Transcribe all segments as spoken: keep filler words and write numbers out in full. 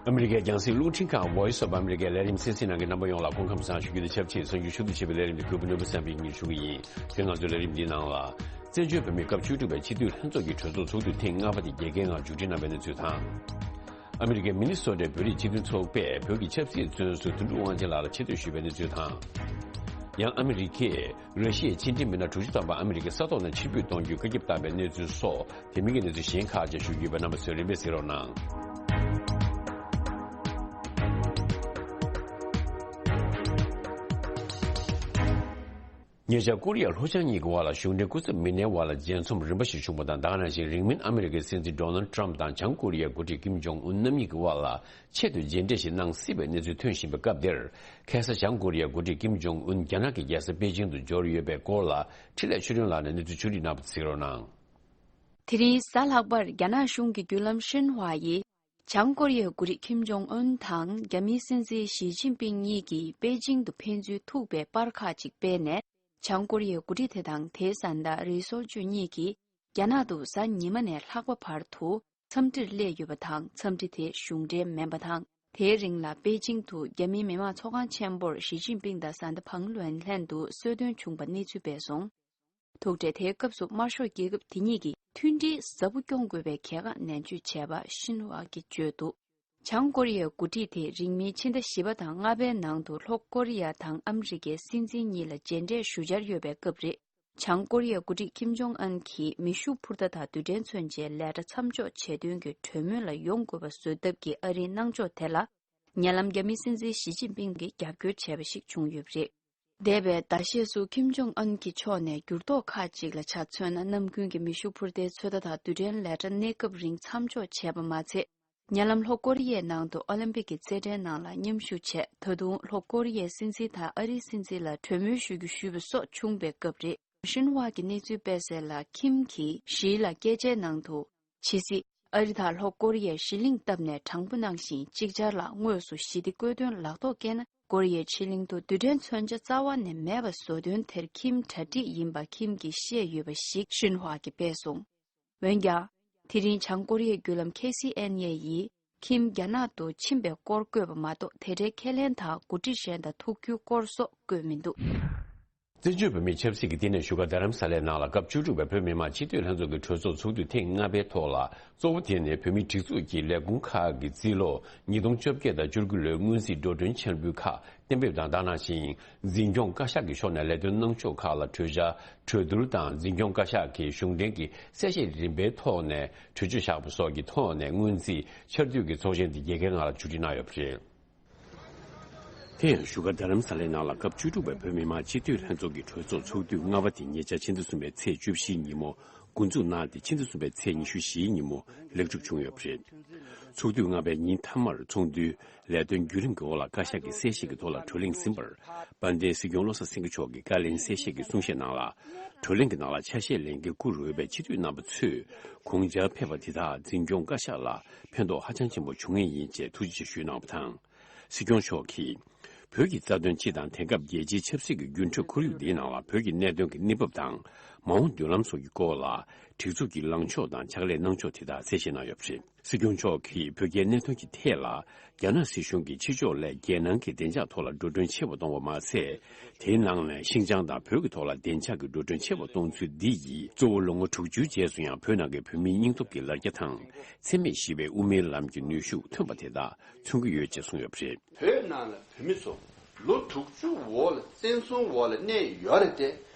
ཨ་མི་རི་ཀའི་རྒྱང་སྲིང་རླུང་འཕྲིན་ཁང་Voice of America་ལས་རིམ་གསན་གཟིགས་གནང་མཁན་རྣམ་པ་ཡོངས་ལ་སྐུ་ཁམས་བཟང་ཞུ་རྒྱུ་དང་ཆབས་ཅིག་གསར་འགྱུར་ཞུ་གཏུག་བྱེད་པའི་ལས་རིམ་འདི་གུས་པ་ནོར་བུ་བསམ་འཕེལ་གྱིས་སྙན་ཞུ་གི་ཡིན། དེ་ང་ཚོའི་ལས་རིམ་འདིའི་ནང་ལ། བཙན་བྱོལ་བོད་མིའི་སྐབས་བཅུ་དྲུག་པའི་སྤྱི་འཐུས་ལྷན་ཚོགས་ཀྱི་གྲོས་ཚོགས་ཚོགས་དུས་ཐེངས་ལྔ་པ་དེ་རྒྱལ་ཁའི་ངང་མཇུག་སྒྲིལ་གནང་བའི་གནས་ཚུལ་དང་། ཨ་མི་རི་ཀའི་མི་ནི་སོ་ཊའི་བོད་རིགས་སྤྱི་མཐུན་ཚོགས་པས་བོད་ཀྱི་ཆབ་སྲིད་བཙོན་ཟུར་དོན་གྲུབ་དབང་ཆེན་ལགས་ལ་ཆེ་བསྟོད་ཞུས་པའི་གནས་ཚུལ་དང་། ཡང་ཨ་མི་རི་ཀས་ར་ཤི་ཡའི་ཕྱི་འབྲེལ་མི་སྣ་དྲུག་ཅུ་ཐམ་པ་ཨ་མི་རི་ཀའི་ས་ཐོག་ནས་ཕྱིར་འབུད་གཏོང་རྒྱུའི་བཀའ་ཁྱབ་བཏང་བའི་གནས་ཚུལ་སོགས་དེ་མིན་གྱི་གནས་ཚུལ་གཞན་ཁག་ཅིག་ཞུ་རྒྱུ་ཡོད་པས། རྣམ་པ་ཚོས་རིམ་པས་གཟིགས་རོགས་གནང་། ཉེ་ཆར་ཀོ་རི་ཡ་ལྷོ་བྱང་གཉིས་ཀྱི་དབར་ལ་གཞུང་འབྲེལ་སྐུ་ཚབ་མི་སྣའི་དབར་ལ་མཇལ་འཛོམས་རིམ་པ་ཞིག་བྱུང་བ་དང་། ད་ག་ནང་བཞིན་རིང་མིན་ཨ་མི་རི་ཀའི་སྲིད་འཛིན་Donald Trump་དང་བྱང་ཀོ་རི་ཡའི་འགོ་ཁྲིད་Kim Jong Un་རྣམ་གཉིས་ཀྱི་དབར་ལ་ཆེད་དུ་མཇལ་འཕྲད་ཞིག་གནང་སྲིད་པའི་གནས་ཚུལ་ཐོན་བཞིན་པའི་སྐབས་འདིར། ཁ་སང་བྱང་ཀོ་རི་ཡའི་འགོ་ཁྲིད་Kim Jong Un་རྒྱ་ནག་གི་རྒྱལ་ས་པེ་ཅིང་དུ་འབྱོར་ཡོད་པའི་སྐོར་ལ་འཕྲིན་ལས་ཆོས་སྒྲོན་ལགས་ནས་གནས་ཚུལ་ཕྱོགས་སྒྲིག་གནང་བ་གཟིགས་རོགས་གནང་། དེ་རིང་གཟའ་ལྷག་པར་རྒྱ་ནག་གཞུང་གི་བརྒྱུད་ལམ་ཤིན་ཧྭ་ཡིས། བྱང་ཀོ་རི་ཡའི་འགོ་ཁྲིད་Kim Jong Un་དང་རྒྱ་མིའི་སྲིད་འཛིན་ཞི་ཅིན་ཕིང་གཉིས་ཀྱིས་པེ་ཅིང་དུ་ཕན་ཚུན་ཐུག་པའི་པར་ཁག་ཅིག་སྤེལ་ནས། བྱང་ཀོ་རི་ཡའི་འགོ་ཁྲིད་དེ་དང་དེའི་བཟའ་ཟླ་རི་སོལ་ཅུ་གཉིས་ཀྱིས་རྒྱ་ནག་ཏུ་གཟའ་ཉི་མ་ནས་ལྷག་པ་བར་དུ་འཚམས་འདྲིར་སླེབས་ཡོད་པ་དང་། འཚམས་འདྲི་དེ་གཞུང་འབྲེལ་མིན་པ་དང་། དེའི་རིང་ལ་པེ་ཅིང་དུ་རྒྱ་མིའི་མི་དམངས་ཚོགས་ཁང་ཆེན་པོར་ཞི་ཅིན་ཕིང་དང་བཟའ་ཟླ་ཕང་ལུན་ལྷན་དུ་གསོལ་སྟོན་བྱུང་པ་གནས་ཚུལ་སྤེལ་སོང་། ཐུག་འཕྲད་དེའི་སྐབས་སུ་དམར་ཤོག་རྒྱལ་ཁབ་དེ་གཉིས་ཀྱིས་མཐུན་སྒྲིལ་ཟབ་པོ་སྐྱོང་དགོས་པའི་གལ་འགངས་ནན་བརྗོད་བྱས་པ་ཤིན་ཧྭ་གིས་བརྗོད་འདུག་བྱང་ཀོ་རི་ཡའི་འགོ་ཁྲིད་དེ་རིང་མིན་ཕྱི་ཟླ་བཞི་པ་དང་ལྔ་པའི་ནང་དུ་ལྷོ་ཀོ་རི་ཡ་དང་ཨ་མི་རི་ཀའི་སྲིད་འཛིན་གཉིས་ལ་མཇལ་འཕྲད་ཞུ་འཆར་ཡོད་པའི་སྐབས་རེད། བྱང་ཀོ་རི་ཡའི་འགོ་ཁྲིད་Kim Jong Un་གྱིས་མེ་ཤུགས་འཕུར་མདའ་དང་རྡུལ་ཕྲན་མཚོན་ཆའི་ལས་གྲྭ་མཚམས་འཇོག་བྱེད་དོན་གྱི་གྲོས་མོལ་ལ་ཡོང་དགོས་པ་བཟོ་ཐབས་ཀྱི་ཨ་རིའི་གནང་ཕྱོགས་དེ་ལ། ཉེ་ལམ་རྒྱ་མིའི་སྲིད་འཛིན་ཞི་ཅིན་ཕིང་གིས་རྒྱབ་སྐྱོར་བྱས་པ་ཞིག་བྱུང་ཡོད་པ་རེད། འདས་པའི་ཟླ་ཤས་སུ་Kim Jong Un་གྱི་ཕྱོགས་ནས་འགྱུར་ལྡོག་ཁག་ཅིག་ལ་ཆ་མཚོན་ན། ནམ་རྒྱུན་གྱི་མེ་ཤུགས་འཕུར་མདའི་ཚོད་ལྟ་དང་རྡུལ་ཕྲན་ལས་གྲྭ་གནས་སྐབས་རིང་མཚམས་འཇོག་བྱས་པ་མ་ཚད། ཉེ་ལམ་ལྷོ་ཀོ་རི་ཡའི་ནང་དུ་ཨོ་ལིམ་པིག་གི་རྩེད་འགྲན་ནང་ལ་མཉམ་ཞུགས་བྱས། ད་དུང་ལྷོ་ཀོ་རི་ཡའི་སྲིད་འཛིན་དང་ཨ་རིའི་སྲིད་འཛིན་ལ་གྲོས་མོལ་ཞུ་རྒྱུ་ཞུས་པ་སོགས་བྱུང་བའི་སྐབས་རེད། ཤིན་ཧྭ་གི་གནས་ཚུལ་སྤེལ་གསལ་ལ། Kim་གྱིས་ཞི་ལ་སྐད་ཆའི་ནང་དུ། ཇི་སྲིད་ཨ་རི་དང་ལྷོ་ཀོ་རི་ཡས་ཞི་ལྷིང་བཏབ་ནས་དྲང་པོ་གནང་ཞིང་། ཅིག་ཅར་ལ་དངོས་སུ་ཞི་བདེ་བཀོད་དོན་ལག་ཐོག་བཀལ་ན། ཀོ་རི་ཡའི་ཕྱེད་གླིང་དུ་རྡུལ་ཕྲན་མཚོན་ཆ་རྩ་བ་ནས་མེད་པ་བཟོ་དོན་དེར་Kim་གྲ་སྒྲིག་ཡིན་པ་Kim་གྱིས་བཤད་ཡོད་པ་ཞིག་ཤིན་ཧྭ་གིས་སྤེལ་སོང་། འོན་ཀྱང་། དེ་རིང་བྱང་ཀོ་རི་ཡའི་བརྒྱུད་ལམ་ཁེ་སི་ཨེན་ཨེ་ཡིས་Kim་རྒྱ་ནག་ཏུ་ཕྱིན་པའི་སྐོར་བཀོད་པ་མ་གཏོགས། དེ་འབྲེལ་ཁས་ལེན་དང་འགོ་ཁྲིད་གཞན་དང་ཐུག་རྒྱུའི་སྐོར་སོགས་བཀོད་མི་འདུག་བཙན་བྱོལ་བོད་མིའི་ཆབ་སྲིད་ཀྱི་བསྟི་གནས་བཞུགས་སྒར་རྡ་རམ་ས་ལའི་ནང་ལ་སྐབས་བཅུ་དྲུག་པའི་བོད་མི་མང་སྤྱི་འཐུས་ལྷན་ཚོགས་ཀྱི་གྲོས་ཚོགས་ཚོགས་དུས་ཐེངས་ལྔ་པའི་ཐོག་ལ། གཙོ་བོ་དེ་ནི་བོད་མིའི་སྒྲིག་འཛུགས་ཀྱི་ལས་ཁུངས་ཁག་གི་རྩིས་ལོ་ཉིས་སྟོང་བཅོ་བརྒྱད་དང་བཅུ་དགུ་ལོའི་སྔོན་རྩིས་འགྲོ་གྲོན་འཆར་འབུལ་ཁག་གཏན་འབེབས་དང་། ད་ནང་བཞིན་འཛིན་སྐྱོང་བཀའ་ཤག་གི་ཕྱོགས་ནས་ལས་དོན་གནང་ཕྱོགས་ཁག་ལ་གྲོས་འཆར་གྲོས་བསྡུར་དང་། འཛིན་སྐྱོང་བཀའ་ཤག་གིས་གཞུང་འབྲེལ་གྱི་གསལ་བཤད་རིམ་པའི་ཐོག་ནས་གྲོས་ཆོད་བཞག་པ་སོགས་ཀྱི་ཐོག་ནས། སྔོན་རྩིས་འཆར་དུས་ཀྱི་ཚོགས་ཆེན་དེ་རྒྱལ་ཁའི་ངང་ལ་མཇུག་སྒྲིལ་གནང་ཡོད་པ་རེད། དེ་ཡང་བཞུགས་སྒར་རྡ་རམ་ས་ལའི་ནང་ལ་སྐབས་བཅུ་དྲུག་པའི་བོད་མི་མང་སྤྱི་འཐུས་ལྷན་ཚོགས་ཀྱི་གྲོས་ཚོགས་ཚོགས་དུས་ལྔ་པ་དེ་ཉེ་ཆར་ཕྱི་ཟླ་གསུམ་པའི་ཚེས་བཅུ་བཞི་ཉིན་མོ་འགོ་འཛུགས་གནང་སྟེ། ཕྱི་ཟླ་གསུམ་པའི་ཚེས་ཉི་ཤུ་བཞིའི་ཉིན་མོ་ལེགས་གྲུབ་བྱུང་ཡོད་པ་རེད། ཚོགས་དུས་ལྔ་པའི་ཉིན་མཐའ་མར་ཚོགས་འདུའི་ལས་དོན་བརྒྱུད་རིམ་གྱི་འོག་ལ་བཀའ་ཤག་གི་གསལ་བཤད་ཀྱི་ཐོག་ལ་གྲོས་གླེང་ཟིན་པར། དཔལ་ལྡན་སྲིད་སྐྱོང་བློ་བཟང་སེང་གེ་མཆོག་གིས་བཀའ་ལན་གསལ་བཤད་ཀྱི་གསུང་བཤད་ནང་ལ། གྲོས་གླེང་གི་ནང་ལ་ཆ་ཤས་ལེན་མཁན་བཀུར་འོས་པའི་སྤྱི་འཐུས་རྣམ་པ་ཚོས་དགོངས་འཆར་ཕེབས་པ་དེ་དག་འཛིན་སྐྱོང་བཀའ་ཤག་ལ་ཕན་ཐོགས་ཧ་ཅང་ཆེན་པོ་བྱུང་ངེས་ཡིན་ཅེས་ཐུགས་རྗེ་ཆེ་ཞུས་གནང་བ་དང་། སྲིད་སྐྱོང་མཆོག་གིས། བོད་ཀྱི་རྩ་དོན་སྤྱི་དང་། དེང་སྐབས་རྒྱལ་སྤྱིའི་ཆབ་སྲིད་ཀྱི་འགྱུར་འགྲོས་ཁོར་ཡུག་འདིའི་ནང་ལ་བོད་ཀྱི་གནད་དོན་གྱི་གནས་བབ་དང་། མ་འོངས་མདུན་ལམ་སོགས་ཀྱི་སྐོར་ལ། སྒྲིག་འཛུགས་ཀྱི་ལངས་ཕྱོགས་དང་ཕྱག་ལས་གནང་ཕྱོགས་དེ་དག་གསལ་བཤད་གནང་ཡོད་པ་རེད། སྲིད་སྐྱོང་མཆོག་གིས་བོད་རྒྱའི་གནད་དོན་གྱི་ཐད་ལ། རྒྱ་ནག་སྲིད་གཞུང་གིས་ཕྱི་ཕྱོགས་ལས་རྒྱལ་ནང་གི་བདེ་འཇགས་ཐོག་ལ་འགྲོ་གྲོན་ཆེ་བ་གཏོང་བ་མ་ཟད། དེའི་ནང་ནས་ཤིན་ཅང་དང་བོད་ཀྱི་ཐོག་ལ་བདེ་འཇགས་ཀྱི་འགྲོ་གྲོན་ཆེ་བ་གཏོང་ཚུལ་འདི་ཡིས། གཙོ་བོ་ལོ་ངོ་དྲུག་ཅུའི་རྗེས་སུ་ཡང་བོད་ནང་གི་བོད་མིའི་སྙིང་སྟོབས་ཀྱི་ལར་རྒྱ་དང་། འཚེ་མེད་ཞི་བའི་དབུ་མའི་ལམ་གྱི་ནུས་ཤུགས་ཐོན་པ་དེ་དག་མཚོན་གྱི་ཡོད་ཅེས་གསུངས་ཡོད་པ་རེད། བོད་ནང་ལ་བོད་མི་ཚོ་ལོ་དྲུག་ཅུ་འོག་ལ་བཙན་བཟུང་འོག་ལ་གནས་ཡོད་རེད་དེ།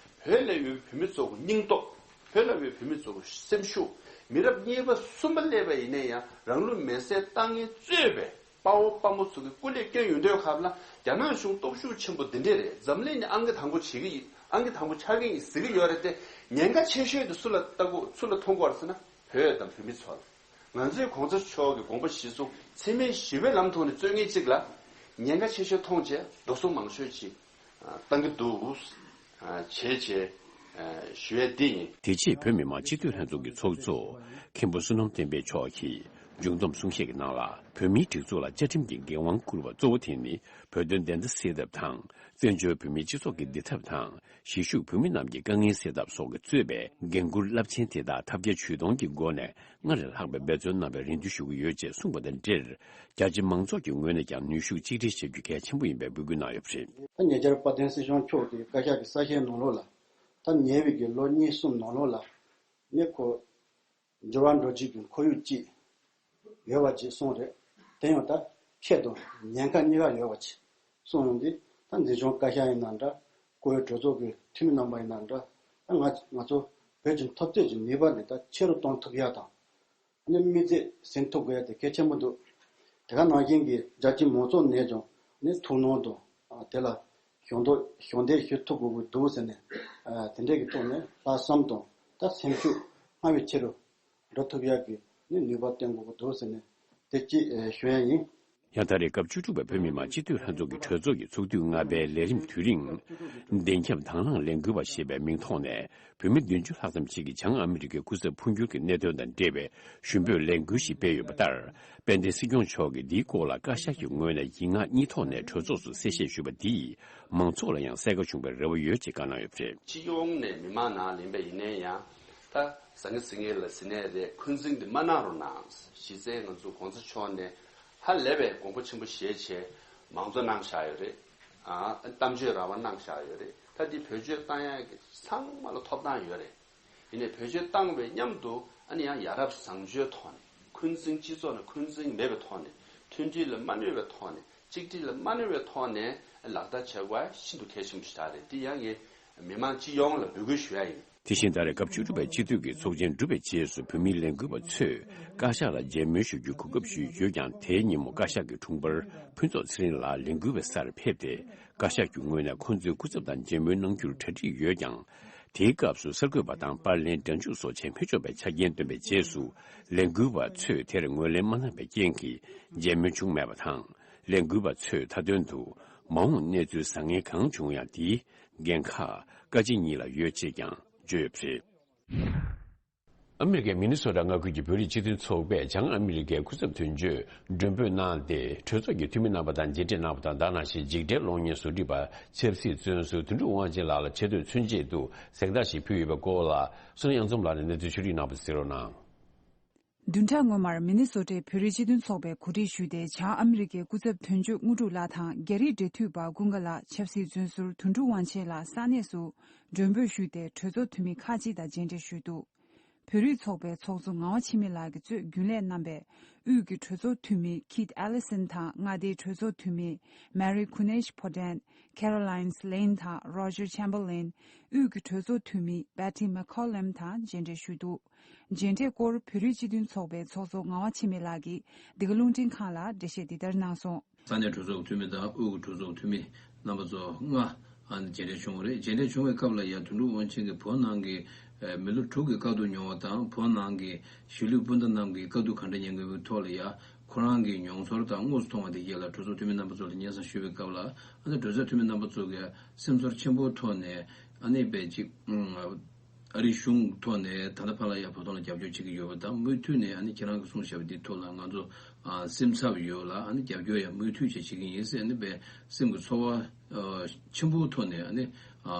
བོད་ལ་ཡོད་པའི་བོད་མི་ཚོ་གི་སྙིང་སྟོབས། བོད་ལ་ཡོད་པའི་བོད་མི་ཚོ་གི་སེམས་ཤུགས། མི་རབས་གཉིས་པ་གསུམ་པ་སླེབས་པ་ཡིན་ན་ཡང་རང་ལུས་མེར་སྲེག་བཏང་མཁན་གཙོས་པའི་དཔའ་བོ་དཔའ་མོ་ཚོ་གི་སྐུ་ལས་བསྐྱོན་ཡོང་དུས་སྐབས་ལ། རྒྱ་ནག་གཞུང་སྟོབས་ཤུགས་ཆེན་པོ་འདི་འདྲས་རེད། འཛམ་གླིང་ནས་ཨང་ཀི་དང་པོ་བྱེད་ཀྱི་ཡིན། ཨང་ཀི་དང་པོ་ཆགས་ཀྱི་ཡིན་ཟེར་གྱི་ཡོད་རེད་དེ། ཉེན་ཁ་ཆེ་ཤོས་དེ་སུ་ལ་ལྟ་དགོས། སུ་ལ་མཐོང་དགོས་རེད་ཟེར་ན། བོད་དང་བོད་མི་ཚོ་ལ། ང་ཚོས་གོང་ས་མཆོག་གི་དགོངས་པ་གཞིར་བཟུང་འཚེ་མེད་ཞི་བའི་ལམ་ཐོག་ནས་རྩོད་མཁན་གཅིག་ལ་ཉེན་ཁ་ཆེ་ཤོས་མཐོང་བྱས་རྡོ་སོལ་མང་ཤོས་ཅིག་བཏང་གི་འདུག་བྱས་བྱས་ཞུ་ཡས་འདི་ཡིན། དེ་རྗེས་བོད་མི་མང་སྤྱི་འཐུས་ལྷན་ཚོགས་ཀྱི་ཚོགས་གཙོ་མཁན་པོ་བསོད་ནམས་བསྟན་འཕེལ་མཆོག་གིས་ མཇུག་བསྡོམས་གསུང་བཤད་ཀྱི་ནང་ལ། བོད་མིའི་སྒྲིག་འཛུགས་ལ་བཅའ་ཁྲིམས་ཀྱི་འགན་དབང་བསྐུར་བ་གཙོ་བོ་དེ་ནི་བོད་དོན་བདེན་མཐའ་གསལ་ཐབས་དང་། བཙན་བྱོལ་བོད་མིའི་སྤྱི་ཚོགས་ཀྱི་བདེ་ཐབས་དང་། གཞིས་བཞུགས་བོད་མི་རྣམས་ཀྱི་དཀའ་ངལ་སེལ་ཐབས་སོགས་ཀྱིས་གཙོས་པའི་འགན་འཁུར་རླབས་ཆེན་དེ་དག་ཐབས་བརྒྱ་ཇུས་སྟོང་གི་སྒོ་ནས་སྔར་ལས་ལྷག་པའི་འབད་བརྩོན་གནང་བའི་རེ་འདུན་ཞུ་གི་ཡོད་ཅེས་གསུངས་པ་དང་འབྲེལ། རྒྱ་ཆེ་མང་ཚོགས་ཀྱི་ངོས་ནས་ཀྱང་ནུས་ཤུགས་གཅིག་སྒྲིལ་བྱ་རྒྱུ་གལ་ཆེན་པོ་ཡིན་པའི་འབོད་སྐུལ་གནང་ཡོད་པ་རེད། ད་ཉེ་ཆར་དཔལ་ལྡན་སྲིད་སྐྱོང་མཆོག་གིས་བཀའ་ཤག་གི་གསལ་བཤད་ནང་ལོགས་ལ། ད་ཉེ་བའི་གི་ལོ་གཉིས་གསུམ་ནང་ལོགས་ལ་ནི་ཁོ་འགྱུར་བ་འགྲོ་བྱེད་ཀྱི་ཁོར་ཡུག་ཅིག་ཡོད་པ་ཅིག་གསུངས་རེད། དེ་ཡང་ད་ཆེད་དུ་ཉེན་ཁ་གཉིས་ཀ་ཡོད་པ་ཅིག་གསུངས་ཡོང་དུས། ད་འཛིན་སྐྱོང་བཀའ་ཤག་ཡིན་ན་འདྲ། བཀུར་འོས་གྲོས་ཚོགས་ཀྱི་འཐུས་མི་རྣམ་པ་ཡིན་ན་འདྲ། ད་ང་ང་ཚོ་བོད་ཀྱི་འཐབ་རྩོད་ཀྱི་ནུས་པ་འདི་ད་ཆེ་རུ་གཏོང་ཐུབ་ཡ་དང་། ནི་དམིགས་ཚད་ཟིན་ཐུབ་དགོས་ཡ་དེ་གལ་ཆེན་པོ་འདུག་དེ་ག་ནང་བཞིན་གྱི་རྒྱ་ཆེ་མང་ཚོགས་ནས་ཀྱང་ནི་ཐུགས་སྣང་དང་། ཨ། དེ་ལ་ཞུ་གཏུག་ཞུ་གཏུག་ཞུ་ཐུབ་དགོས་ཀྱི་འདུག་ཟེར་ནས། ཨ། དེ་འདྲས་ཀྱི་ཐོག་ནས་ལྷག་བསམ་དང་། ད་སེམས་ཤུགས་སྔར་བས་ཆེ་རུ་འགྲོ་ཐུབ་ཡག་གི་ནི་ནུས་པ་བསྟན་དགོས་ཀྱི་འདུག་ཟེར་ནས་དེ་གཅིག་ཨེ་ཞུ་ཡ་ཡིན། ཡང་ད་རེས་སྐབས་བཅུ་དྲུག་པའི་བོད་མི་མང་སྤྱི་འཐུས་ལྷན་ཚོགས་ཀྱི་གྲོས་ཚོགས་ཀྱི་ཚོགས་དུས་ལྔ་པའི་ལས་རིམ་དུས་རིང་། བདེན་ཁྱབ་དང་བླངས་ལས་འགུལ་བ་ཞེས་པའི་མིང་ཐོག་ནས། བོད་མི་བདུན་ཅུ་ལྷག་ཙམ་ཞིག་གིས་བྱང་ཨ་མི་རི་ཀའི་སྐུ་ཚབ་འཕོ་འགྱུར་གྱི་གནད་དོན་དང་འབྲེལ་བའི་ཞུ་འབོད་ལས་འགུལ་ཞིག་སྤེལ་ཡོད་པ་ལྟར། དཔལ་ལྡན་སྲིད་སྐྱོང་མཆོག་གིས་འདིའི་སྐོར་ལ་བཀའ་ཤག་གི་ངོས་ནས་ཡིག་ངག་གཉིས་ཐོག་ནས་གྲོས་ཚོགས་སུ་གསལ་བཤད་ཞུས་པ་འདིས། མང་ཚོགས་ལ་ཡང་གསལ་ཁ་བྱུང་བའི་རེ་བ་ཡོད་ཅེས་བཀའ་གནང་ཡོད་པ་རེད། སྤྱི་ཡོངས་ནས་མི་མང་ནང་ལེན་པ་ཡིན་ནའི་ཡང་། ད་ཟང་ངེ་ཟིང་ངེ་ལ་ཟིན་ནའི་རེད། འཁོན་འཛིན་དེ་མ་གནང་རོགས་གནང་། གཞི་རྩའི་ང་ཚོ་གོང་ས་མཆོག་ནས་ཧ་ལས་པའི་དགོངས་པ་ཆེན་པོ་བཞེས་བྱས་མང་གཙོ་གནང་བཞག་ཡོད་རེད། ཨ། གཏམ་བརྗོད་རང་དབང་གནང་བཞག་ཡོད་རེད། ད་འདི་བེད་སྤྱོད་བཏང་ཡག་གི་ཚང་མ་ལ་ཐོབ་ཐང་ཡོད་རེད། ཡིན་ནའི་བེད་སྤྱོད་བཏང་བའི་མཉམ་དུ། ཨ་ནི་ཡང་ཡ་རབས་བཟང་སྤྱོད་ཐོག་ནས། འཁོན་འཛིན་སྤྱི་ཚོགས་ནང་འཁོན་འཛིན་མེད་པའི་ཐོག་ནས། མཐུན་སྒྲིལ་ལ་མ་གནོད་པའི་ཐོག་ནས། གཅིག་སྒྲིལ་ལ་མ་གནོད་པའི་ཐོག་ནས་ལག་བསྟར་བྱེད་དགོས་པ་ཤིན་ཏུ་གལ་ཆེན་པོ་ཞིག་རེད། འདི་ཡང་ངས་མི་མང་སྤྱི་ཡོངས་ལ་འབོད་སྐུལ་ཞུ་ཡ་ཡིན། དེ་བཞིན་ད་རེས་སྐབས་བཅུ་དྲུག་པའི་སྤྱི་འཐུས་ཀྱི་ཚོགས་ཆེན་གྲུབ་པའི་རྗེས་སུ་བོད་མིའི་ལས་འགུལ་བ་ཚོས་བཀའ་ཤག་ལ་མཇལ་མོལ་ཞུ་རྒྱུའི་གོ་སྐབས་ཞུས་ཡོད་ཀྱང་། དེའི་ཉིན་མོ་བཀའ་ཤག་གི་དྲུང་འཕར་ཕུན་ཚོགས་ཚེ་རིང་ལགས་ལས་འགུལ་བའི་སར་ཕེབས་ཏེ། བཀའ་ཤག་གི་ངོས་ནས་ཁོང་ཚོའི་སྐུ་ཚབ་དང་མཇལ་མོལ་གནང་རྒྱུར་གྲ་སྒྲིག་ཡོད་ཀྱང་། དེའི་སྐབས་སུ་གསར་འགོད་པ་དང་པར་ལེན་སྒྲ་འཇུག་སོགས་བྱེད་མི་ཆོག་པའི་ཆ་རྐྱེན་བཏོན་པའི་རྗེས་སུ། ལས་འགུལ་བ་ཚོས་དེར་ངོས་ལེན་མ་གནང་བའི་རྐྱེན་གྱིས་མཇལ་མོལ་བྱུང་མེད་པ་དང་། ལས་འགུལ་བ་ཚོས་མཐའ་དོན་དུ་མ་འོངས་གནས་ཚུལ་བཟང་ངན་གང་བྱུང་ཡང་། དེའི་འགན་ཁག་བཀའ་སྤྱི་གཉིས་ལ་ཡོད་ཅེས་ཀྱང་བརྗོད་ཡོད་པ་རེད། ཨ་མི་རི་ཀའི་མི་ནི་སོ་ཊ་མངའ་ཁུལ་གྱི་བོད་རིགས་སྤྱི་མཐུན་ཚོགས་པས་བྱང་ཨ་མི་རི་ཀའི་སྐུ་ཚབ་དོན་གཅོད་མགྲོན་འབོད་གནང་སྟེ། གྲོས་ཚོགས་ཀྱི་འཐུས་མི་རྣམ་པ་དང་མཇལ་འཕྲད་གནང་བ་དང་། ད་ནང་བཞིན་འཇིགས་བྲལ་གློག་བརྙན་བཟོ་སྒྲིག་པ་ཆབ་སྲིད་བཙོན་ཟུར་དོན་གྲུབ་དབང་ཆེན་ལགས་ལ་ཆེ་བསྟོད་མཚོན་ཆེད་དུ་གཟེངས་རྟགས་ཤིག་ཕུལ་ཡོད་པའི་སྐོར་ལ། བསོད་ནམས་གཡང་འཛོམས་ལགས་ནས་གནས་ཚུལ་ཕྱོགས་བསྒྲིགས་གནང་བ་གཟིགས་རོགས་གནང་། བདུན་ཕྲག་སྔོན་མར་མི་ནི་སོ་ཊའི་བོད་རིགས་སྤྱི་མཐུན་ཚོགས་པས་གོ་སྒྲིག་ཞུས་ཏེ། བྱང་ཨ་མི་རི་ཀའི་སྐུ་ཚབ་དོན་གཅོད་དངོས་གྲུབ་ལགས་དང་། རྒྱ་རིགས་འབྲེལ་མཐུད་པ་ཀུན་དགའ་ལགས། ཆབ་སྲིད་བཙོན་ཟུར་དོན་གྲུབ་དབང་ཆེན་ལགས་ས་གནས་སུ་མགྲོན་འབོད་ཞུས་ཏེ། གྲོས་ཚོགས་འཐུས་མི་ཁག་ཅིག་དང་མཇལ་འཕྲད་ཞུས་འདུག་བོད་རིགས་ཚོགས་པའི་ཚོགས་གཙོ་ངག་དབང་འཆི་མེད་ལགས་ཀྱིས་གཙོས་རྒྱུན་ལས་རྣམ་པས། དབུས་ཀྱི་གྲོས་ཚོགས་འཐུས་མི་Keith Ellison དང་། མངའ་སྡེའི་གྲོས་ཚོགས་འཐུས་མི་Mary Kunesh-Potan། Caroline Lane དང་Roger Chamberlain། དབུས་ཀྱི་གྲོས་ཚོགས་འཐུས་མི་Betty McCollum དང་མཇལ་འཕྲད་ཞུས་འདུག་མཇལ་འཕྲད་སྐོར་བོད་རིགས་སྤྱི་མཐུན་ཚོགས་པའི་ཚོགས་གཙོ་ངག་དབང་འཆི་མེད་ལགས་ཀྱིས་འདི་ག་རླུང་འཕྲིན་ཁང་ལ་འགྲེལ་བཤད་འདི་ལྟར་གནང་སོང་། ས་གནས་གྲོས་ཚོགས་འཐུས་མི་དང་དབུས་ཀྱི་གྲོས་ཚོགས་འཐུས་མི་རྣམ་པ་ཚོ་ལྔ་ཨ་ནི་མཇལ་འཕྲད་བྱུང་བ་རེད། མཇལ་འཕྲད་བྱུང་བའི་སྐབས་ལ་ཡང་དོན་གྲུབ་དབང་ཆེན་གྱིས་བོད་ནང་གི་ཨ་མི་ལོ་དྲུག་གི་དཀའ་སྡུག་མྱོང་བ་དང་། བོད་ནང་གི་གཞིས་ལུས་སྤུན་ཟླ་རྣམས་ཀྱིས་དཀའ་སྡུག་ག་འདྲ་མྱངས་ཡོད་པའི་ཐོག་ལ་ཡང་ཁོ་རང་གི་མྱོང་ཚོར་དང་དངོས་སུ་མཐོང་བ་དེ་རྗེས་ལ་གྲོས་ཚོགས་འཐུས་མི་རྣམ་པ་ཚོ་ལ་སྙན་སེང་ཞུས་པའི་སྐབས་ལ། ཨ་ནི་གྲོས་ཚོགས་འཐུས་མི་རྣམ་པ་ཚོ་གིས་སེམས་ཚོར་ཆེན་པོའི་ཐོག་ནས་ཨ་ནི་དཔེ་ཅིག་ཨ་རིའི་གཞུང་ཐོག་ནས་ད་ལྟ་ཕར་ལ་ཡང་བོད་དོན་ལ་རྒྱབ་སྐྱོར་བྱེད་ཀྱི་ཡོད་པ་དང་། མུ་མཐུད་ནས་ཨ་ནི་ཁྱེད་རང་གིས་གསུངས་བཞག་པ་འདིའི་ཐོག་ལ་ང་ཚོ་ཨ་སེམས་འཚབ་ཡོད་ལ། ཨ་ནི་རྒྱབ་སྐྱོར་ཡང་མུ་མཐུད་བྱེད་བྱེད་ཀྱི་ཡིན་ཟེར། ཨ་ནི་དཔེ་སེམས་ཀྱི་ཚོར་བ་ཨ་ཆེན་པོའི་ཐོག་ནས་ཨ་ནི་ཨ་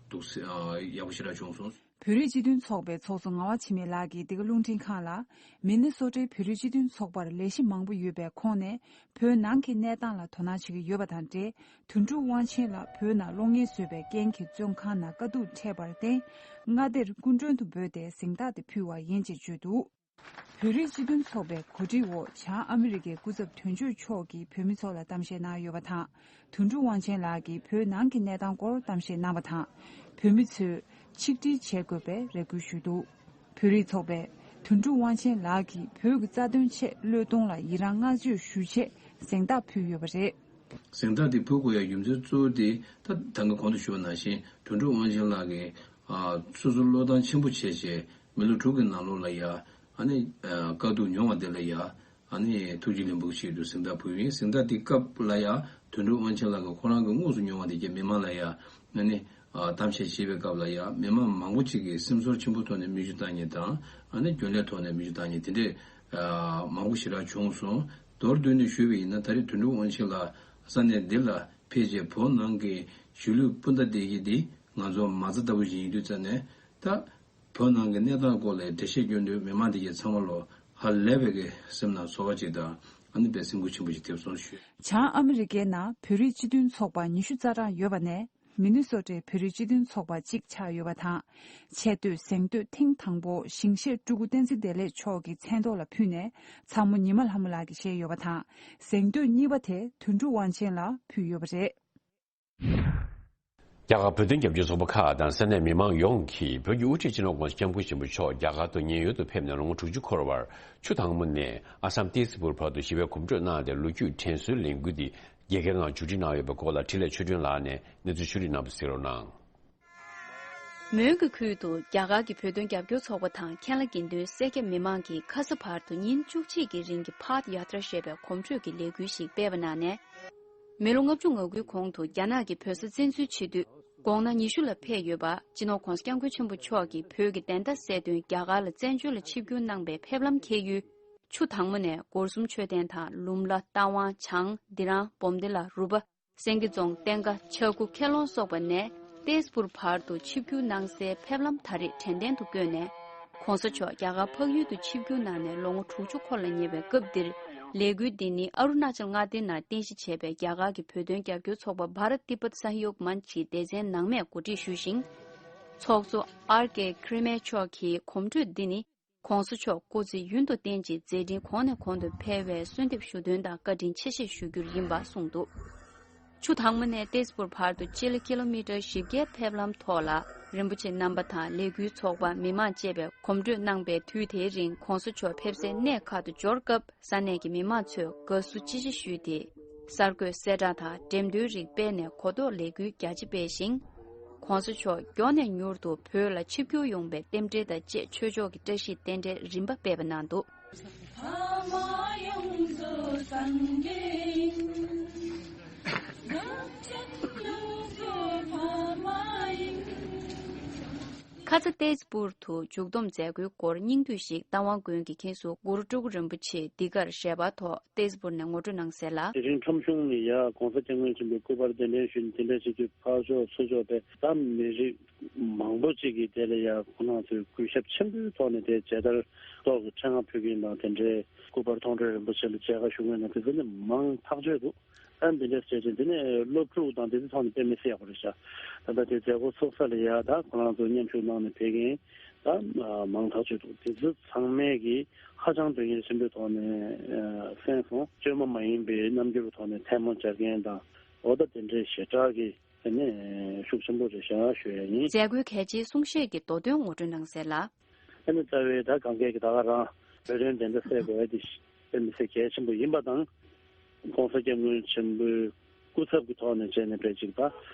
འདུག་སེ་ཨ་ཡག་པོ་ཞེ་དྲག་བྱུང་སོང་། བོད་རིགས་སྤྱི་མཐུན་ཚོགས་པའི་ཚོགས་གཙོ་ངག་དབང་འཆི་མེད་ལགས་ཀྱིས་འདི་ག་རླུང་འཕྲིན་ཁང་ལ། མི་ནི་སོ་ཊའི་བོད་རིགས་སྤྱི་མཐུན་ཚོགས་པར་ལས་གཞི་མང་པོ་ཡོད་པའི་ཁོངས་ནས། བོད་ནང་གི་གནས་སྟངས་ལ་དོ་སྣང་བྱེད་ཀྱི་ཡོད་པ་དང་འབྲེལ། དོན་གྲུབ་དབང་ཆེན་ལགས་བོད་ནང་གློག་བརྙན་བཟོས་པའི་རྐྱེན་གྱིས་བཙོན་ཁང་ནང་དཀའ་སྡུག་འཕྲད་པར་བརྟེན། མངའ་སྡེར་སྐུ་མགྲོན་དུ་འབོད་དེ་གཟེངས་རྟགས་དེ་ཕུལ་བ་ཡིན་ཅེས་བརྗོད་འདུག་བོད་རིགས་སྤྱི་མཐུན་ཚོགས་པའི་གོ་སྒྲིག་འོག་བྱང་ཨ་མི་རི་ཀའི་སྐུ་ཚབ་དོན་གཅོད་མཆོག་གིས་བོད་མི་ཚོ་ལ་གཏམ་བཤད་གནང་ཡོད་པ་དང་། དོན་གྲུབ་དབང་ཆེན་ལགས་ཀྱིས་བོད་ནང་གི་གནས་སྟངས་སྐོར་གཏམ་བཤད་གནང་བ་དང་། བོད་མི་ཚོས་ཆིག་སྒྲིལ་བྱེད་དགོས་པའི་རེ་སྐུལ་ཞུས་འདུག་བོད་རིགས་ཚོགས་པས་དོན་གྲུབ་དབང་ཆེན་ལགས་ཀྱིས་བོད་ཀྱི་རྩ་དོན་ཆེད་བློས་གཏོང་ལ་ཡི་རང་བསྔགས་བརྗོད་ཞུ་ཆེད་གཟེངས་རྟགས་ཕུལ་ཡོད་པ་རེད། གཟེངས་རྟགས་དེ་ཕུལ་དགོས་ཡ་རྒྱུ་མཚན་གཙོ་བོ་དེ། ད་ད་གིན་གོང་དུ་ཞུས་པ་ནང་བཞིན་དོན་གྲུབ་དབང་ཆེན་ལགས་ཀྱིས་ཨ་སོ་སོ་བློས་བཏང་ཆེན་པོ་བྱས་བྱས་མི་ལོ་དྲུག་གི་ནང་ལོགས་ལ་ཡ་ཨ་ནི་ཨ་དཀའ་སྡུག་མྱོང་བ་དེ་ལ་ཡ་ཨ་ནི་ཐུགས་རྗེ་ལེགས་འབུལ་ཆེད་དུ་གཟེངས་རྟགས་ཕུལ་བ་ཡིན། གཟེངས་རྟགས་དེ་སྐབས་ལ་ཡ་དོན་གྲུབ་དབང་ཆེན་ལགས་ཀྱིས་ཁོ་རང་གི་དངོས་སུ་མྱོང་བ་དེ་གྱད་མི་མང་ལ་ཡ་ཨ་ནི་ཨ་གཏམ་བཤད་བྱེད་པའི་སྐབས་ལ་ཡ་མི་མང་མང་པོ་ཅིག་གིས་སེམས་ཚོར་ཆེན་པོའི་ཐོག་ནས་མིག་ཆུ་བཏང་མཁན་དང་། ཨ་ནི་རྒྱུན་ལས་ཐོག་ནས་མིག་ཆུ་བཏང་མཁན་དེ་འདྲས་ མང་པོ་ཞེ་དྲག་བྱུང་སོང་། མདོར་བསྡུས་ནས་ཞུས་པ་ཡིན་ན། ད་རེས་དོན་གྲུབ་དབང་ཆེན་ལགས་ས་གནས་འདི་ལ་ཕེབས་རྗེས། བོད་ནང་གི་གཞིས་ལུས་སྤུན་ཟླ་བསྡད་ཀྱི་འདི་ང་ཚོ་མ་རྩ་ལྟ་བུ་ཞིག་ཡིན་དུས་ཙམ་ནས། ད་བོད་ནང་གི་གནས་སྟངས་སྐོར་ལ་འགྲེལ་བཤད་སྐྱོན་དུས། མི་མང་འདི་གའི་ཚང་མ་ལོ་ཧ་ལས་པའི་གི་སེམས་ནང་ཚོར་བ་ཅིག་དང་། ཨ་ནི་དཔེ་སེམས་འགུལ་ཆེན་པོ་ཞིག་ཐེབས་སོང་ཞུ། བྱང་ཨ་མི་རི་ཀའི་ནང་བོད་རིགས་སྤྱི་མཐུན་ཚོགས་པ་ཉི་ཤུ་རྩ་གྲངས་ཡོད་པ་ནས། མི་ནི་སོ་ཊའི་བོད་རིགས་སྤྱི་མཐུན་ཚོགས་པ་གཅིག་ཆགས་ཡོད་པ་དང་། ཆེས་མཐོའི་གཟེངས་བསྟོད་ཐེངས་དང་པོ་ཞིང་གཤེགས་སྤྲུལ་སྐུ་བསྟན་འཛིན་བདེ་ལེགས་མཆོག་གི་མཚན་ཐོག་ལ་ཕུལ་ནས། ཚ་མོ་ཉི་མ་ལྷ་མོ་ལགས་ཀྱིས་བཞེས་ཡོད་པ་དང་། གཟེངས་བསྟོད་གཉིས་པ་དེ་དོན་གྲུབ་དབང་ཆེན་ལ་ཕུལ་ཡོད་པ་རེད། རྒྱ་གར་བོད་དོན་རྒྱབ་སྐྱོར་ཚོགས་པ་ཁག་དང་ས་གནས་མི་མང་ཡོངས་ཀྱིས་བོད་ཀྱི་དབུ་ཁྲིད་སྤྱི་ནོར་༧གོང་ས་༧སྐྱབས་མགོན་ཆེན་པོ་མཆོག་རྒྱ་གར་དུ་ཉེན་གཡོལ་དུ་ཕེབས་ནས་ལོ་ངོ་དྲུག་ཅུ་འཁོར་བར། ཆུ་དྭངས་མོ་ནས་ཨ་སམ་ཏེ་ཛི་པུར་བར་དུ་ཞི་བའི་གོམ་བགྲོད་གནང་སྟེ། ལོ་རྒྱུས་དྲན་གསོའི་ལས་འགུལ་འདི་རྒྱལ་ཁའི་ངང་མཇུག་སྒྲིལ་གནང་ཡོད་པའི་སྐོར་ལ། འཕྲིན་ལས་ཆོས་སྒྲོན་ལགས་ནས་གནས་ཚུལ་ཕྱོགས་བསྒྲིགས་གནང་བ་གཟིགས་རོགས་གནང་། མོན་གྱི་ཁུལ་དུ་རྒྱ་གར་གྱི་བོད་དོན་རྒྱབ་སྐྱོར་ཚོགས་པ་དང་། མཁན་བླ་དགེ་འདུན་སེར་སྐྱ་མི་མང་གིས་ཁ་ས་བར་དུ་ཉིན་བཅུ་གཅིག་གི་རིང་གི་Path Yatra ཞེས་པའི་གོམ་བགྲོད་ཀྱི་ལས་འགུལ་ཞིག་སྤེལ་བ་ནང་ནས། མི་ལོ་ལྔ་བཅུ་ང་དགུའི་གོང་དུ་རྒྱ་ནག་གིས་བོད་ས་བཙན་འཛུལ་བྱེད་དུས། དགུང་ན་ཉི་ཤུ་ལ་ཕེབས་ཡོད་པ། སྤྱི་ནོར་༧གོང་ས་༧སྐྱབས་མགོན་ཆེན་པོ་མཆོག་གིས་བོད་ཀྱི་བདེན་མཐའ་གསལ་དོན། རྒྱ་གར་ལ་བཙན་བྱོལ་ལ་ཆིབས་བསྒྱུར་གནང་པའི་ཕེབས་ལམ་འཁེལ་ཡུལ། ཆུ་དྭངས་མོ་ནས་སྒོར་གསུམ་མཆོད་རྟེན་དང་། ལུམ་ལ། རྟ་དབང་། བྱང་། ལྡི་རང་། བོམ་དི་ལ། རུ་པ། སེང་གེ་རྫོང་། བསྟན་དགའ། ཆ་སྒོ། ཁེ་ལོང་སོགས་པ་ནས་ཏེས་པུར་བར་དུ་ཆིབས་བསྒྱུར་གནང་སའི་ཕེབས་ལམ་ད་རེས་དྲན་རྟེན་དུ་བཀོད་ནས། ྋགོང་ས་མཆོག་རྒྱ་གར་འཕགས་ཡུལ་དུ་ཆིབས་བསྒྱུར་གནང་ནས་ལོ་ངོ་དྲུག་ཅུ་འཁོར་ལ་ཉེ་བའི་སྐབས་འདིར། ལས་འགུལ་འདི་ནི་ཨ་རུ་ན་ཅལ་མངའ་སྡེ་ནང་རྟེན་གཞི་བྱས་པའི་རྒྱ་གར་གྱི་བོད་དོན་རྒྱབ་སྐྱོར་ཚོགས་པ་Bharat Tibet Sahyog Manch གི་སྡེ་ཚན་ནང་མས་གོ་སྒྲིག་ཞུས་ཤིང་། ཚོགས་གཙོ་ཨར་ཀེ་ཁི་རི་མེ་མཆོག་གིས་གོམ་བགྲོད་འདི་ནི། ྋགོང་ས་མཆོག་སྐུ་ཚེ་ཡུན་དུ་བརྟན་ཅིང་མཛད་འཕྲིན་གོང་ནས་གོང་དུ་འཕེལ་བའི་གསོལ་འདེབས་ཞུ་དོན་དང་བཀའ་དྲིན་ཆེ་ཞེས་ཞུ་རྒྱུ་ཡིན་པ་གསུངས་འདུག། ཆུ་དྭངས་མོ་ནས་ཏེས་པུར་བར་དུ་སྤྱི་ལེ་ཀི་ལོ་མི་ཊར་བཞི་བརྒྱའི་ཕེབས་ལམ་ཐོག་ལ། རིན་པོ་ཆེ་རྣམ་པ་དང་ལས་འགུལ་ཚོགས་པ། མི་མང་བཅས་པས་གོམ་བགྲོད་གནང་པའི་དུས་དེའི་རིང་ྋགོང་ས་མཆོག་ཕེབས་སའི་གནས་ཁག་ཏུ་འབྱོར་སྐབས། ས་གནས་ཀྱི་མི་མང་ཚོས་དགའ་བསུ་ཅི་ཆེ་ཞུས་ཏེ། གསར་འགོད་གསལ་བསྒྲགས་དང་འགྲེམས་སྟོན་རིགས་སྤེལ་ནས་གོ་རྟོགས་ལས་འགུལ་རྒྱ་ཆེ་སྤེལ་ཞིང་། ྋགོང་ས་མཆོག་མགྱོགས་ནས་མྱུར་དུ་བོད་ལ་ཆིབས་བསྒྱུར་ཡོང་བའི་རྟེན་འབྲེལ་དང་བཅས། ཆོས་ཕྱོགས་ཀྱི་བཀྲ་ཤིས་རྟེན་འབྲེལ་རིམ་པ་སྤེལ་བ་གནང་འདུག། ཁ་ཚ་ཏེས་པུར་དུ་མཇུག་བསྡོམས་མཛད་སྒོའི་སྐོར་སྙིང་བསྡུས་ཤིག་རྟ་དབང་དགོན་གྱི་མཁན་ཟུར་གུ་རུ་སྤྲུལ་སྐུ་རིན་པོ་ཆེས་འདི་གར་ཞལ་པར་ཐོག་ཏེས་པུར་ནས་ངོ་སྤྲོད་གནང་གསལ་ལ། དེ་རིང་ཁྲོམ་གཞུང་ནས་ཡ་ྋགོང་ས་ྋསྐྱབས་མགོན་ཆེན་པོའི་སྐུ་པར་གདན་འདྲེན་ཞུས་ནས་དེ་འདྲ་བྱེད་དུས། ཕར་ཕྱོགས་ཚུར་ཕྱོགས་དེ་ད་མི་རིགས་མང་པོ་ཅིག་གིས་དེ་ལ་ཡ་ཁོང་རྣམ་ཚོས་གུས་ཞབས་ཆེན་པོའི་ཐོག་ནས་དེ་མཇལ་དར་ཐོག་གི་ཕྲེང་བ་ཕུལ་མཁན་དང་། དེ་འདྲའི་སྐུ་པར་མཐོང་གྲོལ་རིན་པོ་ཆེ་ལ་མཇལ་ཁ་ཞུ་མཁན་དང་། དེ་ཚོ་ནི་མང་ཐག་ཆོད་འདུག། ཨ་འདི་འདྲ་བྱས་ཙང་འདི་ནི་སློབ་ཕྲུག་དང་དེ་ཚོ་ཚང་མ་དཔེ་མི་སྲིད་ཡག་པོ་རེད་ཤག། ད་ལྟ་དེ་མཛད་སྒོ་ཚུགས་ས་ལ་ཡ་ད་ཁོ་རང་ཚོ་མཉམ་ཞུགས་གནང་ནས་ཕེབས་མཁན་ད་མང་ཐག་ཆོད་འདུག། དེ་ཚོ་ཚང་མས་ཀྱིས་ཧ་ཅང་དོན་གཉེར་ཆེན་པོའི་ཐོག་ནས་གསན་སོང་། བཅོས་མ་མ་ཡིན་པའི་རྣམ་འགྱུར་གྱི་ཐོག་ནས་ཐལ་མོ་སྦྱར་མཁན་དང་། འོ་ད་དེ་འདྲའི་ཞེ་དྲག་གི་དེ་ནས་ཤུགས་ཆེན་པོ་རེད་ཤག་ཞུ་ཡ་ཡིན། མཛད་སྒོའི་གལ་ཆེའི་གསུང་བཤད་ཀྱི་མདོ་དོན་ངོ་སྤྲོད་གནང་གསལ་ལ། ཨ་ནི་རྩ་བའི་ད་གང་གས་ཀྱི་ད་ག་རང་བོད་དོན་བདེན་མཐའ་གསལ་དགོས་ཡ་དེ་དཔེ་མི་སྲིད་གལ་ཆེན་པོ་ཡིན་པ་དང་། ྋགོང་ས་ྋསྐྱབས་མགོན་ཆེན་པོའི་སྐུ་ཚབ་ཀྱི་ཐོག་ནས་བྱས་ནས་དཔེ་ཅིག་ད་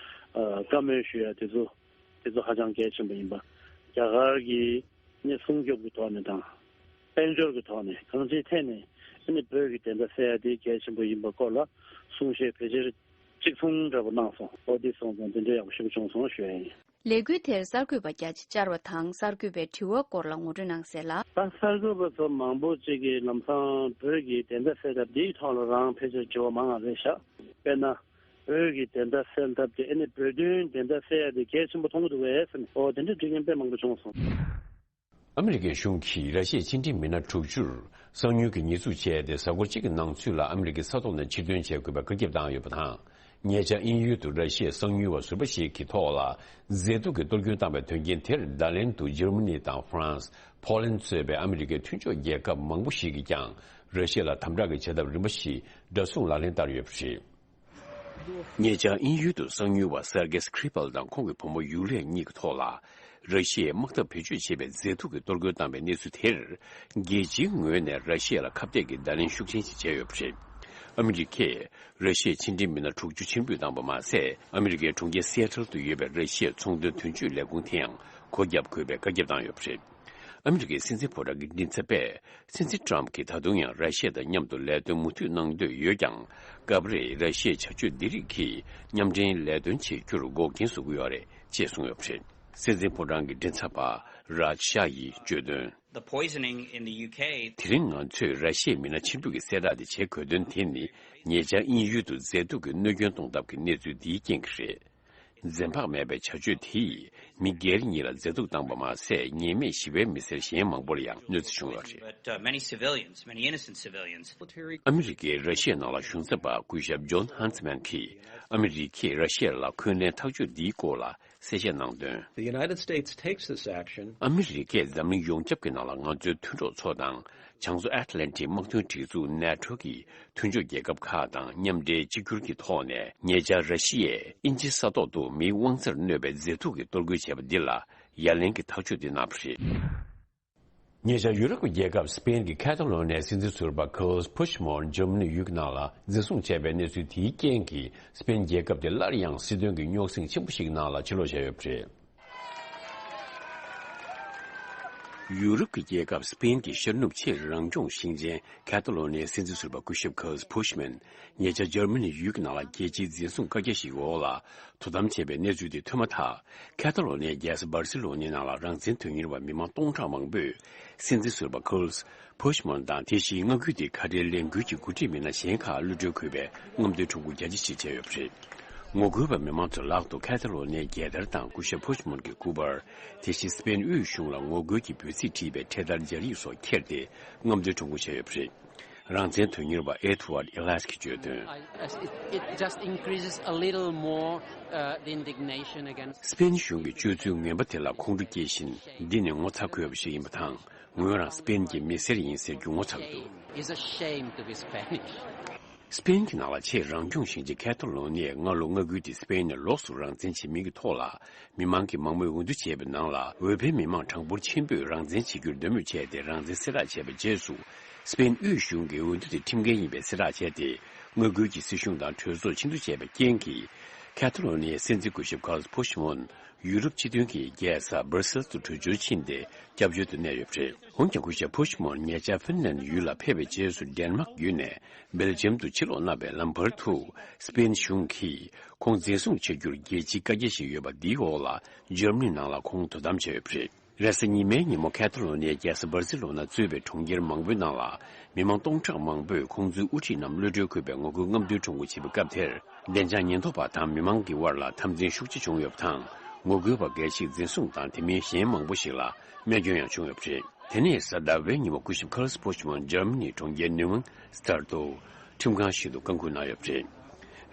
བཀའ་མོལ་ཞུ་ཡ་དེ་ཚོ་དེ་ཚོ་ཧ་ཅང་གལ་ཆེན་པོ་ཡིན་པ། རྒྱ་གར་གྱི་ནི་སྲུང་སྐྱོབ་ཀྱི་ཐོག་ནས་དང་། དཔལ་འབྱོར་གྱི་ཐོག་ནས་གང་ཅིའི་ཐད་ནས་ཨ་ནི་བོད་ཀྱི་བདེན་མཐའ་གསལ་ཡ་དེ་གལ་ཆེན་པོ་ཡིན་པ་སྐོར་ལ་གསུང་བཤད་ཕལ་ཆེར་གཅིག་མཚུངས་འདྲ་པོ་གནང་སོང་། འོ་དེ་སོང་ཙང་དེ་འདྲ་ཡག་པོ་ཞེ་པོ་བྱུང་སོང་ཞུ་ཡ་ཡིན། ལས་འགུལ་དེར་གསར་འགོད་པ་བརྒྱ་ཆ་བཅར་བ་དང་། གསར་འགོད་པའི་དྲི་བ་སྐོར་ལ་ངོ་སྤྲོད་གནང་གསལ་ལ། ད་གསར་འགོད་པ་ཚོ་མང་པོ་ཅིག་གིས་ལམ་སང་བོད་ཀྱི་བདེན་མཐའ་གསལ་ཐབས་འདིའི་ཐོག་ལ་རང་ཕལ་ཆེར་དྲི་བ་མང་བ་རེད་ཤག། དཔེར་ན། བོད་ཀྱི་བདེན་མཐའ་གསལ་ཐབས་དེ་ཨ་ནི་བོད་དོན་བདེན་མཐའ་གསལ་ཡ་དེ་གལ་ཆེན་པོ་མཐོང་གི་འདུག་གས་ཟེར་ནས། འོ་དེ་འདྲ་དྲི་མཁན་དཔེ་མང་པོ་བྱུང་སོང་། ཨ་མི་རི་ཀའི་གཞུང་གིས་ར་ཤི་ཡའི་ཕྱི་འབྲེལ་མི་སྣ་དྲུག་ཅུར་གསང་ཉུལ་གྱི་ཉེས་འཛུགས་བྱས་ཏེ། གཟའ་འཁོར་གཅིག་གི་ནང་ཚུད་ལ་ཨ་མི་རི་ཀའི་ས་ཐོག་ནས་ཕྱིར་འདོན་བྱེད་དགོས་པའི་བཀའ་ཁྱབ་བཏང་ཡོད་པ་དང་། ཉེ་ཆར་དབྱིན་ཡུལ་དུ་ར་ཤི་ཡའི་གསང་ཉུལ་བ་ཟུར་པ་ཞིག་གི་ཐོག་ལ་མཛེས་སྡུག་གི་གཏོར་སྐྱོན་བཏང་བའི་དོན་རྐྱེན་དེར། བརྡ་ལན་དུ་འཇར་མ་ནི་དང་ཧྥ་རན་སི། ཕོ་ལན་གཙོས་པའི་ཨ་མི་རི་ཀའི་མཐུན་ཕྱོགས་རྒྱལ་ཁབ་མང་པོ་ཞིག་གིས་ཀྱང་ར་ཤི་ཡ་ལ་དམ་དྲག་གི་བྱེད་ཐབས་རིམ་པ་ཞིག་འདྲ་མཚུངས་ལག་ལེན་བསྟར་ཡོད་པ་རེད། ཉེ་ཆར་དབྱིན་ཡུལ་དུ་གསང་ཉུལ་བ་སར་གེ་སི་ཁི་རི་པལ་དང་ཁོང་གི་བུ་མོ་ཡུ་ལེ་གཉིས་ཀྱི་ཐོག་ལ་ར་ཤི་ཡས་དམག་འཐབ་བེད་སྤྱོད་བྱས་པའི་མཛེས་སྡུག་གི་གཏོར་རྒོལ་བཏང་བའི་གནས་ཚུལ་དེར། རྒྱལ་སྤྱིའི་ངོས་ནས་ར་ཤི་ཡ་ལ་ཁ་གཏད་ཀྱི་བརྡ་ལན་ཤུགས་ཆེན་ཞིག་བྱས་ཡོད་པ་རེད། ཨ་མི་རི་ཀས་ར་ཤི་ཡའི་ཕྱི་འབྲེལ་མི་སྣ་དྲུག་ཅུ་ཕྱིར་འབུད་བཏང་པ་མ་ཟད། ཨ་མི་རི་ཀའི་གྲོང་ཁྱེར་སི་ཨེ་ཊལ་དུ་ཡོད་པའི་ར་ཤི་ཡའི་ཚོང་དོན་དོན་གཅོད་ལས་ཁུངས་དེ་ཡང་སྒོ་བརྒྱབ་དགོས་པའི་བཀའ་ཁྱབ་བཏང་ཡོད་པ་རེད། ཨ་མི་རི་ཀའི་སྲིད་འཛིན་ཕོ་བྲང་གི་མགྲིན་ཚབ་པས། སྲིད་འཛིན་ཊམ་གྱིས་ད་དུང་ཡང་ར་ཤི་ཡ་དང་མཉམ་དུ་ལས་དོན་མུ་མཐུད་གནང་འདོད་ཡོད་ཀྱང་། སྐབས་རེ་ར་ཤི་ཡའི་བྱ་སྤྱོད་འདི་རིགས་ཀྱིས་མཉམ་འབྲེལ་ལས་དོན་བྱེད་རྒྱུར་འགོག་རྐྱེན་བཟོ་གི་ཡོད་རེད་ཅེས་གསུངས་ཡོད་པ་རེད། སྲིད་འཛིན་ཕོ་བྲང་གི་མགྲིན་ཚབ་པ་རཱཇ་ཤཱ་ཡིས་བརྗོད་དོན། The poisoning in the U K དེ་རིང་ང་ཚོས་ར་ཤི་ཡའི་མི་སྣ་ཆེན་པོ་གི་གསལ་བསྒྲགས་དེ་བྱེད་དགོས་དོན་དེ་ནི་ཉེ་ཆར་དབྱིན་ཡུལ་དུ་མཛེས་སྡུག་གི་གནོད་སྐྱོན་གཏོང་ཐབས་ཀྱི་གནས་ཚུལ་འདིའི་རྐྱེན་གྱིས་རེད། འཛེམ་བག་མེད་པའི་བྱ་སྤྱོད་དེས་མི་སྒེར་གཉིས་ལ་མཛེས་སྡུག་བཏང་པ་མ་ཟད། ཉེས་མེད་ཞི་བའི་མི་སེར་གཞན་མང་པོ་ལ་ཡང་གནོད་འཚེ་བྱུང་ཡོད་རེད། But, uh, many civilians, many innocent civilians. ཨ་མི་རི་ཀའི་ར་ཤི་ཡའི་ནང་ལ་གཞུང་ཚབ་པ་སྐུ་ཞབས་ཇོན་ཧན་སི་མན་གྱིས་ཨ་མི་རི་ཀས་ར་ཤི་ཡ་ལ་འཁོན་ལན་ཐག་གཅོད་འདིའི་སྐོར་ལ་གསལ་བཤད་གནང་དོན། The United States takes this action. ཨ་མི་རི་ཀས་འཛམ་གླིང་ཡོངས་ཁྱབ་ཀྱི་ནང་ལ་ང་ཚོའི་མཐུན་གྲོགས་ཚོ་དང་། བྱང་མཚོ་ཨེཊ་ལན་ཊིག་དམག་དོན་སྒྲིག་འཛུགས་ནེ་ཊོ་གི་མཐུན་ཕྱོགས་རྒྱལ་ཁབ་ཁག་དང་མཉམ་འབྲེལ་གཅིག་གྱུར་གྱི་ཐོག་ནས། ཉེ་ཆར་ར་ཤི་ཡས་དབྱིན་ཇི་ས་ཐོག་ཏུ་མིའི་དབང་རྩར་གནོད་པའི་མཛེས་སྡུག་གི་གཏོར་རྒོལ་བྱས་པ་འདི་ལ་ཡ་ལན་གྱི་ཐག་གཅོད་འདི་གནང་བ་རེད། ཉེ་ཆར་ཡུ་རོབ་ཀྱི་རྒྱལ་ཁབ་སི་པེན་གྱི་ཁ་ཐ་ལོ་ནིའི་སྲིད་འཛིན་ཟུར་པ་ཁཱརལ་ཕུཆ་མོན་འཇར་མ་ནི་ཡུལ་གྱི་ནང་ལ་འཛིན་བཟུང་བྱས་པའི་གནས་ཚུལ་དེའི་རྐྱེན་གྱིས། སི་པེན་རྒྱལ་ཁབ་དེ་སླར་ཡང་སྲིད་དོན་གྱི་རྙོག་ཟིང་ཆེན་པོ་ཞིག་ནང་ལ་ཕྱིར་ལོག་བྱས་ཡོད་པ་རེད། ཡུ་རོབ་ཀྱི་རྒྱལ་ཁབ་སི་པེན་གྱི་ཤར་ནུབ་ཆེས་རང་སྐྱོང་ཞིང་ཆེན་ཁ་ཐ་ལོ་ནིའི་སྲིད་འཛིན་ཟུར་པ་སྐུ་ཞབས་ཁཱརལ་ཕུཆ་མོན་ཉེ་ཆར་འཇར་མ་ནི་ཡུལ་གྱི་ནང་ལ་རྒྱལ་སྤྱིའི་འཛིན་བཟུང་བཀའ་རྒྱ་ཞིག་འོག་ལ་དོ་དམ་བྱས་པའི་གནས་ཚུལ་དེ་ཐོན་མ་ཐག་ཁ་ཐ་ལོ་ནིའི་རྒྱལ་ས་སྦར་སི་ལོ་ནིའི་ནང་ལ་རང་བཙན་དོན་གཉེར་བ་མི་མང་སྟོང་ཕྲག་མང་པོས་སྲིད་འཛིན་ཟུར་པ་ཁཱརལ་ཕུཆ་མོན་དང་དེ་བཞིན་མངའ་ཁུལ་དེའི་ཁ་བྲལ་ལས་འགུལ་གྱི་འགོ་ཁྲིད་མི་སྣ་གཞན་ཁག་གློད་གྲོལ་དགོས་པའི་རྔམ་སྟོན་ཁྲོམ་སྐོར་རྒྱ་ཆེ་ཞིག་བྱས་ཡོད་པ་རེད། ངོ་རྒོལ་བ་མི་མང་ཚོའི་ལག་ཏུ་ཁ་ཐ་ལོ་ནིའི་རྒྱལ་དར་དང་སྐུ་ཞབས་ཕུཆ་མོན་གྱི་སྐུ་པར། དེ་བཞིན་སི་པེན་དབུས་གཞུང་ལ་ངོ་རྒོལ་གྱི་འབོད་ཚིག་བྲིས་པའི་འཕྲེད་དར་སྦྱར་ཡིག་སོགས་འཁྱེར་ཏེ་རྔམ་སྟོན་ཁྲོམ་སྐོར་བྱས་ཡོད་པ་རེད། རང་བཙན་དོན་གཉེར་བ་ཨེ་ཐུ་ཝར་ཨི་ལཱས་ཀྱིས་བརྗོད་དོན། I- It, it just increases a little more, uh, the indignation against. སི་པེན་གཞུང་གི་སྤྱོད་ཚུལ་ངན་པ་དེ་ལ་ཁོང་ཁྲོ་སྐྱེས་ཤིང་། འདི་ནི་ངོ་ཚ་དགོས་པ་ཞིག་ཡིན་པ་དང་། ངོས་རང་སི་པེན་གྱི་མི་སེར་ཡིན་ཟེར་རྒྱུ་ངོ་ཚ་གི་འདུག It's a shame to be Spanish. སི་པེན་གྱི་ནང་ལ་ཆེས་རང་སྐྱོང་ཞིང་ཆེན་ཁ་ཐ་ལོ་ནི་ཡའི་སྔ་ལོ་མངའ་ཁུལ་དེ་སི་པེན་ནས་ལོགས་སུ་རང་བཙན་བྱེད་མིན་གྱི་ཐོག་ལ། མི་མང་གིས་མང་མོས་འོས་བསྡུ་བྱས་པའི་ནང་ལ། འོས་འཕེན་མི་མང་གྲངས་འབོར་ཆེན་པོས་རང་བཙན་བྱེད་རྒྱུར་འདོད་མོས་བྱས་ཏེ། རང་བཙན་གསལ་བསྒྲགས་བྱས་པའི་རྗེས་སུ། སི་པེན་དབུས་གཞུང་གིས་འོས་བསྡུ་དེ་ཁྲིམས་འགལ་ཡིན་པའི་གསལ་བསྒྲགས་བྱས་ཏེ། མངའ་ཁུལ་གྱི་སྲིད་གཞུང་དང་གྲོས་ཚོགས་ཕྱིར་བསྡུ་བྱས་པའི་རྐྱེན་གྱིས། ཁ་ཐ་ལོ་ནི་ཡའི་སྲིད་འཛིན་སྐུ་ཞབས་ཁཱརལ་ཕུཆ་མོན་ཡུ་རོབ་སྤྱི་མཐུན་གྱི་རྒྱལ་ས་སྦར་སེལ་དུ་བྲོས་བྱོལ་ཕྱིན་ཏེ། སྐྱབས་བཅོལ་དུ་གནས་ཡོད་པ་རེད། འོན་ཀྱང་སྐུ་ཞབས་ཕུཆ་མོན་ཉེ་ཆར་ཧྥིན་ལན་ཡུལ་ལ་ཕེབས་པའི་རྗེས་སུ། ཌེན་མཱག་ཡུལ་ནས་སྦེལ་ཇམ་དུ་ཕྱིར་ལོག་གནང་བའི་ལམ་བར་དུ། སི་པེན་གཞུང་གིས་ཁོང་འཛིན་བཟུང་བྱ་རྒྱུར་རྒྱལ་སྤྱིའི་བཀའ་རྒྱ་ཞིག་ཡོད་པ། འདིའི་འོག་ལ་འཇར་མ་ནི་ནང་ལ་ཁོང་དོ་དམ་བྱས་ཡོད་པ་རེད། རེས་གཟའ་ཉི་མའི་ཉིན་མོ་ཁ་ཐ་ལོ་ནིའི་རྒྱལ་ས་སྦར་སི་ལོ་ན་གཙོས་པའི་གྲོང་ཁྱེར་མང་པོའི་ནང་ལ། མི་མང་སྟོང་ཕྲག་མང་པོས་ཁོང་ཚོའི་དབུ་ཁྲིད་རྣམས་གློད་གྲོལ་དགོས་པའི་ངོ་རྒོལ་རྔམ་སྟོན་ཁྲོམ་སྐོར་བྱེད་པའི་སྐབས་དེར། བདེ་འཇགས་ཉེན་རྟོག་པ་དང་མི་མང་གི་དབར་ལ་འཐབ་འཛིང་ཤུགས་ཆེ་བྱུང་ཡོད་པ་དང་། ངོ་རྒོལ་བ་འགའ་ཞིག་འཛིན་བཟུང་དང་། དེ་མིན་གཞན་མང་པོ་ཞིག་ལ་རྨས་སྐྱོན་ཡང་བྱུང་ཡོད་པ་རེད། དེ་ནས་གཟའ་ཟླ་བའི་ཉིན་མོ་སྐུ་ཞབས་ཁཱརལ་ཕུཆ་མོན་འཇར་མ་ནིའི་གྲོང་ཁྱེར་ནིའུ་ཨན་སི་ཏར་དུ་ཁྲིམས་ཁང་ཞིག་ཏུ་བཀའ་འཁུར་གནང་ཡོད་པ་རེད།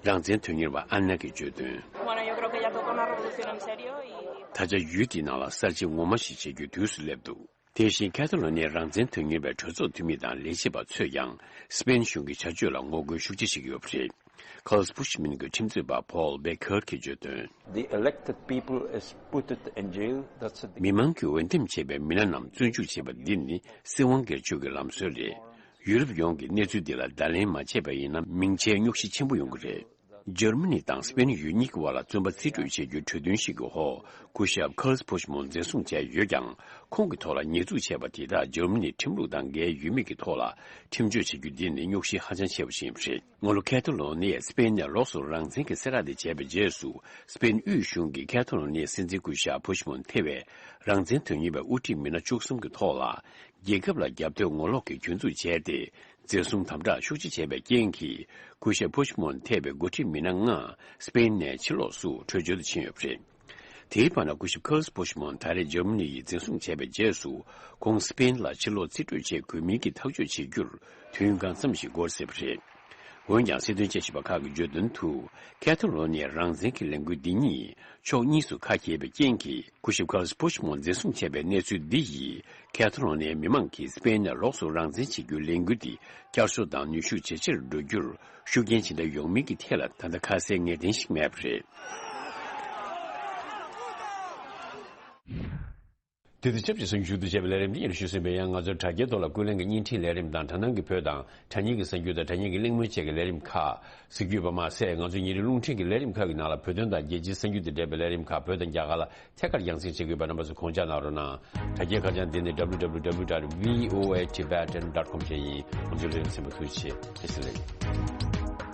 རང་བཙན་དོན་གཉེར་བ་ཨན་ན་གིས་བརྗོད་དོན། Bueno, yo creo que ya toca una revolución en serio y ད་ཆ་ཡུལ་དེའི་ནང་ལ་གསར་བརྗེ་ངོ་མ་ཞིག་བྱེད་རྒྱུའི་དུས་སུ་སླེབས་འདུག་དེ་བཞིན་ཁ་ཐ་ལོ་ནིའི་རང་བཙན་དོན་གཉེར་བའི་གྲོས་ཚོགས་འཐུས་མི་དང་ལས་བྱེད་པ་ཚོས་ཀྱང་སི་པེན་གཞུང་གི་བྱ་སྤྱོད་ལ་ངོ་རྒོལ་ཤུགས་ཆེ་བྱེད་ཀྱི་ཡོད་པ་རེད། ཁཱརལ་ཕུཆ་མོན་གྱི་ཁྲིམས་རྩོད་པ་ཕོལ་བྷེ་ཁར་གྱིས་བརྗོད་དོན། The elected people is put it in jail. That's a མི་མང་གིས་འོས་འདེམས་བྱས་པའི་མི་སྣ་རྣམས་བཙོན་འཇུག་བྱེད་པ་འདི་ནི་སྲིད་དབང་སྒེར་གཅོད་ཀྱི་ལམ་སྲོལ་རེད། ཡུ་རོབ་ཡོངས་ཀྱིས་གནས་ཚུལ་འདི་ལ་བརྡ་ལན་མ་བྱས་པ་ཡིན་ན། མིང་ཆད་རྙོག་གཞི་ཆེན་པོ་ཡོང་གི་རེད། འཇར་མ་ནི་དང་སི་པེན་ཡུལ་གཉིས་ཀྱི་དབར་ལ་བཙོན་པ་རྩིས་སྤྲོད་བྱེད་རྒྱུའི་གྲོས་མཐུན་ཞིག་གི་འོག་སྐུ་ཞབས་ཁཱརལ་ཕུཆ་མོན་འཛིན་བཟུང་བྱས་ཡོད་ཀྱང་། ཁོང་གི་ཐོག་ལ་ཉེས་འཛུགས་བྱས་པ་དེ་དག་འཇར་མ་ནིའི་ཁྲིམས་ལུགས་དང་འགལ་ཡོད་མེད་ཀྱི་ཐོག་ལ་ཁྲིམས་གཅོད་བྱེད་རྒྱུ་འདི་ནི་རྙོག་གཞི་ཧ་ཅང་ཆེ་བ་ཞིག་ཡིན་པ་རེད། སྔ་ལོ་ཁ་ཐ་ལོ་ནི་ཡས་སི་པེན་ནས་ལོགས་སུ་རང་བཙན་གྱི་གསལ་བསྒྲགས་དེ་བྱས་པའི་རྗེས་སུ། སི་པེན་དབུས་གཞུང་གིས་ཁ་ཐ་ལོ་ནི་ཡའི་སྲིད་འཛིན་སྐུ་ཞབས་ཕུཆ་མོན་ཐེ་བའི་རང་བཙན་དོན་གཉེར་བའི་དབུ་ཁྲིད་མི་སྣ་བཅུ་གསུམ་གྱི་ཐོག་ལ། རྒྱལ་ཁབ་ལ་རྒྱབ་གཏོད་ངོ་ལོག་གི་སྐྱོན་འཛུགས་བྱས་ཏེ། འཛིན་བཟུང་དམ་དྲག་ཤུགས་ཆེ་བྱས་པའི་རྐྱེན་གྱིས། སྐུ་ཞབས་ཕུཆ་མོན་ཐེ་བའི་འགོ་ཁྲིད་མི་སྣ་ལྔ་སི་པེན་ནས་ཕྱིར་ལོགས་སུ་བྲོས་བྱོལ་དུ་ཕྱིན་ཡོད་པ་རེད། དེའི་བར་ན། སྐུ་ཞབས་ཁཱརལ་ཕུཆ་མོན་ད་རེས་འཇར་མ་ནི་ཡིས་འཛིན་བཟུང་བྱས་པའི་རྗེས་སུ། ཁོང་སི་པེན་ལ་ཕྱིར་ལོག་རྩིས་སྤྲོད་བྱེད་དགོས་མིན་གྱི་ཐག་གཅོད་བྱེད་རྒྱུར་དུས་ཡུན་གང་འཚམ་ཞིག་འགོར་སྲིད་པ་རེད། འོན་ཀྱང་། སྲིད་དོན་དཔྱད་ཞིབ་པ་ཁག་གིས་བརྗོད་དོན་དུ། ཁ་ཐ་ལོ་ནི་ཡའི་རང་བཙན་གྱི་ལས་འགུལ་འདི་ཉིད་ཕྱོགས་གཉིས་སུ་ཁ་གྱེས་པའི་རྐྱེན་གྱིས། སྐུ་ཞབས་ཁཱརལ་ཕུཆ་མོན་འཛིན་བཟུང་བྱས་པའི་གནས་ཚུལ་འདི་ཡིས། ཁ་ཐ་ལོ་ནི་ཡའི་མི་མང་གིས་སི་པེན་ནས་ལོགས་སུ་རང་བཙན་བྱེད་རྒྱུའི་ལས་འགུལ་འདི་བསྐྱར་གསོ་དང་ནུས་ཤུགས་ཇེ་ཆེར་འགྲོ་རྒྱུར་ཤུགས་རྐྱེན་ཇི་འདྲ་ཡོང་མིན་གྱི་ཐད་ལ་ད་ལྟ་ཁ་གསལ་ངེས་གཏན་ཞིག་མེད་པ་རེད། དེ་དང་ཆབས་ཅིག་གསར་འགྱུར་ཞུ་གཏུག་བྱས་པའི་ལས་རིམ་འདི་ཡིན་ཞུས་ཟིན་པའི། ཡང་ང་ཚོའི་དྲ་རྒྱའི་ཐོག་ལ་ཀུན་གླེང་གི་བརྙན་འཕྲིན་ལས་རིམ་དང་། དྲ་སྣང་གི་བོད་དང་དྲ་བརྙན་གྱི་གསར་འགྱུར་དང་། དྲ་བརྙན་གྱི་གླེང་མོལ་བཅས་ཀྱི་ལས་རིམ་ཁག་གཟིགས་རྒྱུ་ཡོད་པ་མ་ཟད། ང་ཚོའི་ཉིན་རེའི་རླུང་འཕྲིན་གྱི་ལས་རིམ་ཁག་གི་ནང་ལ་བོད་དོན་དང་རྒྱལ་སྤྱིའི་གསར་འགྱུར་དང་འབྲེལ་བའི་ལས་རིམ་ཁག་བོད་དང་རྒྱ་གར་ལ་ཐད་ཀར་རྒྱང་སྲིང་བྱེད་ཀྱི་ཡོད་པ། རྣམ་པ་ཚོས་གོ་བརྡ་གནང་རོགས་གནང་། དྲ་རྒྱའི་ཁ་བྱང་འདི་ནི། W W W dot V O A Tibetan dot com བཅས་ཡིན། ང་ཚོའི་ལས་རིམ་གསན་པར་ཐུགས་རྗེ་ཆེ། བཀྲ་ཤིས་བདེ་ལེགས།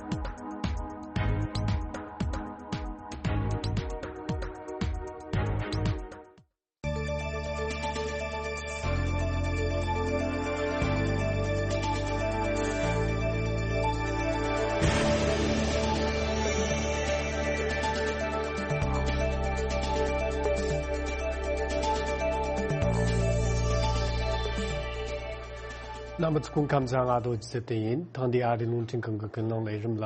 རྣམ་པ་ཚོ་སྐུ་ཁམས་བཟང་། ང་རྡོ་རྗེ་ཚེ་བརྟན་ཡིན། ཐེངས་འདིའི་ཨ་རིའི་རླུང་འཕྲིན་ཁང་གི་ཀུན་གླེང་ལས་རིམ་ལ།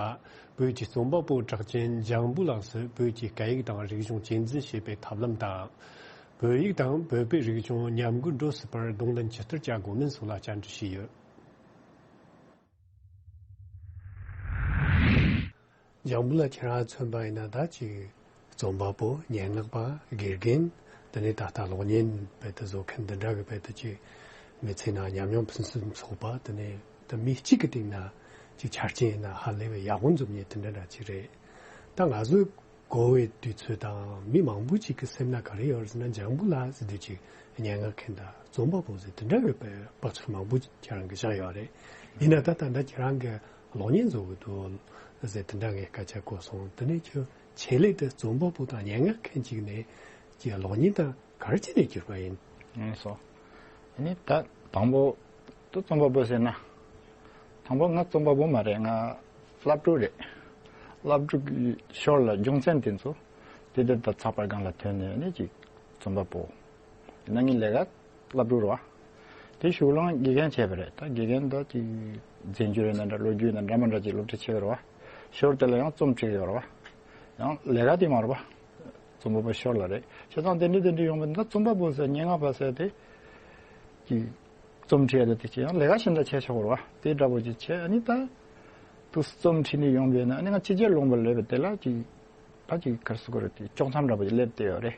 བོད་ཀྱི་རྩོམ་པ་པོ་གྲགས་ཅན་འཇང་བུ་ལགས་སུ་བོད་ཀྱི་སྐད་ཡིག་དང་རིག་གཞུང་གཅེས་འཛིན་བྱེད་པའི་ཐབས་ལམ་དང་། བོད་ཡིག་དང་བོད་པའི་རིག་གཞུང་མཉམ་འགུལ་འགྲོ་སྲིད་པར་གདོང་ལེན་ཇི་ལྟར་བྱ་དགོས་མིན་སོགས་ལ་བཅར་འདྲི་བྱས་ཡོད། འཇང་བུ་ལགས། ཁྱེད་རང་མཚོན་པ་ཡིན་ན་ད་ཅིག་རྩོམ་པ་པོ། སྙན་ངག་པ། དགེ་རྒན། དེ་ནས་ད་ལྟ་གློག་བརྙན་དཔེ་དེ་བཟོ་མཁན་འདི་འདྲ་གི་དཔེ་དེ་ཅིག་མི་ཚེ་ནང་ཉམས་མྱོང་ཕུན་སུམ་ཚོགས་པ། དེ་ནས་ད་མི་གཅིག་གི་སྟེང་ན་ཅིག་ཆ་རྐྱེན་ཡིན་ན་ཧ་ལས་པའི་ཡག་པོ་འཛོམས་མཁན་དེ་འདྲ་འདྲ་ཅིག་རེད། ད་ང་ཚོའི་གོ་བའི་དུས་ཚོད་དང་མི་མང་པོ་ཅིག་གི་སེམས་ན་ག་རེ་ཡོད་རེད་ཟེར་ན། འཇང་བུ་ལགས་ཟེར་དུས་ཅིག་སྙན་ངག་མཁན་དང་རྩོམ་པ་པོ་ཟེར་དེ་འདྲ་གི་དཔེ་ཕྱོགས་མང་པོ་ཁྱེད་རང་གིས་བཞག་ཡོད་རེད། ཡིན་ན་ད་ད་ལྟ་ཁྱེད་རང་གིས་གློག་བརྙན་བཟོ་གི་འདུག་ཟེར་དེ་འདྲ་ངས་སྐད་ཆ་གོ་སོང་། དེ་ནས་ཁྱོད་ཆེད་ལས་དེ་རྩོམ་པ་པོ་དང་སྙན་ངག་མཁན་ཅིག་ནས་ཀྱི་གློག་བརྙན་དང་ག་རེ་བྱས་ནས་གྱུར་པ་ཡིན། ངས་སོ། ཨ་ནི་ད་དང་པོ་དུ་རྩོམ་པ་པོ་ཟེར་ན། དང་པོ་ང་རྩོམ་པ་པོ་མ་རེད། ང་སློབ་ཕྲུག་རེད། སློབ་ཕྲུག་གི་ཞོར་ལ་རྒྱུ་མཚན་དེ་ཚོ་དེ་དེ་ད་ཚགས་པར་སྒང་ལ་ཐོན་ནས་ཨ་ནི་ཅིག་རྩོམ་པ་པོ། ཡིན་ན་ངའི་ལས་ཀ་སློབ་ཕྲུག་རེད་བ། དེ་གཞུག་ལ་དགེ་རྒན་བྱས་པ་རེད། ད་དགེ་རྒན་ད་ཅིག་རྫས་འགྱུར་ཡིན་ན་འདྲ། ལོ་རྒྱུས་ཡིན་ན་འདྲ་མ་འདྲ་ཅིག་སློབ་ཁྲིད་བྱེད་ཀྱི་རེད་བ། ཞོར་དེ་ལ་ཡང་རྩོམ་བྲིས་ཀྱི་ཡོད་རེད་བ། ཡང་ལས་ཀ་དེ་མ་རེད་བ། རྩོམ་པ་པོ་ཞོར་ལ་རེད། བྱས་ཙང་དེ་འདྲ་དེ་འདྲ་ཡོང་བ་ད་རྩོམ་པ་པོ་ཟེར། སྙན་ངག་པ་ཟེར་དེ་ཅིག་རྩོམ་བྲིས་ཡ་དེ་དེ་ཅིག་ཡང་ལས་ཀ་ཞིག་འདྲ་བྱས་ཆོག་རེད་བ། དེ་འདྲ་པོ་ཅིག་བྱས། ཨ་ནི་ད་དུ་རྩོམ་བྲིས་ནས་ཡོང་བས་ན་ཨ་ནི་ང་ཕྱི་རྒྱལ་ལུང་པ་སླེབས་པ་དེ་ལ་ཅིག་ད་ཅིག་ག་རེ་ཟེར་དགོས་རེད། དེ་དཀྱོག་མཚམས་འདྲ་པོ་ཅིག་སླེབས་བསྡད་ཡོད་རེད།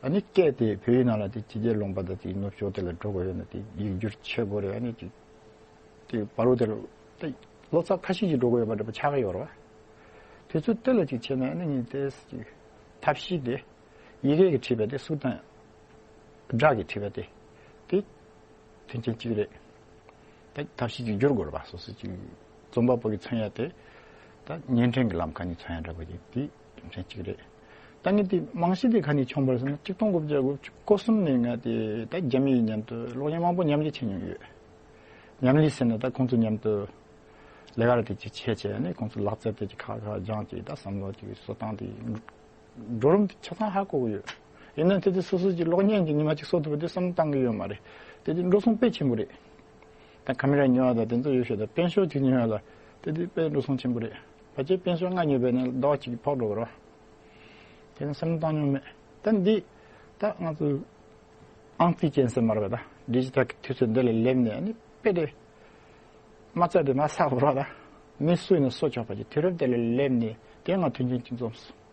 ཨ་ནི་སྐད་དེ་བོད་ཡིག་ནང་ལ་དེ་ཕྱི་རྒྱལ་ལུང་པ་དང་དེ་ནུབ་ཕྱོགས་དེ་ལ་འགྲོ་དགོས་ཡོད་ན་དེ་ཡིག་སྒྱུར་བྱེད་དགོས་རེད། ཨ་ནི་ཅིག་དེ་བར་དུ་དེ་ལ་དེ་ལོ་ཙཱ་ཁ་ཤས་ཀྱིས་འགྲོ་དགོས་ཡོད་པ་འདྲ་པོ་ཆགས་ཀྱི་ཡོད་རེད་བ། དུས་ཚོད་དེ་ལ་ཅིག་བྱས་ན་ཨ་ནི་ངས་དེ་ཅིག་ཐབས་ཤེས་དེ། ཡི་གེ་གིས་བྲིས་པ་དེ་གཟུགས་དང་སྒྲ་གིས་བྲིས་པ་དེ། དེ་དོན་ཆེན་གཅིག་རེད། ད་ཐབས་ཤེས་ཅིག་བསྒྱུར་དགོས་རེད་པ། སོ་སོ་ཅིག་རྩོམ་པ་པོ་གིས་མཚོན་ཡ་དེ་ད་བརྙན་འཕྲིན་གྱི་ལམ་ཁ་ནས་མཚོན་ཡ་འདྲ་པོ་ཅིག་དེ་དོན་ཆེན་གཅིག་རེད། ད་ངས་དེ་རྨང་གཞི་དེ་ག་ནས་བྱུང་བ་རེད་ཟེར་ན། གཅིག་སྟོང་དགུ་བརྒྱ་དགུ་བཅུ་གོ་གསུམ་ནས་ང་དེ་ད་རྒྱ་མི་ཡི་མཉམ་དུ་གློག་བརྙན་མང་པོ་མཉམ་ལས་བྱེད་མྱོང་ཡོད། མཉམ་ལས་ཟེར་ན་ད་ཁོང་ཚོ་མཉམ་དུ་ལས་ཀ་ར་དེ་ཅིག་བྱས་བྱས་ནས་ཁོང་ཚོ་ལག་རྩལ་དེ་ཅིག་ཁག་ཁག་སྦྱངས་ཅིག་ད་བསམ་བློ་ཅིག་བཟོ་སྟངས་དེ་འགྲོ་རིམ་དེ་ཆ་ཚང་ཧ་གོ་གི་ཡོད། ཡིན་ན་དེ་དུས་སོ་སོ་ཀྱིས་གློག་བརྙན་གྱི་ཉི་མ་གཅིག་བཟོ་ཐུབ་པ་དེ་བསམ་བློ་བཏང་གི་ཡོད་མ་རེད། དེ་དུས་འགྲོ་སོང་དཔེ་ཆེན་པོ་རེད། ད་ཁ་མེ་ར་ཉོ་བ་དང་དེ་ཚོ་ཡོད་ཤོད་དང་། དཔེ་ཤོག་ཅིག་ཉོ་ཡ་ལ་དེ་དུས་དཔེ་འགྲོ་སོང་ཆེན་པོ་རེད། ཕལ་ཆེར་དཔེ་ཤོག་ལྔ་ཉོས་པས་ནི་ཟླ་བ་གཅིག་གིས་ཕོག་འགྲོ་གི་རེད། དེ་ནི་བསམ་བློ་བཏང་མྱོང་མེད། ད་འདི་ད་ང་ཚོ་ཨང་རྩིས་ཅན་ཟེར་མ་རེད་པ། ད་ཌི་ཇི་ཊལ་གྱི་དུས་ཚོད་འདི་ལ་སླེབས་ནས་ནི་དཔེ་དེ། མ་རྩ་དེ་མ་ཟ་བར་ད། མི་སུ་ཡིན་ན་གསོ་ཆོག་པ་ཅིག་དུས་རབས་དེ་ལ་སླེབས་ནས་དེ་ང་མཐུན་རྐྱེན་གཅིག་འཛོམས་སོང་།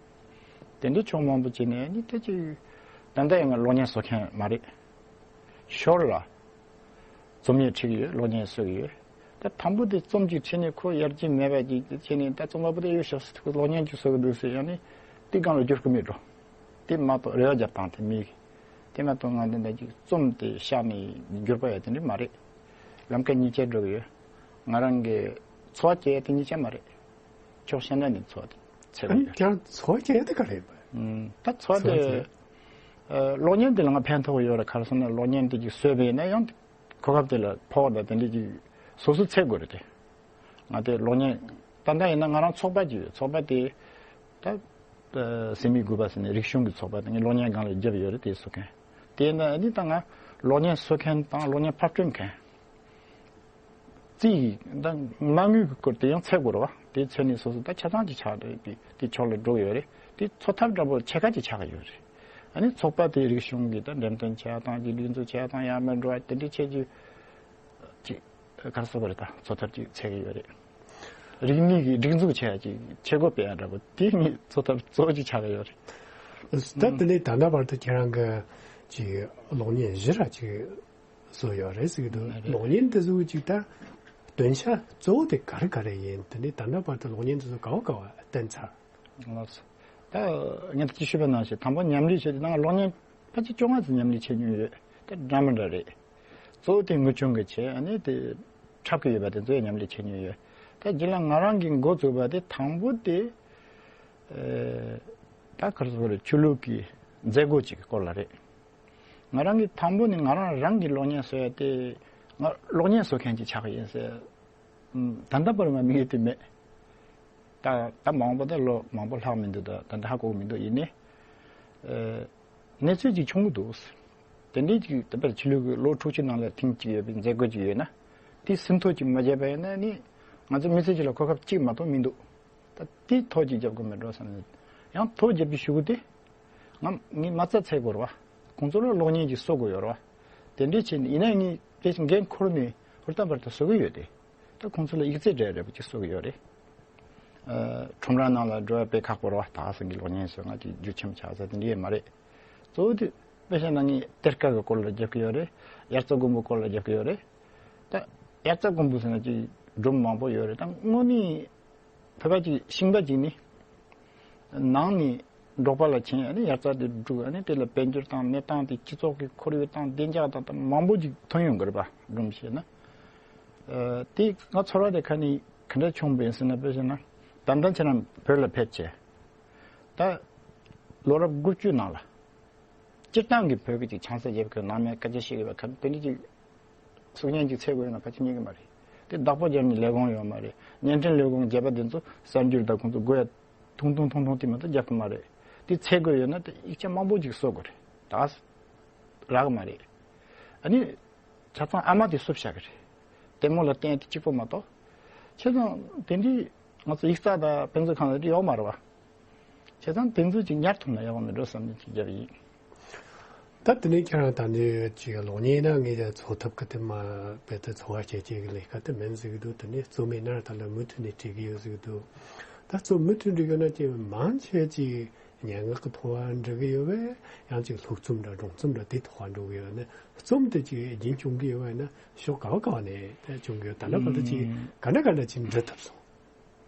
དེ་འདྲ་ཕྱོགས་མང་པོ་བྱས་ནས་ནི་དེ་ཅིག་ད་ལྟ་ཡང་ང་གློག་བརྙན་བཟོ་མཁན་མ་རེད། ཞོར་ལ་རྩོམ་ཡིག་འབྲི་གི་ཡོད། གློག་བརྙན་བཟོ་གི་ཡོད། ད་དང་པོ་དེ་རྩོམ་ཅིག་བྲིས་ནས་ཁོ་ཡར་རྒྱས་མེད་པ་ཅིག་བྱས་ནས། ད་རྩོམ་པ་པོ་དེ་ཡོད་ཤག་ཟེར། ཁོ་གློག་བརྙན་ཅིག་བཟོ་གི་འདུག་ཟེར་ཡང་ནི་དེ་སྒང་ལ་འགྱུར་གི་མེད་འགྲོ། དེ་མ་གཏོགས་རེ་བ་རྒྱབ་སྟངས་དེ་མེད་གི། དེ་མ་གཏོགས་ང་འདི་འདྲ་ཅིག་རྩོམ་དེ་བཞག་ནས་འགྱུར་བ་ཡོད་དེ་འདྲ་མ་རེད། ལམ་ཁ་གཉིས་ཆ་འགྲོ་གི་ཡོད། ང་རང་གི་འཚོ་བ་སྐྱེལ་ཡ་དེ་གཉིས་ཆ་མ་རེད། ཕྱོགས་གཞན་དག་ནས་འཚོ་བ་དེ་འཚོལ་གི་ཡོད། ཨ་ནི་ཁྱེད་རང་འཚོ་བ་སྐྱེལ་ཡ་དེ་ག་རེད་པ། ཨུམ། ད་འཚོ་བ་འཚོ་བ་དེ་སྐྱེལ། ཨ། གློག་བརྙན་དེ་ལ་ང་ཕན་ཐོགས་ཡོད་རེད། ག་རེ་ཟེར་ན་གློག་བརྙན་དེ་ཅིག་བཟོས་པ་ཡིན་ན་ཡང་གོ་སྐབས་དེ་ལ་ཕོགས་དང་དེ་འདྲ་ཅིག་སོ་སོ་འཚོལ་དགོས་རེད་དེ། ང་དེ་གློག་བརྙན་ད་ལྟ་ཡིན་ན་ང་རང་ཚོགས་པ་ཅིག་ཡོད། ཚོགས་པ་དེ་ད་ཨ་སེ་མི་དགུ་པ་ཟེར་ནས་རིག་གཞུང་གི་ཚོགས་པ་དེ་ངས་གློག་བརྙན་སྒང་ལ་བརྒྱབ་ཡོད་རེད། དེ་བཟོ་མཁན་དེ་ཡིན་ན་ཨ་ནི་ད་ང་གློག་བརྙན་བཟོ་མཁན་དང་གློག་བརྙན་ཕབ་སྐྲུན་མཁན། རྩིས་ཀྱི་ད་མ་དངུལ་གྱི་སྐོར་དེ་ཡང་འཚོལ་དགོས་རེད་བ། དེ་འཚོལ་ནས་སོ་སོ་ད་ཆ་ཚང་ཅིག་ཆགས་རེད། དེ་དེ་ཕྱོགས་ལ་འགྲོ་གི་ཡོད་རེད། དེ་འཚོ་ཐབས་འདྲ་པོ་ཕྱེད་ཀ་ཅིག་ཆགས་ཀྱི་ཡོད་རེད། ཨ་ནི་ཚོགས་པ་དེ་རིག་གཞུང་གི་ད་འགྲེམས་སྟོན་བྱེད་ཡ་དང་ཅིག་སྒྲིག་འཛུགས་བྱེད་ཡ་དང་ཡར་མར་འགྲོ་ཡ་དེ་འདྲ་བྱེད་རྒྱུ་ཅིག་ག་རེ་ཟེར་དགོས་རེད། ད་འཚོ་ཐབས་ཅིག་འཚོལ་གྱི་ཡོད་རེད། རིག་གནས་ཀྱི་སྒྲིག་འཛུགས་བྱེད་ཡ་ཅིག་བྱེད་སྒོ་སྤེལ་ཡ་འདྲ་པོ་དེ་ངས་འཚོ་ཐབས་གཙོ་བོ་ཅིག་ཆགས་ཀྱི་ཡོད་རེད། ད་དེ་ནས་ད་ལྟ་བར་དུ་ཁྱེད་རང་གི་ཅིག་གློག་བརྙན་བཞི་ར་ཅིག་བཟོས་ཡོད་རེད་ཟེར་གྱི་འདུག། རེད། གློག་བརྙན་དེ་ཚོ་གི་ཅིག་ད་སྟོན་ཆ་གཙོ་བོ་དེ་ག་རེ་ག་རེ་ཡིན། དེ་ནས་ད་ལྟ་བར་དུ་གློག་བརྙན་དེ་ཚོ་ག་བ་ག་བ་བསྟན་ཚར། ལགས་སོ། ད་ངས་ད་ཅི་ཞུས་པ་ནང་བཞིན་དང་པོ་མཉམ་ལས་བྱས་ཏེ་ད་ང་གློག་བརྙན་ཕལ་ཆེར་བཅོ་ལྔ་ཙམ་མཉམ་ལས་བྱས་མྱོང་ཡོད། ད་འདྲ་མི་འདྲ་རེད། གཙོ་བོ་དེ་ངུ་ཆུང་གི་བྱས། ཨ་ནི་དེ་འཁྲབ་ཀྱི་ཡོད་པ་དེ་ཚོ་ཡང་མཉམ་ལས་བྱས་མྱོང་ཡོད། ད་རྗེས་ལ་ང་རང་གིས་འགོ་བཙུགས་པ་དེ་དང་པོ་དེ་ཨེ་ད་ག་རེ་ཟེར་དགོས་རེད། ཆོས་ལུགས་ཀྱི་མཛད་སྒོ་ཅིག་གི་སྐོར་ལ་རེད། ང་རང་གིས་དང་པོ་ནས་ང་རང་རང་གི་གློག་བརྙན་བཟོ་ཡ་དེ་ང་གློག་བརྙན་བཟོ་མཁན་ཅིག་ཆགས་ཀྱི་ཡིན་ཟེར། ད་ལྟ་བར་ང་དམིགས་ཡུལ་དེ་མེད། ད་ད་མང་པོ་ད་ལོ་མང་པོ་ལྷག་མི་འདུག། ད་ད་ལྟ་ཧ་གོ་གི་མི་འདུག། ཡིན་ནའི་ཨེ་གནས་ཚུལ་ཅིག་བྱུང་གི་འདུག། དེ་འདྲའི་ཅིག་ད་དཔེར་ཆོས་ལུགས་ཀྱི་ལོ་དྲུག་ཅུ་ནང་ལ་ཐེངས་གཅིག་ཡོད་པའི་མཛད་སྒོ་ཅིག་ཡོད་ན། དེ་ཟིན་ཐོ་ཅིག་མ་བརྒྱབ་པ་ཡིན་ན་ནི་ང་ཚོ་མི་ཚེ་གཅིག་ལ་གོ་སྐབས་གཅིག་མ་གཏོགས་མི་འདུག་ད་དེ་ཐོ་ཅིག་རྒྱབ་དགོས་མེད་འགྲོ་བསམ་ནས། ཡང་ཐོ་རྒྱབ་པའི་གཞུག་གུ་དེ་ང་ངའི་མ་རྩ་ཚད་དགོས་རེད་བ། ཁོང་ཚོ་ལ་གློག་བརྙན་ཅིག་བཟོ་དགོས་ཡོད་རེད་བ། དེ་འདྲའི་ཆེད་ནས་ཡིན་ན་ངས་དེ་འགན་འཁུར་ནས་ཧུར་ཐག་བར་དུ་བཟོ་གི་ཡོད་དེ། ད་ཁོང་ཚོ་ལ་ཡིག་ཚད་འདྲ་འདྲ་པོ་ཅིག་བཟོ་གི་ཡོད་རེད། ཨ། ཁྲོམ་ར་ནང་ལ་འགྲོ་ཡ་དཔེ་ཁག་པོ་རེད་བ། ད་ག་སེང་གི་གློག་བརྙན་བཟོས་ང་ཅིག་རྒྱུ་ཆེན་པོ་ཆགས་ས་དེ་འདྲ་ཡོད་མ་རེད། གཙོ་བོ་དེ་དཔེ་བཞག་ན་ངས་གཏེར་ཁ་གི་སྐོར་ལ་རྒྱབ་ཀྱི་ཡོད་རེད། དབྱར་རྩྭ་དགུན་འབུ་སྐོར་ལ་རྒྱབ་ཀྱི་ཡོད་རེད། ད་དབྱར་རྩྭ་དགུན་འབུ་ཟེར་ན་ཅིག་སྒྲོམ་མང་པོ་ཡོད་རེད། ད་དངོས་གནས་བོད་པ་ཅིག་ཤིང་པ་ཅིག་ནི་ནང་ནས་འབྲོག་པ་ལ་ཕྱིན། ཨ་ནི་དབྱར་རྩྭ་དེ་བསྒྲུགས། ཨ་ནི་དེ་ལ་དཔལ་འབྱོར་དང་གནས་སྟངས་དེ་སྤྱི་ཚོགས་ཀྱི་ཁོར་ཡུག་དང་བདེ་འཇགས་དང་དང་མང་པོ་ཅིག་ཐོན་ཡོང་གི་རེད་པ། སྒྲོམ་བཤད་ན། ཨ། དེ་ང་ཚོར་བ་དེ་ཁ་ནས་ག་འདྲ་བྱུང་བ་ཡིན་ཟེར་ན། དཔེ་བཤད་ན་ད་ལྟ་ཁྱེད་རང་བོད་ལ་ཕེབས་བྱས། ད་ལོ་རབས་དགུ་བཅུ་ནང་ལ་སྤྱིར་བཏང་གི་བོད་ཀྱི་ཅིག་ཆང་ས་རྒྱབ་ཀྱི་ནང་མའི་སྐད་ཆ་བཤད་ཀྱི་བ་ཁ་དེ་འདྲ་ཅིག་གཟུགས་བརྙན་ཅིག་འཚོལ་དགོས་ཡོད་ན་ཕལ་ཆེར་རྙེད་ཀྱི་མ་རེད། དེ་བདག་པོ་རྒྱབ་ནས་ལས་ཁུངས་ཡོད་མ་རེད། བརྙན་འཕྲིན་ལས་ཁུངས་བརྒྱབ་པ་དེ་ཚོ་གསར་འགྱུར་དང་ཁོང་ཚོ་དགོས་ཡ་ཐུང་ཐུང་ཐུང་ཐུང་དེ་མ་གཏོགས་རྒྱབ་ཀྱི་མ་རེད། དེ་འཚོལ་དགོས་ཡོད་ན་དེ་ཡིག་ཆ་མང་པོ་ཅིག་བཟོ་དགོས་རེད། ད་རག་གི་མ་རེད། ཨ་ནི་ཆ་ཚང་ཨ་མ་དེ་བསུབ་བཞག་གི་རེད། ལྟད་མོ་ལ་བརྟེན་དེ་གཅིག་པོ་མ་གཏོགས། བྱས་ཙང་དེ་འདྲའི་ང་ཚོ་ཡིག་ཚགས་དང་དཔེ་མཛོད་ཁང་ལ་དེ་ཡོད་མ་རེད་བ། བྱས་ཙང་དེ་ཚོ་ཅིག་ཉར་ཐུབ་ན་ཡག་པོ་མེད་འགྲོ་བསམ་ནས་ཅིག་བརྒྱབ་ཡིན། ད་དེ་ནས་ཁྱེད་རང་ད་ནི་ཅིག་གློག་བརྙན་ན་ངས་འཚོལ་ཐུབ་ཀི་དེ་མ་རྦད་དེ་འཚོལ་བ་བྱེད་ཅིག་གི་ལས་ཀ་དེ་མིན་ཟིག་འདུག་དེ་ནས་རྩོམ་མི་ནར་ད་ལ་མུ་མཐུད་ནས་བྲིས་གི་ཡོད་ཟིག་འདུག་ད་རྩོམ་མུ་མཐུད་འབྲི་གི་ན་ཅིག་མང་ཆེ་ཅིག་སྙན་ངག་གི་ཐོག་འབྲི་གི་ཡོད་པས། ཡང་ཅིག་ལྷུག་རྩོམ་འདྲ་སྒྲུང་རྩོམ་འདྲ་དེ་ཐོག་འགྲོ་གི་ཡོད་ན། རྩོམ་དེ་ཅིག་རྒྱུན་སྐྱོང་གི་ཡོད་པ་ཡིན་ན་ཕྱོགས་ག་བ་ག་བ་ནས་ད་སྐྱོང་གི་ཡོད། ད་ལྟ་བར་དུ་ཅིག་ག་འདྲ་ག་འདྲ་ཅིག་འབྲི་ཐུབ་སོང་།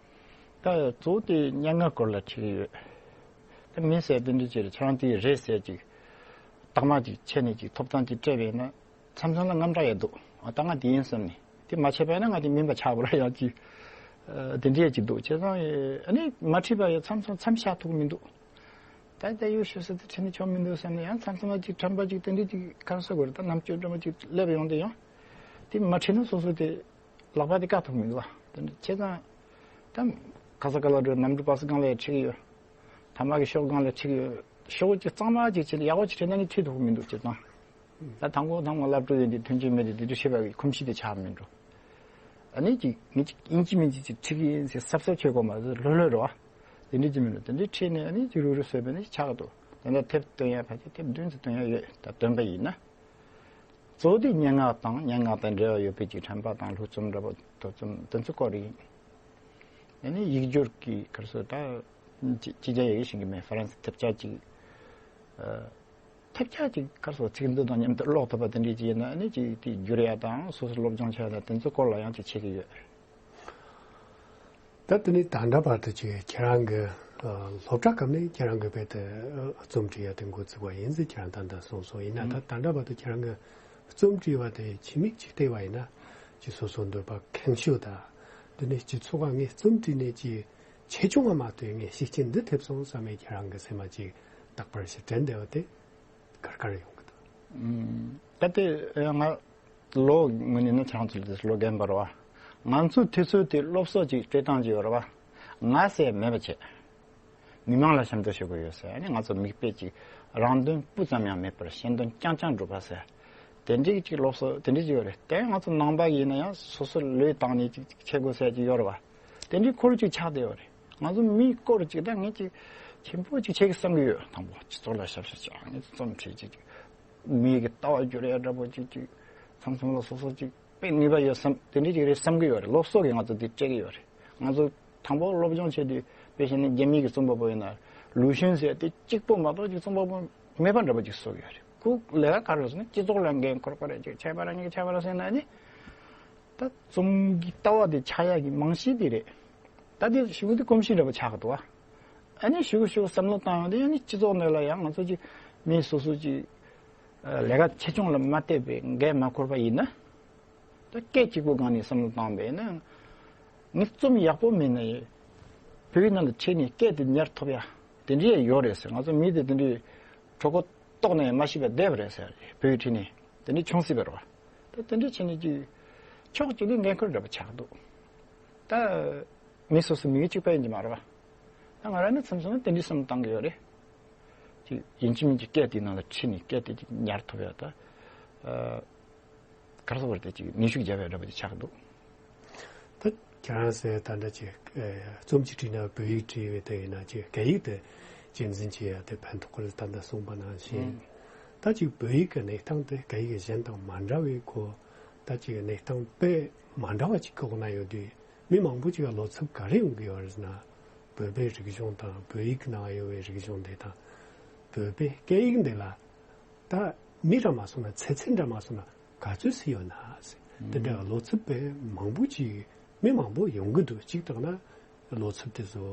ད་གཙོ་བོ་དེ་སྙན་ངག་སྐོར་ལ་བྲིས་ཀྱི་ཡོད། ད་མི་ཟེར་དེ་འདྲ་ཅིག་རེད། ཁྱེད་རང་དེ་རེད་ཟེར་ཅིག་རྟགས་མ་ཅིག་ཆད་ནས་ཅིག་ཐོབ་ཐང་ཅིག་སྤྲད་པས་ན་མཚམས་མཚམས་ལ་དངངས་སྐྲག་ཡང་འདུག་ཨ། ད་ང་དེ་ཡིན་བསམ་ནས། དེ་མ་བྱས་པ་ཡིན་ན་ང་དེ་མིན་པ་ཆགས་པ་ར་ཡང་ཅིག་ཨ། དེ་འདྲས་ཅིག་འདུག་བྱས་ཙང་ཨ་ནི་མ་བྲིས་པ་ཡང་མཚམས་མཚམས་མཚམས་བཞག་ཐུབ་ཀྱི་མི་འདུག་ད་ལྟ་ཡོད་ཤོད་ས་དེ་བྲིས་ནས་ཆོག་མི་འདུག་བསམ་ནས་ཡང་མཚམས་མཚམས་ལ་ཅིག་དྲན་པ་ཅིག་དེ་འདྲས་ཅིག་ག་རེ་ཟེར་དགོས་རེད། ད་རྣམ་དཔྱོད་འདྲ་མ་ཅིག་སླེབས་ཡོང་དུས་ཡང་དེ་མ་བྲིས་ན་སོ་སོ་དེ་ལག་པ་དེ་བཀག་ཐུབ་མི་འདུག་བ། དེ་འདྲ་བྱས་ཙང་ད་ཁ་ས་ཀ་ལ་འགྲོ་གནམ་གྲུ་པ་སི་སྒང་ལ་ཡང་ཁྲིད་ཀྱི་ཡོད། ཐ་མག་གི་ཤོག་སྒང་ལ་ཁྲིད་ཀྱི་ཡོད། ཤོག་གུ་ཅིག་གཙང་མ་ཅིག་བྱས་ནས་ཡག་པོ་ཅིག་བྲིས་ན་ནི་ཁྲིད་ཐུབ་མི་འདུག་བྱས་ཙང་། ད་དང་པོ་དང་པོ་སློབ་ཕྲུག་ཡིན་དུས་མཐུན་རྐྱེན་མེད་དུས་དེ་འདྲ་བྱེད་པ་གི་ཁོམ་གཤིས་དེ་ཆགས་མི་འགྲོ། ཨ་ནི་ཅིག་ངས་ཅིག་ཡིན་གཅིག་མིན་གཅིག་ཅིག་ཁྲིད་ཀྱི་ཡིན་ཟེར་གཟབ་གཟབ་བྱེད་དགོས་མ་ཟེར་ལྷོད་ལྷོད་རེད་བ། དེ་འདྲ་ཅིག་མི་འགྲོ། དེ་འདྲ་ཁྲིད་ནས་ཨ་ནི་ཅིག་རུག་རུག་བཟོས་པ་ནི་ཆགས་འདུག་དེ་འདྲ་དེབ་སྟོན་ཡ་ཕལ་ཆེར་དེབ་བདུན་ཙམ་སྟོན་ཡ་ཡོད། ད་སྟོན་པ་ཡིན་ན། གཙོ་བོ་དེ་སྙན་ངག་དང་སྙན་ངག་དང་འབྲེལ་བ་ཡོད་པའི་ཅིག་དྲན་པ་དང་ལྷུག་རྩོམ་འདྲ་པོ་ཐོབ་རྩོམ་དེ་ཚོ་སྐོར་ཡིན། ཨ་ནི་ཡིག་སྒྱུར་གྱི་ག་རེ་ཟེར་ད། ཅི་ཅི་བྱ་ཡི་གེ་ཤེས་ཀྱི་མེད། ཧྥ་རན་སི་དེབ་ཆ་ཅིག་ཨ། དེབ་ཆ་ཅིག་ག་རེ་ཟེར་ཚིག་མཛོད་དང་མཉམ་དུ་ཀློག་ཐུབ་པ་དེ་འདྲས་ཅིག་ཡིན་ན་ཨ་ནི་ཅིག་དེ་སྒྱུར་ཡ་དང་སོ་སོ་སློབ་སྦྱོང་བྱ་ཡ་དང་དེ་ཚོ་སྐོར་ལ་ཡང་ཅིག་བྱེད་ཀྱི་ཡོད། ད་དེ་ནས་ད་ལྟ་བར་དུ་ཅིག་ཁྱེད་རང་གི་ཨ། སློབ་གྲྭ་སྐབས་ནས་ཁྱེད་རང་གི་རྦད་དེ་ཨ། རྩོམ་འབྲི་ཡ་དེ་འགོ་ཚུགས་པ་ཡིན་ཟེར་ཁྱེད་རང་ད་ལྟ་གསུངས་སོང་། ཡིན་ན་ད་ད་ལྟ་བར་དུ་ཁྱེད་རང་གི་རྩོམ་འབྲི་བ་དེ་ཕྱི་མིག་ཅིག་བལྟས་པ་ཡིན་ན་ཅིག་སོ་སོ་འདོད་པ་ཁེངས་ཤོས་དང་། དེ་ནས་སྤྱི་ཚོགས་ཁ་ངས་རྩོམ་བྲིས་ནས་ཅིག་ཆེ་ཆུང་བ་མ་གཏོགས་ངས་ཤུགས་རྐྱེན་འདི་ཐེབས་སོང་བསམ་པའི་ཁྱེད་རང་གི་སེམས་མ་ཅིག་རྟག་པར་ཞིག་དྲན་བསྡད་པ་དེ་ག་རེ་ག་རེ་ཡོང་གི་འདུག་ད་དེ་ང་ལོ་ངོས་ནས་ནི་ཁྱེད་རང་ཚོ་ལས་ལོ་རྒན་པ་རེད་བ། ང་ཚོའི་དུས་ཚོད་དེ་སློབ་གསོ་ཅིག་སྤྲད་སྟངས་ཅིག་ཡོད་རེད་བ། ང་ཟེར་མེད་པ་བྱས། མི་མང་ལ་ཞབས་འདེགས་ཞུ་དགོས་ཡོད་ཟེར། ཨ་ནི་ང་ཚོ་མིག་དཔེ་ཅིག་རང་དོན་སྤུ་ཙམ་ཡང་མེད་པར་གཞན་དོན་རྐྱང་རྐྱང་སྒྲུབ་པ་ཟེར། དེ་འདྲའི་ཅིག་སློབ་གསོ་དེ་འདྲའི་ཅིག་ཡོད་རེད། དེ་ང་ཚོ་ནང་པ་ཡིན་ན་ཡང་སོ་སོ་ལུས་བཏང་ནས་ཅིག་ཅིག་བྱེད་དགོས་ཟེར་ཅིག་ཡོད་རེད་བ། དེ་འདྲའི་ཁོར་ཡུག་ཅིག་ཆགས་བསྡད་ཡོད་རེད། ང་ཚོ་མིའི་སྐོར་ཅིག་ད་ངས་ཅིག་ཆེན་པོ་ཅིག་བྱེད་ཀྱི་བསམ་གྱི་ཡོད། དང་པོ་སྤྱི་ཚོགས་ལ་ཞབས་ཞུ་བྱ། ངས་རྩོམ་བྲིས་ཅིག་ཅིག་མིའི་གི་ལྟ་བ་བསྒྱུར་ཡ་འདྲ་པོ་ཅིག་ཅིག་མཚམས་མཚམས་ལ་སོ་སོ་ཅིག་དཔེ་ནུས་པ་ཡོད་བསམ་དེ་འདྲའི་ཅིག་རེད་བསམ་གྱི་ཡོད་རེད། སློབ་གསོ་གིས་ང་ཚོ་འདི་སྤྲད་ཀྱི་ཡོད་རེད། ང་ཚོ་དང་པོ་སློབ་སྦྱོང་བྱས་དུས་དཔེ་བྱས་ན་རྒྱ་མི་གི་རྩོམ་པ་པོ་ཡིན་ན་ལུའུ་ཤུན་ཟེར་དེ་གཅིག་པོ་མ་གཏོགས་ཅིག་རྩོམ་པ་པོ་མེད་པ་འདྲ་པོ་ཅིག་བཟོ་གི་ཡོད་རེད། ཁོ་ལས་ཀ་ག་རེ་ཟེར་ན་སྤྱི་ཚོགས་ལ་འགན་འཁུར་པ་རེད། ཅིག་ཆད་པ་རང་ཉིད་ཀྱི་ཆད་པ་རེད་ཟེར་ན་ནི། ད་རྩོམ་གྱི་ལྟ་བ་དེ་ཆགས་ཡག་གི་རྨང་གཞི་དེ་རེད། ད་དེ་ཞུ་གི་དེ་གོམས་གཤིས་འདྲ་པོ་ཆགས་ཀྱི་འདུག་བ། ཨ་ནི་ཞུ་གི་ཞུ་གི་བསམ་བློ་བཏང་ཡོང་དུས་ཨ་ནི་སྤྱི་ཚོགས་ནང་ལ་ཡང་ང་ཚོ་ཅིག་མི་སོ་སོ་ཅིག་ལས་ཀ་ཆེ་ཆུང་ལ་མ་བལྟས་པའི་འགན་མ་འཁུར་པ་ཡིན་ན། ད་སྐད་གཅིག་པོ་སྒང་ནས་བསམ་བློ་བཏང་བས་ན། ངས་རྩོམ་ཡག་པོ་མིན་ན་ཡང་བོད་ཡིག་ནང་ལ་ཁྲིད་ནས་སྐད་དེ་ཉར་ཐུབ་ཡ་དེ་འདྲའི་ཡོད་རེད་ཟེར། ང་ཚོ་མི་དེ་དེ་འདྲའི་གྲོད་ཁོག་ལྟོགས་ནས་མ་ཤི་བར་བསྡད་པ་རེད་ཟེར། བོད་ཡིག་ཁྲིད་ནས་དེ་འདྲའི་བྱུང་སྲིད་པ་རེད་བ། ད་དེ་འདྲའི་བྱས་ནས་ཀྱི་ཕྱོགས་གཅིག་ནས་འགན་ཁུར་འདྲ་པོ་ཆགས་འདུག་ད་མི་སོ་སོ་མི་གཅིག་པ་ཡིན་གྱི་མ་རེད་བ། ད་ང་རང་ནི་མཚམས་མཚམས་ལ་དེ་འདྲའི་བསམ་བློ་བཏང་གི་ཡོད་རེད། ཅིག་ཡིན་གཅིག་མིན་གཅིག་སྐད་དེའི་ནང་ལ་ཁྲིད་ནས་སྐད་དེ་ཅིག་ཉར་ཐུབ་ཡ་ད། ཨ། ག་རེ་ཟེར་དགོས་རེད། དེ་ཅིག་ནུས་ཤུགས་རྒྱབ་ཡ་འདྲ་པོ་ཅིག་ཆགས་ཀྱི་འདུག་ད་ཁྱེད་རང་ཟེར་ད་འདྲ་ཅིག་ཨེ་རྩོམ་ཅིག་བྲིས་ན་བོད་ཡིག་བྲིས་པའི་དེ་ཡིན་ན་ཅིག་སྐད་ཡིག་དེ་གཅེས་འཛིན་བྱེད་ཡ་དེ་ཕན་ཐོགས་ཀྱི་རེད། ད་འདི་གསུངས་པ་ནང་བཞིན། ཨང་། ད་ཅིག་བོད་ཡིག་གི་གནས་སྟངས་དེ་སྐད་ཡིག་གཞན་དང་མ་འདྲ་བའི་སྐོར། ད་ཅིག་གནས་སྟངས་དཔེ་མ་འདྲ་བ་ཅིག་གི་འོག་ན་ཡོད་དུས། མི་མང་པོ་ཅིག་ག་བློ་འཚབ་ག་རེ་ཡོང་གི་ཡོད་རེད་ཟེར་ན། བོད་པའི་རིག་གཞུང་དང་བོད་ཡིག་ནང་ཡོད་པའི་རིག་གཞུང་དེ་དང་། བོད་པའི་སྐད་ཡིག་འདི་ལ་ད་མི་འདྲ་མ་སོང་ན། ཚེ་ཚད་འདྲ་མ་སོང་ན་ག་ཚོད་ཅིག་ཡོད་ན་ཟེར། དེ་འདྲ་བློ་འཚབ་པའི་མང་པོ་ཅིག་མི་མང་པོ་ཡོང་གི་འདུག་གཅིག་བཏང་ན་བློ་འཚབ་དེ་ཚོ་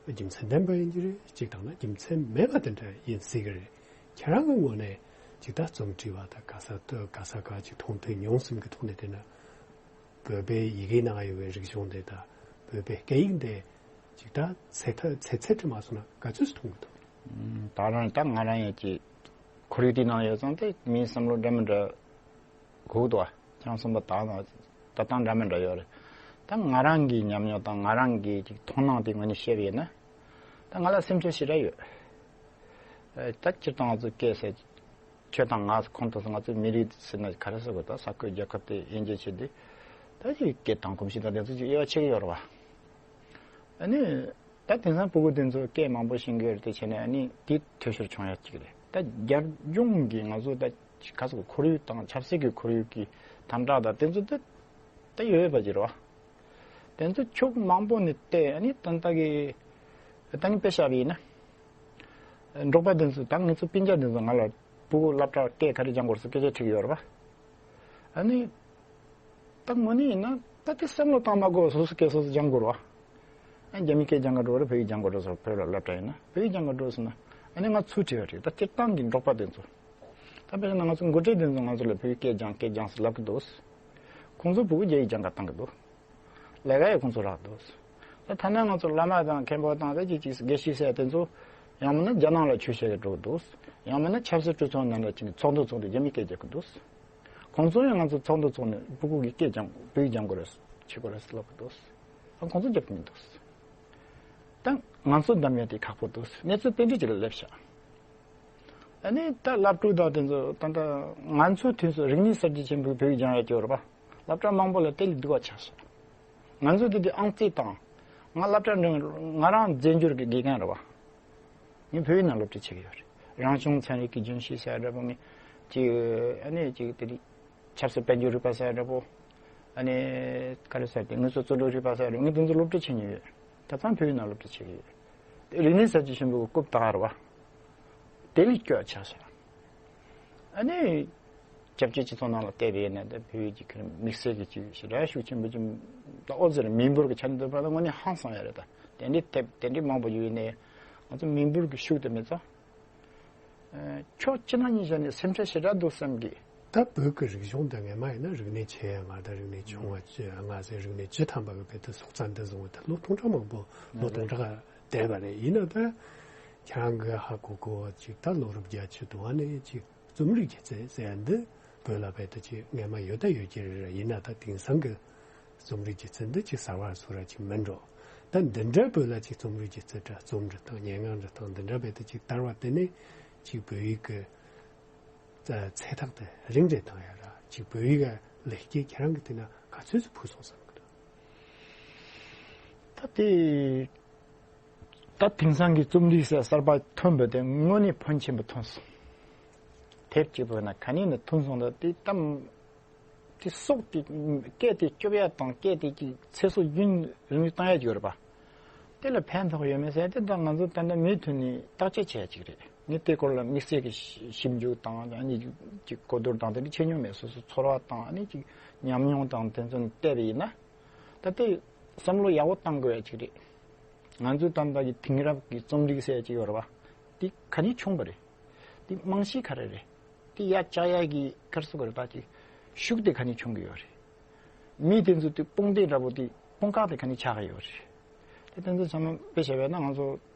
རྒྱུ་མཚན་ལྡན་པ་ཡིན་གྱི་རེད། གཅིག་བཏང་ན་རྒྱུ་མཚན་མེད་པ་དེ་འདྲ་ཡིན་སྲིད་ཀྱི་རེད། ཁྱེད་རང་གི་ངོས་ནས་ཅིག་ད་རྩོམ་བྲིས་པ་དང་ག་ས་ག་ས་ག་ཅིག་མཐོང་ཐོས་མྱོང་གསུམ་གྱི་ཐོག་ནས་བལྟས་ན། བོད་པའི་ཡི་གེའི་ནང་ཡོད་པའི་རིག་གཞུང་དེ་དང་བོད་པའི་སྐད་ཡིག་དེ་ཅིག་ད་ཚེ་ཐ་ཚེ་ཚད་དུ་མ་སོང་ན་ག་ཚོད་མཐོང་གི་འདུག་ད་རང་ད་ང་རང་ཡང་ཅིག་ཁོར་ཡུག་དེའི་ནང་ཡོད་ཙང་དེ་མིའི་བསམ་བློ་འདྲ་མི་འདྲ་གོ་གི་འདུག་ཨ། ཁྱེད་རང་གསུངས་པ་ད་ད་ལྟ་འདྲ་མི་འདྲ་ཡོད་རེད། ད་ང་རང་གི་ཉམས་མྱོང་དང་ང་རང་གི་ཅིག་མཐོང་སྣང་དེ་ངོས་ནས་བཤད་པ་ཡིན་ན། ད་ང་ལ་སེམས་ཁྲལ་ཞེ་དྲག་ཡོད། ད་སྤྱིར་བཏང་ང་ཚོ་སྐད་ཟེར། ཁྱོད་དང་ང་ཁོང་དུ་ང་ཚོའི་མི་རིགས་ཟེར་ན་ག་རེ་ཟེར་དགོས། ད་ས་ཁུལ་རྒྱལ་ཁབ་དེ་དབྱེ་འབྱེད་བྱེད་དུས། ད་ཅིག་སྐད་དང་གོམས་གཤིས་དང་དེ་ཚོ་ཅིག་དབྱེ་བ་ཕྱེ་གི་ཡོད་རེད་བ། ཨ་ནི། ད་དེང་སང་སྤུ་གུ་དེ་ཚོ་སྐད་མང་པོ་ཤེས་ཀྱི་ཡོད་རེད། དེ་བྱས་ནས་ཨ་ནི་དེ་འཐུས་ཤོར་བྱུང་ཡ་གཅིག་རེད། ད་རྒྱབ་ལྗོངས་ཀྱི་ང་ཚོ་ད་ག་ཟེར་དགོས། ཁོར་ཡུག་དང་ཆབ་སྲིད་ཀྱི་ཁོར་ཡུག་གི་དམ་དྲག་དང་དེ་ཚོ་ད་ད་ཡོད་པ་ཅིག་རེད་བ། དེ་ཚོ་ཕྱོགས་མང་པོ་ནས་བལྟས་ཨ་ནི་ད་ལྟ་གི་ད་ནི་དཔེ་བཞག་པ་ཡིན་ན། འབྲོག་པ་དེ་ཚོ་ད་ང་ཚོ་སྤུན་ཀྱག་དེ་ཚོ་ང་ལ་སྤུ་གུ་སློབ་གྲྭ་སྐད་ག་རེ་སྦྱང་དགོས་སུ་སྐད་ཆ་དྲིས་ཡོད་རེད་པ། ཨ་ནི། ད་དངོས་གནས་ཡིན་ན་ད་དེ་བསམ་བློ་བཏང་མ་དགོས། སོ་སོ་སྐད་སོ་སོ་སྦྱང་དགོས་རེད་པ། ཨ་རྒྱ་མི་སྐད་སྦྱང་ག་འགྲོ་རེད། བོད་ཡིག་སྦྱང་ག་འགྲོ་ཟེར། བོད་ལ་སློབ་གྲྭ་ཡིན་ན་བོད་ཡིག་སྦྱང་ག་འགྲོ་ཟེར་ན། ཨ་ནི་ང་ཚུར་དྲི་བ་དྲིས། ད་སྤྱིར་བཏང་གི་འབྲོག་པ་དེ་ཚོ། ད་དཔེར་ན་ང་ཚོ་འགོ་ཁྲིད་དེ་ཚོ་ང་ཚོ་ལ་བོད་ཡིག་སྐད་སྦྱང་སྐད་སྦྱང་ཟེར་ལབ་གི་འདུག་ཁོང་ཚོ་སྤུ་གུ་རྒྱ་ཡིག་སྦྱང་ག་བཏང་གི་འདུག་ལས་ཀ་ཡང་ཁོང་ཚོ་རག་འདུག་ད་ཐ་ན་ང་ཚོ་བླ་མ་དང་མཁན་པོ་དང་ད་ཅིག་ཅིག་དགེ་བཤེས་ཟེར་དེ་ཚོ་ཡང་མིན་ན་རྒྱ་ནང་ལ་ཆོས་བཤད་གི་འགྲོ་གི་འདུག་ཡང་མིན་ན་ཆབ་སྲིད་གྲོས་ཚོགས་ནང་ལ་ཕྱིན་ནས་ཚོགས་འདུ་ཚོགས་དུས་རྒྱ་མིའི་སྐད་རྒྱག་གི་འདུག་ཁོང་ཚོ་ཡང་ང་ཚོ་ཚོགས་འདུ་ཚོགས་ནས་སྤུ་གུ་གི་སྐད་སྦྱང་བོད་ཡིག་སྦྱང་དགོས་རེད། བྱེད་དགོས་རེད་ལབ་གི་འདུག་ཨ་ཁོང་ཚོ་རྒྱབ་ཀྱི་མི་འདུག་ད་ང་ཚོ་འདམ་ཡ་དེ་ཁག་པོ་འདུག་གནས་ཚུལ་དེ་འདྲ་ཅིག་ལ་སླེབས་ཤག་ཨ་ནི་ད་སློབ་ཕྲུག་དང་དེ་ཚོ་ད་ལྟ་ང་ཚོའི་དུས་སུ་རིག་གནས་གསར་བརྗེ་ཆེན་པོའི་བོད་ཡིག་སྦྱང་ཡ་སྐྱོ་རེད་པ། སློབ་གྲྭ་མང་པོ་ལ་དེ་ལས་སྡུག་པ་ཆགས་སོང་། ང་ཚོ་དེ་དུས་ཨང་རྩིས་དང་། ང་སློབ་གྲྭ་འགྲིམ། ང་རང་རྫས་འགྱུར་གྱི་དགེ་རྒན་རེད་པ། ངས་བོད་ཡིག་ནང་སློབ་ཁྲིད་བྱེད་ཀྱི་ཡོད་རེད། རང་བྱུང་ཚན་རིག་གི་རྒྱུན་ཤེས་ཟེར་འདྲ་པོ། ངས་ཅིག་ཨ་ནི་ཅིག་དེ་རིགས་ཆབ་སྲིད་དཔལ་འབྱོར་རིག་པ་ཟེར་འདྲ་པོ། ཨ་ནི་ག་རེ་ཟེར་དེ་དངོས་ཟོག་བཙོག་འགྲོས་རིག་པ་ཟེར་འདྲ་པོ། ངས་དེ་ཚོ་སློབ་ཁྲིད་བྱེད་མྱོང་ཡོད། ད་ཐང་བོད་ཡིག་ནང་སློབ་ཁྲིད་བྱེད་ཀྱི་ཡོད། རིག་གནས་གསར་བརྗེ་ཆེན་པོའི་རྐུབ་སྟེགས་རེད་པ། དེ་ལས་སྐྱོ་ཆགས་ཤག་ཨ་ནི། སྐྱབས་བཅོལ་སྤྱི་ཚོགས་ནང་ལ་བལྟས་པ་ཡིན་ན་ད་བོད་ཡིག་གི་ཁྱོན་དམིགས་བསལ་གྱི་ཅིག་ཞེ་དྲག་ཤུགས་ཆེན་པོ་ཅིག་ད་ཨོ་ཟེར་མི་འབོར་གྱི་ཆ་ནས་བསྡུར་བ་ལ་དངོས་གནས་ཧང་སང་ཡ་རེད། ད་དེ་འདྲའི་དེབ་དེ་འདྲའི་མང་པོ་ཡོད་ནས་ང་ཚོ་མི་འབོར་གྱི་ཤུགས་དེ་མེད་ཙང་། ཨ་ཕྱོགས་གཅིག་ནང་གཉིས་བཞག་ནས་སེམས་ཁྲལ་ཞེ་དྲག་འདུག་བསམ་གི། ད་བོད་ཀྱི་རིག་གཞུང་འདི་སྔས་མ་ཡིན་ན་རིག་གནས་ཆེ་ཡ་ང་དང་རིག་གནས་ཆུང་བ་ཅི་ང་ཟེར་རིག་གནས་བཅུ་ཐམ་པ་གི་བོད་དུ་སྲོག་རྩ་འདི་བཟུང་བ་ད་ལོ་སྟོང་ཕྲག་མང་པོ་ལོ་སྟོང་ཕྲག་བསྡད་པ་རེད། ཡིན་ན་ད་ཁྱེད་རང་གི་ཧ་གོ་གོ་ཅིག་ད་ལོ་རབས་བརྒྱད་ཅུ་དུ་བ་ནས་ཅིག་རྩོམ་རིག་སྒྱུ་རྩལ་ཟེར་ཡ་འདི་བོད་ལ་བོད་དུ་ཅིག་སྔས་མ་ཡོད་ད་ཡོད་ཀྱི་རེད། ཡིན་ན་ད་དེང་སང་གི་རྩོམ་རིག་སྒྱུ་རྩལ་འདི་ཅིག་གསར་བ་བཟོ་ར་ཅིག་མིན་འགྲོ། ད་འདི་འདྲ་བོད་ལ་ཅིག་རྩོམ་རིག་སྒྱུ་རྩལ་འདྲ་རྩོམ་འབྲི་སྟངས་སྙན་ངག་འབྲི་སྟངས་འདི་འདྲ་བོད་དུ་ཅིག་དར་བ་དེ་ནས་ཅིག་བོད་ཡིག་གི་ཚ་ཚད་ཐག་དེ་རིང་རེ་བཏང་ཡ་ར་ཅིག་བོད་ཡིག་ག་ལེགས་སྐྱེས་ཁྱེད་རང་གི་དེ་ན་ག་ཚོད་ཅིག་ཕུལ་སོང་བསམ་གི་འདུག་ད་དེ། ད་དེང་སང་གི་རྩོམ་རིག་གསར་པ་ཐོན་པ་དེ་དངོས་གནས་ཕོན་ཆེན་པོ་ཐོན་སོང་། དེབ་གཅིག་པོ་ན་ག་ནས་ནས་ཐོན་སོང་། ད་དེ་གཏམ་དེ་སྲོག་དེ་སྐད་དེ་སྐྱོབ་ཡ་དང་སྐད་དེ་གི་ཚེ་སྲོག་རྒྱུན་རིང་བཏང་ཡ་ཅིག་ཡོད་རེད་པ། དེ་ལ་ཕན་ཐོགས་ཡོད་མེད་ཟེར་དེ་ད་ང་ཚོ་ད་ལྟ་མུ་མཐུད་ནས་བརྟག་དཔྱད་བྱས་ཅིག་རེད། ངས་དེ་སྐོར་ལ་དམིགས་བསལ་གྱི་ཞིབ་འཇུག་དང་ཨ་ནི་ཅིག་གོ་བསྡུར་དང་དེ་འདྲ་བྱེད་མྱོང་མེད། སོ་སོ་ཚོར་བ་དང་ཨ་ནི་ཅིག་ཉམས་མྱོང་དང་དེ་ཚོ་བལྟས་པ་ཡིན་ན། ད་ལྟའི་བསམ་བློ་ཡག་པོ་བཏང་དགོས་ཡ་ཅིག་རེད། ང་ཚོའི་ད་ལྟ་གི་དེང་རབས་ཀྱི་རྩོམ་རིག་ཟེར་ཡ་ཅིག་ཡོད་རེད་པ། དེ་ག་ནས་བྱུང་བ་རེད། དེ་རྨང་གཞི་ག་རེ་རེད། དེ་ཡར་བཅག་ཡ་གི་ག་རེ་ཟེར་དགོས་རེད། ད་ཅིག་ཤུགས་དེ་ག་ནས་བྱུང་གི་ཡོད་རེད། མི་དེ་ཚོ་དེ་དཔུང་སྡེ་འདྲ་པོ་དེ་དཔུང་ཁག་དེ་ག་ནས་ཆགས་ཀྱི་ཡོད་རེད། དེ་དེ་ཚོ་ཚང་མ་དཔེ་བཞག་པ་ཡིན་ན་ང་ཚོ་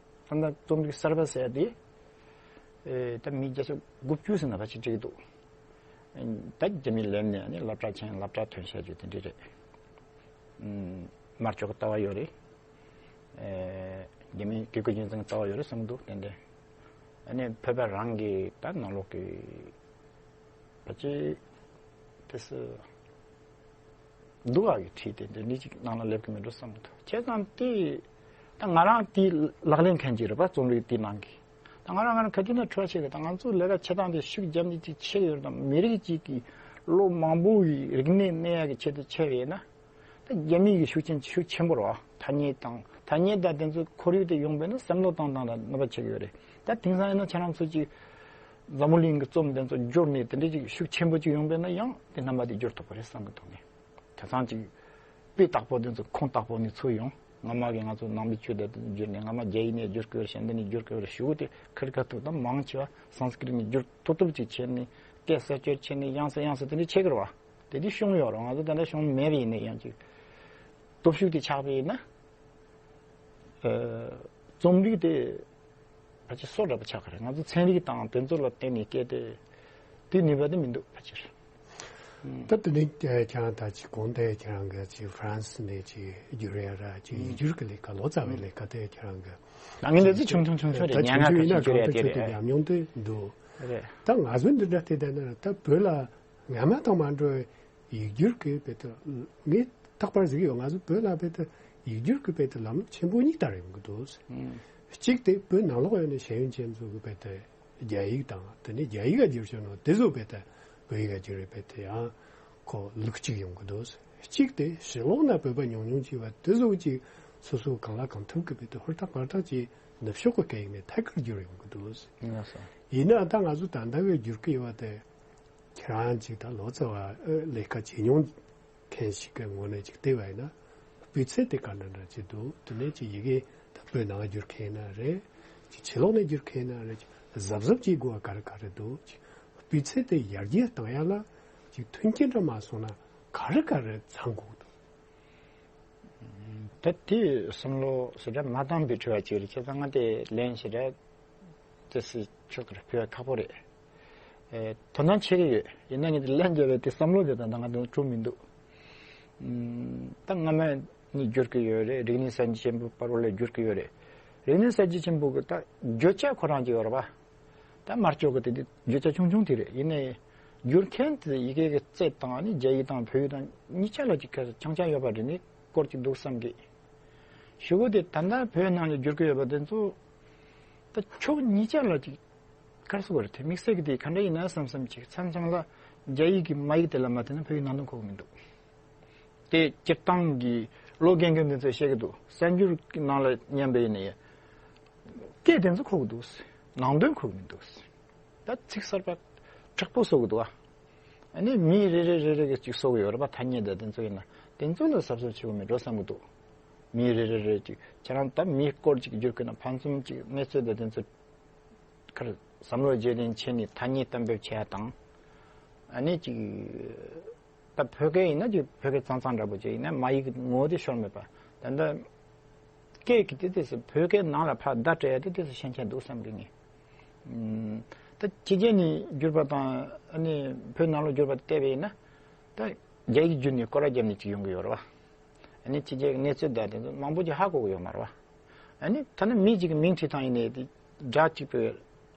ད་ལྟ་རྩོམ་རིག་གསར་པ་ཟེར་ཡ་དེ། ཨེ་ད་མི་བརྒྱ་ཆ་དགུ་བཅུ་ཟེར་ན་ཕལ་ཆེར་འགྲིག་གི་འདུག་ད་རྒྱ་མི་ལབ་ནས་ནི་སློབ་གྲྭ་ཆེན་སློབ་གྲྭ་ཐོན་བཤད་རྒྱུ་དེ་འདྲ་རེད། ཨུམ། དམར་ཕྱོགས་ཀྱི་ལྟ་བ་ཡོད་རེད། ཨེ་རྒྱ་མི་བཀས་བཀོད་རྒྱུད་འཛིན་གྱི་ལྟ་བ་ཡོད་རེད་བསམ་གྱི་འདུག་ཏན་ཏན། ཨ་ནི་བོད་པ་རང་གི་ད་ནང་ལོགས་ཀྱི་ཕལ་ཆེར་ དེ་སུ་འདུག་ཨ་ཡི་ཁྲིད་དེ་འདི་འདྲ་ཅིག་ནང་ལ་སླེབས་ཀྱི་མི་འགྲོ་བསམ་གི་འདུག་བྱས་ཙང་དེ་ད་ང་རང་དེ་ལག་ལེན་མཁན་ཅིག་རེད་པ། རྩོམ་རིག་དེ་ནང་གི་ད་ང་རང་ང་རང་ག་དུས་ན་འཁྲུལ་བ་ཆེ་གི། ད་ང་ཚོ་ལས་ཀ་བྱེད་སྟངས་དེ་ཤུགས་རྒྱབ་ནས་ཅིག་བྱེད་ཡོད་དང་། མི་རིགས་ཅིག་གི་ལོ་མང་པོ་ཡི་རིག་གནས་གནས་ཡག་གི་ཆེད་དུ་བྱས་པ་ཡིན་ན། ད་རྒྱ་མི་གི་ཤུགས་རྐྱེན་ཤུགས་ཆེན་པོ་རེད་བ། ཐ་སྙད་དང་ཐ་སྙད་དང་དེ་ཚོ་ཁོར་ཡུག་དེ་ཡོང་པས་ན་བསམ་བློ་བཏང་སྟངས་ལ་གནོད་པ་བྱེད་ཀྱི་ཡོད་རེད། ད་དེང་སང་ཡིན་ན་ཁྱེད་རང་ཚོ་ཅིག་འཛམ་བུ་གླིང་གི་རྩོམ་དེ་ཚོ་བསྒྱུར་ནས་དེ་འདྲ་ཅིག་ཤུགས་ཆེན་པོ་ཅིག་ཡོང་པས་ན་ཡང་དེ་རྣམ་པ་དེ་བསྒྱུར་ཐུབ་པ་རེད་བསམ་གི་འདུག་ངས། དེང་སང་ཅིག་དཔེ་བཏགས་པོ་དེ་ཚོ་ཁུངས་བཏགས་པོ་ནས་ཚུར་ཡོང་། སྔ་མ་གི་ང་ཚོ་ནང་པའི་ཆོས་དེ་བསྒྱུར་ནས། སྔ་མ་རྒྱ་ཡིག་ནས་བསྒྱུར་དགོས་རེད། གཞན་དེ་ནས་བསྒྱུར་དགོས་རེད་ཞུ་གི། དེ་ཁིར་ཁ་ཐུག་དང་མང་ཆེ་བ་སཾ་སྐྲྀཏ་ནས་བསྒྱུར་ཐུབ་ཐུབ་ཅིག་བྱས་ནས་སྐད་གསར་བཅོས་བྱས་ནས་ཡང་སེ་ཡང་སེ་དེ་འདྲ་བྱེད་ཀྱི་རེད་བ། དེ་དུས་གཞུང་ཡོད་རེད། ང་ཚོ་ད་ལྟ་གཞུང་མེད་པ་ཡིན་ན་ཡང་ཅིག་སྟོབས་ཤུགས་དེ་ཆགས་པ་ཡིན་ན། ཨ། རྩོམ་རིག་དེ་ཕལ་ཆེར་སྲོག་འདྲ་པོ་ཆགས་ཀྱི་རེད། ང་ཚོ་ཚན་རིག་དང་དེ་ཚོ་ལ་བརྟེན་ནས་སྐད་དེ་དེ་ནུས་པ་དེ་མི་འདུག་ཕལ་ཆེར། ད་དེ་ནས་ཁྱེད་རང་ད་ཅིག་གོང་དེ་ཁྱེད་རང་གི་ཅིག་ཧྥ་རན་སི་ནས་ཅིག་བསྒྱུར་ཡ་ར་ཅིག་ཡིག་སྒྱུར་གྱི་ལས་ཀ། ལོ་ཙཱ་བའི་ལས་ཀ་དེ་ཁྱེད་རང་གི་ད་ངས་འདི་ཚོ་ཆུང་ཆུང་ཆུང་ཆུང་རེད། ད་ཉག་ཆུང་ཆུང་ཡིན་ན་ཁ་ཤས་གང་ལྟར་ཁྱོད་ཚོའི་ཉམས་མྱོང་དེ་འདུག་རེད། ད་ང་ཚོའི་འདི་འདྲ་དེ་ལྟ་ན་ད་བོད་ལ་སྔ་མ་དང་མ་འདྲ་བའི་ཡིག་སྒྱུར་གྱི་བེད་སྤྱོད། ངས་རྟག་པར་གཟིགས་ཡོད། ང་ཚོ་བོད་ལ་བེད་སྤྱོད་ཡིག་སྒྱུར་གྱི་བེད་སྤྱོད་ལམ་ལུགས་ཆེན་པོ་གཉིས་ལྟར་ཡོང་གི་འདུག་གཅིག་དེ་བོད་ནང་ལོགས་ཡོད་ནས་ཤེས་ཡོན་ཅན་ཚོ་གི་བེད་སྤྱོད་རྒྱ་ཡིག་དང་། དེ་ནས་རྒྱ་ཡིག་ག་བསྒྱུར་བྱུང་ན་དེ་ཚོ་བེད་སྤྱོད་བོད་ཡིག་ག་བསྒྱུར་བའི་བེད་སྤྱོད་ཡང་ཁོ་ལུགས་གཅིག་ཡོང་གི་འདུག་གཅིག་དེ་ཕྱི་ལོགས་ན་བོད་པ་ཉུང་ཉུང་ཅིག་བ་དེ་ཚོ་ཅིག་སོ་སོ་གང་ལ་གང་ཐུབ་ཀྱི་བེད་སྤྱོད་ཧུར་ཐག་བར་ཐག་ཅིག་ནུབ་ཕྱོགས་ཀྱི་སྐད་ཡིག་ནས་ཐད་ཀར་བསྒྱུར་ཡོང་གི་འདུག་ཡིན་ན་ད་ང་ཚོ་ད་ལྟ་བའི་བསྒྱུར་གྱི་ཡོད་པ་དེ། ཁྱེད་རང་ཅིག་ད་ལོ་ཙཱ་བ་ཨེ་ལས་ཀ་བྱེད་མྱོང་མཁན་ཞིག་གི་ངོས་ནས་ཅིག་བལྟས་པ་ཡིན་ན། སྤུས་ཚད་དེ་ག་འདྲ་འདྲ་ཅིག་འདུག་དེ་ནས་ཅིག་ཡི་གེ་ད་བོད་ནང་བསྒྱུར་མཁན་ཡིན་ན་རེད། ཅིག་ཕྱི་ལོགས་ནས་བསྒྱུར་མཁན་ཡིན་ན་རེད། ཅིག་གཟབ་གཟབ་བྱེད་དགོས་པ་ག་རེ་ག་རེ་འདུག་ཅིག་སྤུས་ཚད་དེ་ཡར་རྒྱས་གཏང་ཡ་ལ་ཅིག་མཐུན་རྐྱེན་འདྲ་མ་སོང་ན་ག་རེ་ག་རེ་ཚང་དགོས་འདུག་ད་དེ་བསམ་བློ་ཞེ་དྲག་མ་བཏང་པའི་དྲི་བ་ཅིག་རེད། བྱས་ཙང་ང་དེ་ལན་ཞེ་དྲག་དེ་སྲིད་ཕྱོགས་དེར་ཕུལ་བ་ཁག་པོ་རེད། ཨེ། དོ་སྣང་བྱེད་ཀྱི་ཡོད། ཡིན་ན་ངས་དེ་ལན་རྒྱབ་པའི་དེ་བསམ་བློ་དེ་དང་ད་ང་དེ་འཁྲུག་མི་འདུག་ཨུམ། ད་སྔ་མ་ནས་བསྒྱུར་གྱི་ཡོད་རེད། རིག་གནས་གསར་བརྗེ་ཆེན་པོའི་བར་བ་ལ་བསྒྱུར་གྱི་ཡོད་རེད། རིག་གནས་གསར་བརྗེ་ཆེན་པོ་གི་ད་བརྗོད་བྱ་ཁོ་རང་ཅིག་ཡོད་རེད་པ། ད་མར་ལྕོག་གི་དེ་དེ་བརྗོད་བྱ་ཆུང་ཆུང་དེ་རེད། ཡིན་ནའི་བསྒྱུར་མཁན་དེ་ཡི་གེ་གི་རྩལ་དང་ནི་རྒྱ་ཡིག་དང་བོད་ཡིག་དང་གཉིས་ཆ་ལ་ཅིག་ཁ་ཆང་ཆང་ཡོད་པ་རེད། ནི་སྐོར་ཅིག་འདུག་བསམ་གི། ཞུ་གི་དེ་ད་ལྟ་བོད་ནང་ལ་བསྒྱུར་གི་ཡོད་པ་དེ་ཚོ་ད་ཕྱོགས་གཉིས་ཆ་ལ་ཅིག་ག་རེ་ཟེར་དགོས་རེད། དེ་དམིགས་བསལ་གྱི་དེ་ག་འདྲ་ཡིན་ན་བསམ་བསམ་ཅིག་མཚམས་མཚམས་ལ་རྒྱ་ཡིག་གི་མ་ཡིག་དེ་ལ་མ་བལྟས་ན་བོད་ཡིག་ནང་དོན་གོ་གི་མི་འདུག་དེ་སྤྱིར་བཏང་གི་ལོ་རྒན་རྒན་དེ་ཚོས་བཤད་ཀྱི་འདུག་གསར་འགྱུར་གྱི་ནང་ལ་ཉན་པ་ཡིན་ན་ཡང་སྐད་དེ་ཚོ་གོ་གི་འདུག་ནང་དོན་གོ་གི་མི་འདུག་ད་ཚིག་གསར་པ་དྲག་པོ་བཟོ་གི་འདུག་ཨ་ནི་མི་རེ་རེ་རེ་རེ་གིས་ཅིག་བཟོ་གི་ཡོད་རེད་པ། ཐ་སྙད་དང་དེ་ཚོ་ཡིན་ན་དེ་ཚོ་ལ་གཟབ་གཟབ་བྱེད་དགོས་མེད་འགྲོ་བསམ་གི་འདུག་མི་རེ་རེ་རེ་ཅིག་ཁྱེད་རང་ད་མིའི་སྐོར་ཅིག་བསྒྱུར་གི་ན་ཕན་ཚུན་ཅིག་གནས་ཚུལ་དང་དེ་ཚོ་ཁར་བསམ་བློ་བརྗེ་ལེན་བྱས་ནས་ཐ་སྙད་གཏན་འབེབས་བྱས་དང་། ཨ་ནི་ཅིག་ད་བོད་སྐད་ཡིན་ན་ཅིག་བོད་སྐད་གཙང་གཙང་འདྲ་པོ་ཅིག་ཡིན་ན་མ་ཡིག་ངོ་བོ་དེ་ཤོར་མེད་པ། ད་ལྟ་སྐད་ཀྱི་དེ་དེ་སུ་བོད་སྐད་ནང་ལ་ཕར་བརྡ་སྤྲད་ཡ་དེ་དེ་སུ་ཤན་ཆ་འདུག་བསམ་གི་ངས། ཨུམ། ད་ཕྱི་རྒྱལ་ནས་བསྒྱུར་པ་དང་ཨ་ནི་བོད་ནང་ལ་བསྒྱུར་པ་བལྟས་པ་ཡིན་ན་ད་རྒྱ་ཡིག་བསྒྱུར་ནས་སྐོར་ར་བརྒྱབ་ནས་ཅིག་ཡོང་གི་ཡོད་རེད་བ། ཨ་ནི་ཕྱི་རྒྱལ་གྱི་གནས་ཚུལ་དང་དེ་ཚོ་མང་པོ་ཅིག་ཧ་གོ་གི་ཡོད་མ་རེད་བ། ཨ་ནི་ཐ་ན་མི་གཅིག་གི་མིང་བྲིས་སྟངས་ཡིན་ནའི་དེ་སྒྲ་གཅིག་པའི་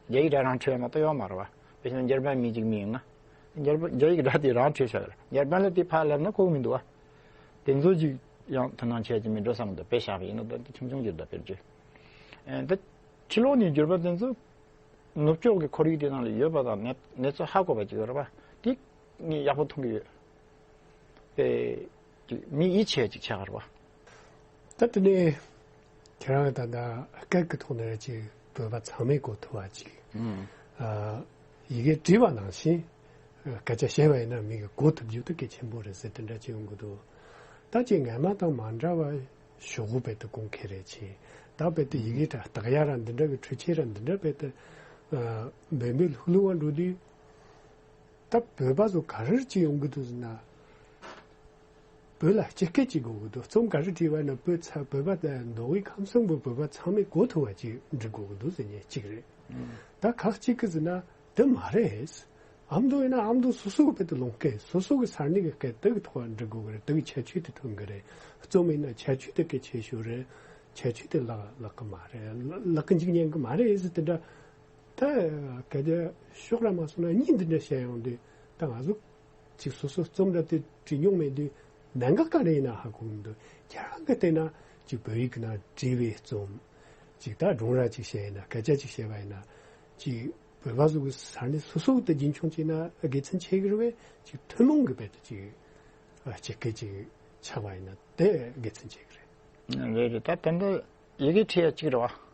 རྒྱ་ཡིག་སྒྲ་རང་འབྲི་ཡ་མ་གཏོགས་ཡོད་མ་རེད་བ། དཔེ་བཞག་ན་འཇར་པན་མི་གཅིག་མིང་ཡིན་ན། འཇར་པན་རྒྱ་ཡིག་སྒྲ་དེ་རང་འབྲི་བཞག་ཡོད་རེད། འཇར་པན་ལ་དེ་ཕར་སླེབས་ན་གོ་གི་མི་འདུག་བ། དེ་ཚོ་ཅིག་ཡང་དོ་སྣང་བྱས་ཀྱི་མིན་འགྲོ་བསམ་གི་འདུག་དཔེ་བཞག་པ་ཡིན་ན་ད་དེ་ཆུང་ཆུང་ཅིག་རེད་ད། དཔེར་བརྗོད། ཨ། ད་ཕྱི་ལོགས་ནས་བསྒྱུར་པ་དེ་ཚོ་ནུབ་ཕྱོགས་ཀྱི་ཁོར་ཡུག་དེ་ནང་ལ་ཡོད་པ་དང་གནས་གནས་ཚུལ་ཧ་གོ་བ་ཅིག་ཡོད་རེད་བ། དེ་ངས་ཡག་པོ་མཐོང་གི་ཡོད། དཔེ་ཅིག་མི་ཡིད་ཆེས་ཅིག་ཆགས་པ་རེད་བ། ད་དེ་ནས་ཁྱེད་རང་ད་ལྟ་སྐད་ཀྱི་ཐོག་ནས་ཅིག་བོད་པ་ཚང་མས་གོ་ཐུབ་པ་ཅིག་ཨུམ། ཨ། ཡི་གེ་བྲིས་པ་ནང་བཞིན་སྐད་ཆ་བཤད་པ་ཡིན་ན་མི་གིས་གོ་ཐུབ་རྒྱུ་དེ་གལ་ཆེན་པོ་རེད་ཟེར་དེ་འདྲ་ཅིག་ཡོང་གི་འདུག་ད་ཅིག་སྔ་མ་དང་མ་འདྲ་བ་ཞོག་གུ་བེད་དེ་གོང་འཁེལ་རེད་ཅིག་ད་བེད་དེ་ཡི་གེ་ར་རྟགས་ཡ་ར་འདི་འདྲ་གི་འཕྲུལ་ཆས་ར་འདི་འདྲ་བེད་དེ་འབད་འབད་ལྷུག་ལྷུག་བ་འགྲོ་དུས། ད་བོད་པ་ཚོ་ག་རེར་ཅིག་ཡོང་གི་འདུག་ཟེར་ན། བོད་ལ་སྤྱི་སྐད་ཅིག་དགོས་ཀྱི་འདུག་རྩོམ་ག་རེ་བྲིས་པ་ཡིན་ན་བོད་ཚ་བོད་པ་དང་མདོ་དབུས་ཁམས་གསུམ་པོ་བོད་པ་ཚང་མས་གོ་ཐུབ་པ་ཅིག་འབྲི་དགོས་ཀྱི་འདུག་ཟེར་མཁན་གཅིག་རེད། ད་ཁག་གཅིག་གིས་ཟེར་ན་དེ་མ་རེད། ཨ་མདོ་ཡིན་ན་ཨ་མདོ་སོ་སོ་གི་བོད་དུ་ལུང་སྐད་སོ་སོ་གི་ས་གནས་ཀྱི་སྐད་དེ་གི་ཐོག་འབྲི་དགོས་ཀྱི་རེད། དེ་གི་ཁྱད་ཆོས་དེ་ཐོན་གྱི་རེད། རྩོམ་ཡིན་ན་ཁྱད་ཆོས་དེ་གལ་ཆེ་ཤོས་རེད། ཁྱད་ཆོས་དེ་བརླག་བརླག་གི་མ་རེད། བརླག་གི་འཇུག་ཉན་གི་མ་རེད་ཟེར་དེ་འདྲ། ད་ག་རེ་ཕྱོགས་ར་མ་སོང་ན་གཉིས་འདི་འདྲ་བཤད་ཡོང་དུས་ད་ང་ཚོ་ ཅིག་སོ་སོ་རྩོམ་ར་དེ་བྲིས་མྱོང་མེད་དུས་གནད་འགག་ག་རེ་ཡིན་ན་ཧ་གོ་མི་འདུག་ཁྱེད་རང་གི་བལྟས་ན་ཅིག་བོད་ཡིག་ནང་བྲིས་པའི་རྩོམ་ཅིག་ད་སྒྲུང་ར་ཅིག་བཤད་ཡིན་ན་སྐད་ཆ་ཅིག་བཤད་པ་ཡིན་ན་ཅིག་བོད་པ་ཚོ་གི་ས་གནས་སོ་སོ་དེ་རྒྱུན་འཁྱོངས་བྱས་ན་དགེ་མཚན་ཆེ་གི་རེད་བས། ཅིག་ཐུན་མོང་གི་བལ་དུ་ཅིག་ཨ་སྤྱི་སྐད་ཅིག་ཆགས་པ་ཡིན་ན་དེ་དགེ་མཚན་ཆེ་གི་རེད། རེད་རེད། ད་ད་འདི་ཡི་གེ་བྲིས་ཡ་གཅིག་རེད་བ།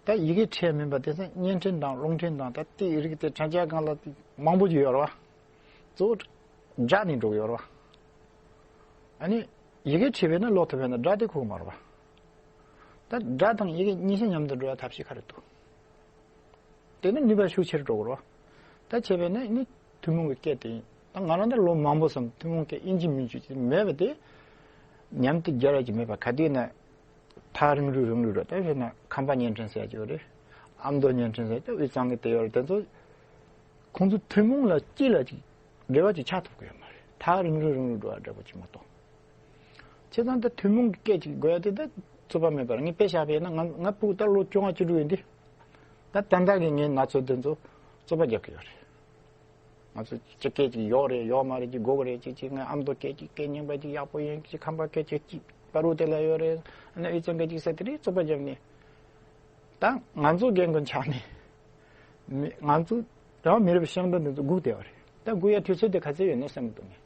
ད་ཡི་གེ་བྲིས་ཡ་མིན་པ་དེ་ཚོ་བརྙན་འཕྲིན་དང་རླུང་འཕྲིན་དང་ད་ལྟའི་རིགས་དེ་དྲ་རྒྱ་སྒང་ལ་མང་པོ་ཅིག་ཡོད་རེད་བ། གཙོ་བོ་སྒྲ་ནས་འགྲོ་གི་ཡོད་རེད་བ། ཨ་ནི་ཡི་གེ་བྲིས་པས་ན་ཀློག་ཐུབ་པས་ན་སྒྲ་དེ་ཁུག་མ་རེད་བ། ད་སྒྲ་དང་ཡི་གེ་གཉིས་ཆ་མཉམ་དུ་འགྲོ་ཡ་ཐབས་ཤེས་ག་རེ་འདུག་དེ་ནི་ནུས་པ་ཤུགས་ཆེར་འགྲོ་དགོས་རེད། ད་བྱས་པས་ན་ནི་ཐུན་མོང་གི་སྐད་དེ་ཡིན། ད་ང་རང་ད་ལོ་མང་པོ་སོང་ཐུན་མོང་སྐད་ཨིན་ཇི་མིན་ཇི་ཅིག་མེད་པ་དེ་ཉམས་དེ་རྒྱལ་ར་ཅིག་མེད་པ་ག་དུས་ན་ཐག་རིང་རུ་རིང་རུ་རེད། ད་བྱས་ན་ཁམས་པ་བརྙན་འཕྲིན་ཟེར་ཡ་ཅིག་ཡོད་རེད། ཨ་མདོ་བརྙན་འཕྲིན་ཟེར་ཡ་ཅིག་དབུས་གཙང་གི་དེ་ཡོད་རེད། དེ་ཚོ་ཁོང་ཚོ་ཐུན་མོང་ལ་སྤྱི་ལ་ཅིག་འབྲེལ་བ་ཅིག་ཆགས་ཐུབ་ཀྱི་ཡོད་མ་རེད། ཐག་རིང་རུ་རིང་རུ་འགྲོ་བ་འདྲ་པོ་ཅིག་མ་གཏོགས། བྱས་ཙང་ད་ཐུན་མོང་གི་སྐད་ཅིག་དགོས་ཡ་དེ་ད་རྩོད་པ་མེད་པར་ངས་དཔེ་བཞག་པ་ཡིན་ན་ང་ང་ཕྲུ་གུ་ད་ལོ་བཅོ་ལྔ་བཅུ་དྲུག་ཡིན་དུས། ད་ད་ལྟ་གི་ངའི་ན་ཚོད་དེ་ཚོ་རྩོད་པ་རྒྱག་གི་ཡོད་རེད། ང་ཚོ་སྤྱི་སྐད་ཅིག་ཡོད་རེད་ཡོད་མ་རེད་ཅིག་དགོས་ཀྱི་རེད་ཅིག་ཅིག་ངའི་ཨ་མདོ་སྐད་ཅིག་སྐད་རྙིང་པ་ཅིག་ཡག་པོ་ཡིན་ཅིག་ཁམས་པ་སྐད་ཅིག་ཅིག་བར་དུ་དེ་ལ་ཡོད་རེད། ཨ་ནི་དབུས་གཙང་སྐད་ཅིག་ཟེར་དེ་རིགས་རྩོད་པ་རྒྱབ་ནས། ད་ང་ཚོ་རྒན་རྒོན་ཆགས་ནས། མི་ང་ཚོ་རང་མི་རབས་ཤིང་རྟ་འདི་ཚོ་སྒུག་བསྡད་པ་རེད། ད་སྒུག་ཡ་དུས་ཚོད་དེ་ག་ཚོད་ཡོད་ན་བསམ་གི་འདུག་ངས།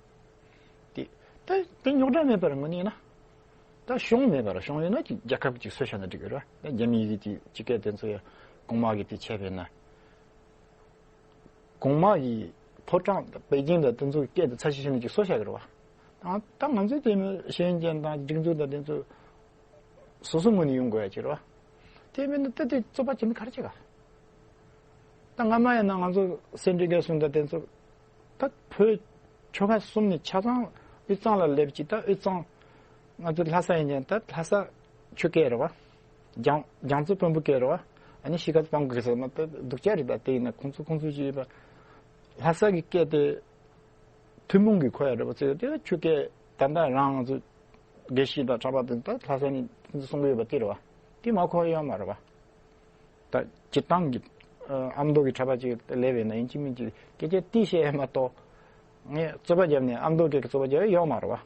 དེ་ད་དེ་རྙོག་དྲ་མེད་པར་དངོས་གནས་ན། ད་གཞུང་མེད་པར་གཞུང་ཡོད་ན་ཅིག་རྒྱལ་ཁབ་ཅིག་བཟོས་བཞག་ན་འགྲིག་གི་རེད་བ། ད་རྒྱ་མི་ཡི་གེ་ཅིག་སྤྱི་སྐད་དེ་ཚོ་ཡ་གོང་མ་གི་དེ་བྱས་པས་ན། གོང་མ་གི་ཕོ་བྲང་དང་པེ་ཅིང་དང་དེ་ཚོ་སྐད་དེ་ཚ་ཤི་ཤི་ནས་ཅིག་བཟོས་བཞག་གི་རེད་བ། ད་ད་ང་ཚོའི་དེ་མོ་ཤེས་ཡོན་ཅན་དང་སྒྲིག་འཛུགས་དང་དེ་ཚོ་སོ་སོ་ངོས་ནས་ཡོང་དགོས་ཡ་ཅིག་རེད་བ། དེ་མིན་ན་ད་དེ་རྩོད་པ་བྱེད་ན་ག་རེ་བྱེད་ག་ད་སྔ་མ་ཡིན་ན་ང་ཚོ་སེ་འབྲས་དགེ་གསུམ་དང་དེ་ཚོ་ད་བོད་ཆོལ་ཁ་གསུམ་ནས་ཆ་ཚང་དབུས་གཙང་ལ་སླེབས་ཀྱི། ད་དབུས་གཙང་ང་ཚོ་ལྷ་ས་ཡིན་ཀྱང་ད་ལྷ་ས་ཆོས་སྐད་རེད་བ། རྒྱ་རྒྱ་མཚོ་དཔོན་པོ་སྐད་རེད་བ། ཨ་ནི་གཞིས་ཀ་རྩེ་དཔོན་པོ་སྐད་ཟེར་ན་ད་སྡུག་ཅག་རེད། ད་དེ་ཡིན་ན་ཁོང་ཚོ་ཁོང་ཚོ་ཅིག་ཡོད་པ། ལྷ་ས་གི་སྐད་དེ་ཐུན་མོང་གི་གོ་ཡ་རེད་བ། ཚེ་དེ་ཆོས་སྐད་ད་ལྟ་རང་ང་ཚོ་དགེ་བཤེས་དང་གྲྭ་པ་དེ་ད་ལྷ་ས་ནས་དེ་ཚོ་གསུང་གི་ཡོད་པ་དེ་རེད་བ། དེ་མ་གོ་ཡ་ཡོད་མ་རེད་བ། ད་སྤྱིར་བཏང་གི་ཨ་མདོ་གི་གྲྭ་པ་ཅིག་སླེབས་ཡོད་ན་ཡིན་གཅིག་མིན་གཅིག་སྐད་ཆ་ཏི་བཤད་ཡ་མ་གཏོགས། ངས་རྩོད་པ་བརྒྱབ་ནས་ཨ་མདོ་སྐད་ཀྱི་རྩོད་པ་བརྒྱབ་ཡ་ཡོད་མ་རེད་བ།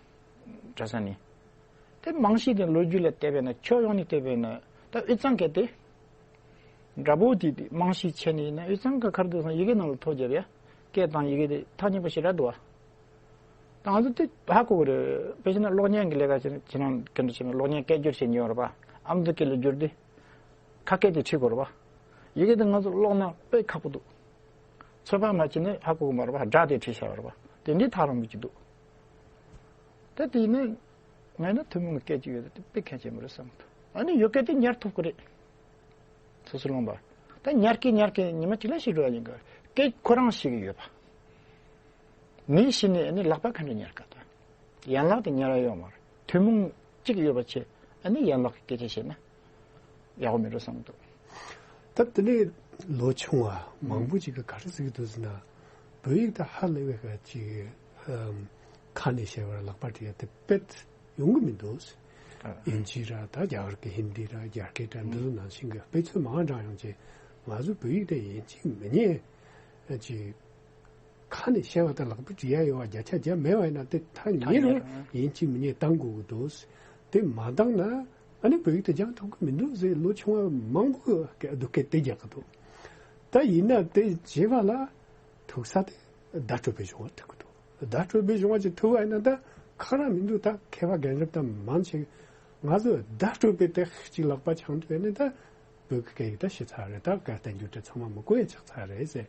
གྲྭ་ས་ནས། དེ་རྨང་གཞི་དེ་ལོ་རྒྱུས་ལ་བལྟས་པས་ན་ཁྱོན་ཡོངས་ནས་བལྟས་པས་ན་ད་དབུས་གཙང་སྐད་དེ། འདྲ་པོ་དེ་དེ་རྨང་གཞི་ཆེ་ནས་ཡིན་ན་དབུས་གཙང་གི་ཁར་དུ་སོང་ཡི་གེ་ནང་ལ་ཐོ་བརྒྱབ་ཡ། སྐད་དང་ཡི་གེ་དེ་ཐག་ཉེ་པོ་ཞེ་དྲག་འདུག་བ། ད་ང་ཚོ་དེ་ཧ་གོ་གི་རེད། དཔེ་བྱས་ན་གློག་བརྙན་གྱི་ལས་ཀ་བྱེད་ན་ཁྱེད་རང་ག་འདྲ་བྱས་ན་གློག་བརྙན་སྐད་བསྒྱུར་བྱེད་མྱོང་རེད་པ། ཨ་མདོ་སྐད་ལ་བསྒྱུར་དུས། ཁ་སྐད་དེ་ཁྲིད་དགོས་རེད་པ། ཡི་གེ་དེ་ང་ཚོ་ཀློག་ན་དཔེ་ཁག་པོ་འདུག་ཚོད་དཔག་མ་བྱས་ན་ཧ་གོ་གི་མ་རེད་པ། སྒྲ་དེ་ཁྲིད་བཞག་རེད་པ། དེ་འདྲའི་ཐག་རིང་པོ་ཅིག་འདུག་ད་དེ་ཡིན་ན། ང་ཡིན་ན་ཐུན་མོང་གི་སྐད་ཅིག་ཡོད་དེ་དཔེ་གལ་ཆེན་པོ་རེད་བསམ་གི་འདུག་ཨ་ནི་ཡོད་སྐད་དེ་ཉར་ཐུབ་ཀྱི་རེད། སོ་སོ་ལོངས་པ། ད་ཉར་གི་ཉར་གི་ཉི་མ་གཅིག་ལ་ཤི་འགྲོ་བ་ཡིན་གི། སྐད་ཁོ་རང་ཤི་གི་ཡོད་པ། མི་ཤི་ནས་ཨ་ནི་ལག་པ་ག་འདྲ་ཉར་ག་ད། ཡན་ལག་དེ་ཉར་ཡ་ཡོད་མ་རེད། ཐུན་མོང་གཅིག་ཡོད་པ་བྱས་ཨ་ནི་ཡན་ལག་གི་སྐད་ཆ་བཤད་ན། ཡག་པོ་མེད་འགྲོ་བསམ་འདུག་ད་དེ་ནས་ལོ་ཆུང་བ་མང་པོ་ཅིག་གིས་ག་རེ་ཟེར་གྱི་འདུག་ཟེར་ན། བོད་ཡིག་དང་ཧ་ལས་པའི་ཁ་ཅིག་ཨམ། ཁ་ནས་བཤད་པར་ལག་པར་བྲིས་ཡ་དེ་དཔེ་ཡོང་གི་མི་འདུག་ཨ། དབྱིན་ཇི་ར་ད་རྒྱ་གར་གྱི་ཧིན་དི་ར་རྒྱ་སྐད་ར་འདི་ཚོ་ནང་བཞིན་གྱི་དཔེ་ཚོད་མང་དྲགས་ཡོང་རྗེས་ང་ཚོ་བོད་ཡིག་དེ་ཡིན་གཅིག་མིན་གཉིས་ཅིག་ཁ་ནས་བཤད་པ་དང་ལག་པ་འབྲི་ཡ་ཡོད་པ་བརྒྱ་ཆ་བརྒྱ་མེད་པ་ཡིན་ན་དེ་ཐག་ཉེ་རུ་ཡིན་གཅིག་མིན་གཉིས་བཏང་དགོས་ཀྱི་འདུག་དེ་མ་བཏང་ན་ཨ་ནི་བོད་ཡིག་དེ་སྦྱང་ཐུབ་ཀྱི་མི་འདུག་ཟེར་ལོ་ཆུང་བ་མང་པོས་སྡུག་སྐད་དེ་རྒྱག་གི་འདུག་ད་ཡིན་ན་དེ་བྱེད་པ་ལ་ཐུག་ས་དེ་བརྡ་སྤྲོད་པའི་གཞུང་བ་ཐུག་གི་འདུག་བརྡ་སྤྲོད་པའི་གཞུང་བ་ཅིག་ཐུག་པ་ཡིན་ན་ད་ཁག་ར་མི་འདུག་ད་མཁས་པ་རྒན་རབས་དང་མང་ཆེ་ང་ཚོས་བརྡ་སྤྲོད་པའི་དེ་གཅིག་ལག་པ་འཆང་ཐུབ་ཡ་ནི་ད་བོད་ཀྱི་སྐད་ཡིག་ད་ཤི་ཚར་རེད། ད་སྐད་བསྟན་རྒྱུ་དེ་ཚང་མ་མི་གོ་ཡ་ཆགས་ཚར་རེད་ཟེར།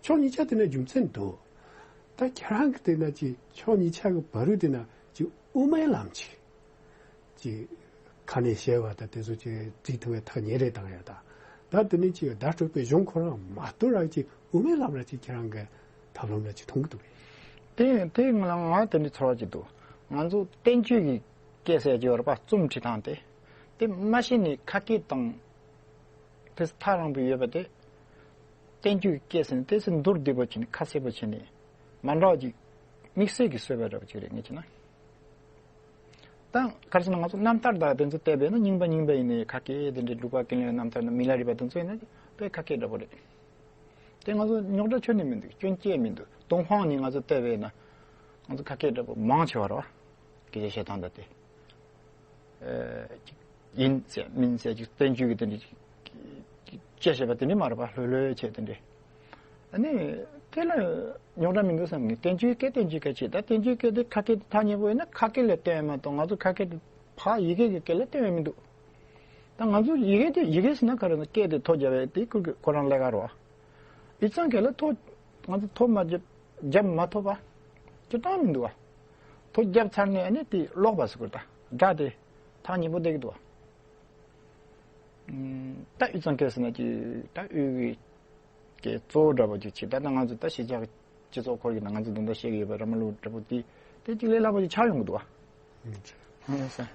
ཕྱོགས་གཉིས་ཆ་དེ་ན་རྒྱུ་མཚན་འདུག་ད་ཁྱེད་རང་གི་དེ་ན་ཅིག་ཕྱོགས་གཉིས་ཆ་གི་བར་དུ་དེ་ན་ཅིག་དབུ་མའི་ལམ་ཅིག་ཅིག་ཁ་ནས་བཤད་པ་དང་དེ་ཚོ་ཅིག་བྲིས་ཐུབ་པའི་ཐག་ཉེ་རེ་བཏང་ཡ་ད། ད་དེ་ནས་ཅིག་བརྡ་སྤྲོད་པའི་གཞུང་ཁོ་རང་མ་གཏོགས་ར་ཅིག་དབུ་མའི་ལམ་ར་ཅིག་ཁྱེད་རང་གི་ཐབས་ལམ་ར་ཅིག་མཐོང་གི་འདུག་གས། དེ་དེ་ང་ང་དེ་འདྲའི་ཚོར་བ་ཅིག་འདུག་ང་ཚོ་བསྟན་བཅོས་ཀྱི་སྐད་ཟེར་གྱི་ཡོད་རེད་པ། རྩོམ་བྲིས་སྟངས་དེ། དེ་མ་གཞི་ནས་ཁ་སྐད་དང་དེ་ཐག་རིང་པོ་ཡོད་པ་དེ། བསྟན་བཅོས་ཀྱི་སྐད་ཟེར་ནས་དེ་ཚོ་མདོར་བསྡུས་པོ་བྱས་ནས་ཁ་གསལ་པོ་བྱས་ནས་མ་འདྲ་བ་ཅིག་དམིགས་བསལ་གྱི་བཟོས་པ་འདྲ་བོ་ཅིག་རེད་ངས་བྱས་ན། ད་ག་རེ་ཟེར་ན་ང་ཚོ་རྣམ་ཐར་དང་དེ་ཚོ་བལྟས་པས་ན་རྙིང་པ་རྙིང་པ་ཡིན་ནའི་ཁ་སྐད་དེ་འདྲའི་འབྲུག་པ་ཀུན་ལེགས་རྣམ་ཐར་ན་མི་ལ་རས་པ་དེ་ཚོ་ཡིན་ན་དཔེ་ཁ་སྐད་འདྲ་པོ་རེད། དེ་ང་ཚོ་རྙོག་དྲ་ཁྱོན་ནས་མི་འདུག་སྐྱོན་སྐྱེ་མི་འདུག་ཏུན་ཧོང་ནས་ང་ཚོ་བལྟས་པས་ན་ང་ཚོ་ཁ་སྐད་འདྲ་པོ་མང་ཆེ་བ་རེད་བ། སྐད་ཆ་བཤད་སྟངས་དང་དེ། ཨེ། ཡིན་ཟེར་མིན་ཟེར་ཅིག་བསྟན་བཅོས་ཀྱི་དེ་འདྲ་ཅིག་དཔྱད་བཤད་པ་དེ་འདྲ་མ་རེད་པ། ལྷོད་ལྷོད་བྱས་དེ་འདྲ། ཨ་ནི་དེ་ལ་རྙོག་དྲ་མི་འདུག་བསམ་གི། བསྟན་བཅོས་སྐད་བསྟན་བཅོས་སྐད་བྱེད་ད་བསྟན་བཅོས་སྐད་དེ་ཁ་སྐད་དེ་ཐག་ཉེ་པོ་ཡིན་ན་ཁ་སྐད་ལ་བསྟན་ཡོད་མ་གཏོགས་ང་ཚོ་ཁ་སྐད་དེ་ཕ་ཡི་གེ་གི་སྐད་ལ་བསྟན་ཡོད་མི་འདུག་ད་ང་ཚོ་ཡི་གེ་དེ་ཡི་གེ་ཟེར་ན་ག་རེ་ཟེར་སྐད་དེ་ཐོ་རྒྱབ་ཡས་དེ་ཁོ་ཁོ་རང་ལས་ཀ་རེད་བ། ཡིག་ཚང་སྐད་ལ་ཐོ་ང་ཚོ་ཐོ་མ་རྒྱབ་རྒྱབ་མ་ཐོབ་པ་སྤྱིར་བཏང་མི་འདུག་བ། ཐོ་རྒྱབ་ཚར་ནས་ཨ་ནི་དེ་ཀློག་པ་ཟེར་དགོས་ད་སྒྲ་དེ་ཐག་ཉེ་པོ་བསྡད་ཀྱི་འདུག་བ། ད་དབུས་གཙང་སྐད་ཟེར་ན་ཅིག་ད་དབུས་ཀྱི་སྐད་གཙོ་བོ་འདྲ་པོ་ཅིག་བྱེད། ད་ད་ང་ཚོ་ད་གཞིས་ཆགས་སྤྱི་ཚོགས་ཁོར་ཡུག་ནང་ང་ཚོ་ད་ལྟ་བཤད་ཀྱི་ཡོད་པ་ར་མ་ལུག་འདྲ་པོ་དེ་དེ་ཅིག་ལས་སླ་པོ་ཅིག་ཆགས་ཡོང་གི་འདུག་བ། ཨུམ། ཡོད་ས།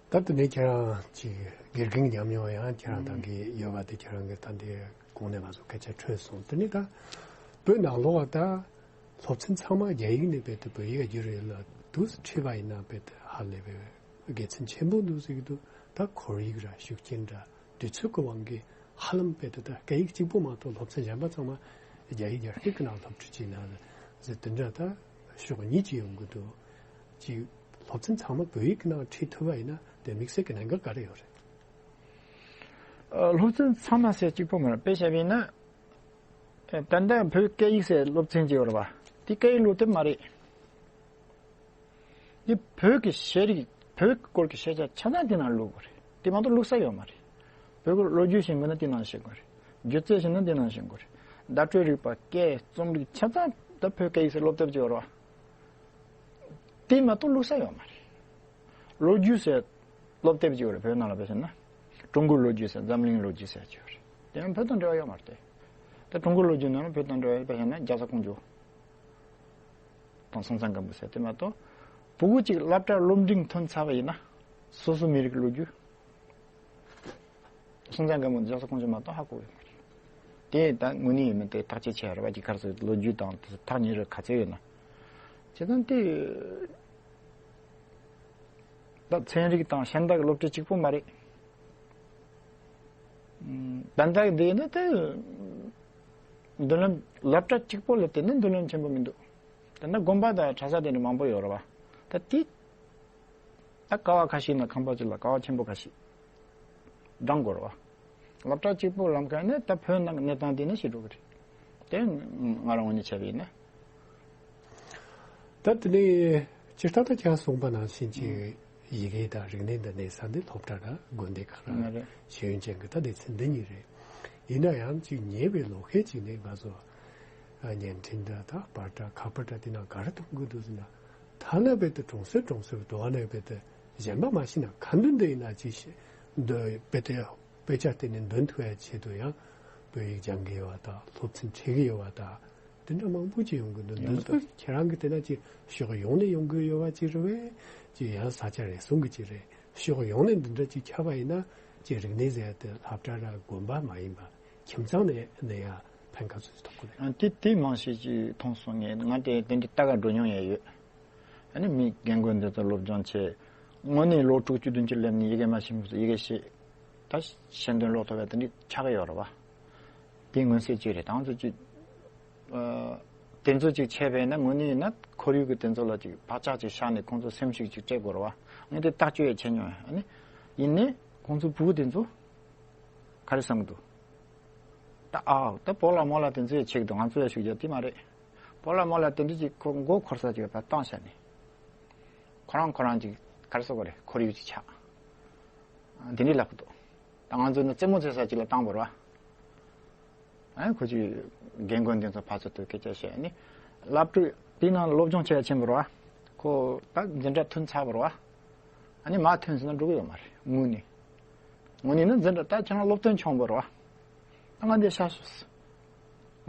ད་དེ་ནས་ཁྱེད་རང་ཅིག་དགེ་རྒན་ཉམས་མྱོང་ཡང་ཁྱེད་རང་ཨུམ། དང་གི་ཡོད་པ་དེ་ཁྱེད་རང་གི་ད་འདི་གོང་ནས་ང་ཚོ་སྐད་ཆ་འཕྲོས་སོང་། དེ་ནས་ད་བོད་ནང་ལོགས་ད་སློབ་ཚན་ཚང་མ་རྒྱ་ཡིག་ནས་རྦད་དེ་བོད་ཡིག་བསྒྱུར་ཡོད་ལ་དུ་ཁྲིད་པ་ཡིན་ན་རྦད་དེ་ཧ་ལས་པའི་དགེ་མཚན་ཆེན་པོ་འདུག་ཟེར་གྱི་འདུག་ད་ཁོར་ཡུག་ར་ཤུགས་རྐྱེན་ར་དུས་ཚོད་ཀྱི་དབང་གིས་ཧ་ལམ་རྦད་དེ་ད་སྐད་ཡིག་གཅིག་པོ་མ་གཏོགས་སློབ་ཚན་གཞན་པ་ཚང་མ་རྒྱ་ཡིག་རྒྱ་སྐད་ཀྱི་ནང་སློབ་ཁྲིད་བྱས་ན་ཟེར་དེ་འདྲ་ད་ཕྱོགས་གཉིས་ཀྱི་ཡོང་གི་འདུག་ཅིག་སློབ་ཚན་ཚང་མ་བོད་ཡིག་གི་ནང་ཁྲིད་ཐུབ་པ་ཡིན་ན་དེ་དམིགས་བསལ་གྱི་གནད་འགག་ག་རེ་ཡོད་རེད། ཨ། སློབ་ཚན་ཚང་མ་ཟེར་གཅིག་པོ་མ་རེད། དཔེ་བཞག་པ་ཡིན་ན། ཨ། ད་ལྟ་བོད་སྐད་ཡིག་ཟེར་སློབ་ཚན་ཅིག་ཡོད་རེད་པ། དེ་སྐད་ཡིག་སློབ་དེབ་མ་རེད། དེ་བོད་ཀྱི་ཤེས་རིག་བོད་ཀྱི་སྐོར་གྱི་ཤེས་བྱ་ཆ་ཚང་དེ་ནང་བླུགས་དགོས་རེད། དེ་མ་གཏོགས་བླུགས་ས་ཡོད་མ་རེད། བོད་ཀྱི་ལོ་རྒྱུས་ཤེས་དགོས་ན་དེ་ནང་ཤེས་དགོས་རེད། སྒྱུ་རྩལ་ཤེས་ན་དེ་ནང་ཤེས་དགོས་རེད། བརྡ་སྤྲོད་རིག་པ་སྐད་རྩོམ་རིག་ཆ་ཚང་ད་བོད་སྐད་ཡིག་ཟེར་སློབ་དེབ་ཅིག་ཡོད་རེད་པ། དེ་མ་གཏོགས་བླུགས་ས་ཡོད་མ་རེད། ལོ་རྒྱུས་ཟེར་སློབ་དེབ་ཅིག་ཡོད་རེད། བོད་ནང་ལ་དཔེ་བྱས་ན། ཀྲུང་གོའི་ལོ་རྒྱུས་ཟེར་འཛམ་གླིང་ལོ་རྒྱུས་ཟེར་ཅིག་ཡོད་རེད། དེ་ཡང་བོད་དང་འབྲེལ་བ་ཡོད་མ་རེད་དེ། ད་ཀྲུང་གོའི་ལོ་རྒྱུས་ནང་ལ་བོད་དང་འབྲེལ་བ་ཡོད་པ་བྱས་ན་རྒྱ་བཟའ་ཀོང་ཇོ་དང་སྲོང་བཙན་སྒམ་པོ་ཟེར་དེ་མ་གཏོགས། ཕྲུ་གུ་གཅིག་སློབ་གྲྭར་སློབ་འབྲིང་ཐོན་ཚར་བ་ཡིན་ན། སོ་སོ་མི་རིགས་ལོ་རྒྱུས། སྲོང་བཙན་སྒམ་པོ་རྒྱ་བཟའ་ཀོང་ཇོ་མ་གཏོགས་ཧ་གོ་ཡོད་མ་རེད། དེ་ད་དངོས་གནས་ཡིན་མིན་དེ་བརྟག་དཔྱད་བྱས་རེད་བ། ཅིག་ག་རེ་ཟེར་ལོ་རྒྱུས་དང་དེ་ཐག་ཉེ་རུ་ག་ཚད་ཡོད་ན། བྱས་ཙང་དེ་ད་ཚན་རིག་དང་གཞན་དག་གི་སློབ་ཁྲིད་གཅིག་པོ་མ་རེད། ད་ལྟ་འདི་ནི་དེ་མདུན་ལམ་སློབ་གྲྭ་གཅིག་པོ་ལ་བརྟེན་ནས་མདུན་ལམ་ཆེན་པོ་མི་འདུག་ད་ནི་དགོན་པ་དང་གྲྭ་ས་དེ་འདྲ་མང་པོ་ཡོད་རེད་བ། ད་དེ། ད་ཀ་བ་ཁ་ཤས་ན་ཁང་པ་གཅིག་ལ་ཀ་བ་ཆེན་པོ་ཁ་ཤས་བགྲང་དགོས་རེད་བ། སློབ་གྲྭ་གཅིག་པོ་ལམ་ཁ་ནས་ད་བོད་ནང་གི་གནས་སྟངས་དེ་ནས་ཤེས་འགྲོ་གི་རེད། དེ་ང་རང་ངོས་ནས་བྱས་པ་ཡིན་ན། ད་དེ་ནས་སྤྱིར་བཏང་ད་ཁྱེད་གསུངས་པ་ནང་བཞིན་གྱི་ཡི་གེ་དང་རིག་གནས་འདི་གནས་ས་འདི་སློབ་གྲྭ་དང་དགོན་སྡེ་ཁག་རང་ང་རེད། ཤེས་ཡོན་ཅན་གྱི་ད་སྡེ་ཚན་འདི་གཉིས་རེད། ཡིན་ན་ཡང་ཅིག་ཉེ་བའི་ལོ་ཤས་ཅིག་ནས་ང་ཚོ་བརྙན་འཕྲིན་འདྲ་ད་པར་འདྲ་ཁ་པར་འདྲ་དེ་ནང་ག་རེ་མཐོང་གི་འདུག་ཟེར་ན། ཐ་ན་རྦད་དེ་གྲོང་གསེབ་གྲོང་གསེབ་འགྲོ་བ་ནས་རྦད་དེ་གཞན་པ་མ་ཤེས་ན་ཁ་འདོན་འདི་ཡིན་ན་ཅིག་ཤེས་འདོད་རྦད་དེ་དཔེ་ཆ་བལྟས་ནས་འདོན་ཐུབ་ཡ་ཆེད་དུ་ཡང་བོད་ཡིག་སྦྱང་གི་ཡོད་པ་དང་སློབ་ཚན་ཁྲིད་ཀྱི་ཡོད་པ་དང་དེ་འདྲ་མང་པོ་ཅིག་ཡོང་གི་འདུག་ཡོང་འདི་ཚོ་ཁྱེད་རང་གི་དེ་ན་ཅིག་ཕྱོགས་ཡོངས་ནས་ཡོང་གི་ཡོད་པ་ཅིག་རེད་པས། ཅིག་ཡང་ས་ཆ་རེ་ཟུང་གི་ཅིག་རེད། ཕྱོགས་ཡོངས་ནས་འདི་འདྲ་ཅིག་ཁྱབ་པ་ཡིན་ན་ཅིག་རིག་གནས་ཟེར་ཡ་དེ་སློབ་གྲྭ་ར་དགོན་པ་མ་ཡིན་པ་ཁྱིམ་ཚང་ནས་ནས་ཡང་ཕན་ཁ་ཚུལ་ཐོག་གི་རེད། ཨ། དེ་དེ་མང་ཤས་ཅིག་མཐོང་སོང་། ངས་ང་དེ་དེ་འདྲའི་ལྟ་ག་འགྲོ་མྱོང་ཡང་ཡོད། ཨ་ནི་མི་རྒན་རྒོན་འདི་ཚོ་སློབ་སྦྱོང་བྱས། དངོས་གནས་ལོ་དྲུག་ཅུ་བདུན་ཅུ་སླེབས་ནས་ཡི་གེ་མ་ཤེས་མི་ཚོ་ཡི་གེ་ཤེས། ད་ཤེས་འདོན་ཀློག་ཐུབ་པ་དེ་འདྲའི་ཆགས་ཀྱི་ཡོད་རེད་བ། དེ་མངོན་གསལ་ཅིག་རེད། ད་ང་ཚོ་ཅིག་ཨ། དེ་ཚོ་ཅིག་བྱས་པས་ན་དངོས་གནས་ཡིན་ན་ཁོར་ཡུག་གི་དེ་ཚོ་ལ་ཅིག་བག་ཆགས་ཅིག་བཞག་ནས་ཁོང་ཚོ་སེམས་ཤུགས་ཅིག་སྤྲད་དགོས་རེད་བ། ངས་དེ་ཐག་གཅོད་ཡས་བྱས་མྱོང་། ཨ་ནི་ཡིན་ནའི་ཁོང་ཚོ་ཕྲུ་གུ་དེ་ཚོ་ག་རེ་བསམ་གི་འདུག་ད་ཨ་ད་བོ་ལ་མོ་ལ་དེ་ཚོ་ཡས་བྱེད་ཀྱི་འདུག་ང་ཚོ་ཡས་ཤུགས་རྒྱག་དེ་མ་རེད། བོ་ལ་མོ་ལ་དེ་འདྲ་ཅིག་ཁོ་མགོ་འཁོར་ས་ཅིག་ད་བཏང་བཞག་ནས་ཁོ་རང་ཁོ་རང་ཅིག་ག་རེ་ཟེར་དགོས་རེད། ཁོར་ཡུག་ཅིག་ཆགས། དེ་འདྲའི་ལབ་གི་འདུག་ད་ང་ཚོ་ནི་རྩེད་མོ་རྩེ་ས་ཅིག་ལ་བཏང་བ་རེད་བ། ཨ་ནི་ཁོ་ཅིག་རྒན་རྒོན་དེ་ཚོ་ཕར་ཚུར་དུ་སྐད་ཆ་བཤད། ཨ་ནི་སློབ་ཕྲུག་དེའི་ནང་སློབ་སྦྱོང་བྱེད་ཡ་ཆེན་པོ་རེད་བ། ཁོ་ད་འཛིན་གྲྭ་ཐོན་ཚར་བ་རེད་བ། ཨ་ནི་མར་ཐོན་ཟེར་ན་འགྲོ་གི་ཡོད་མ་རེད། དངོས་གནས། དངོས་གནས་ནི་འཛིན་གྲྭ་ད་ཁྱེད་རང་སློབ་ཐོན་ཆུང་བ་རེད་བ། ད་ང་འདི་ཤ་སོས།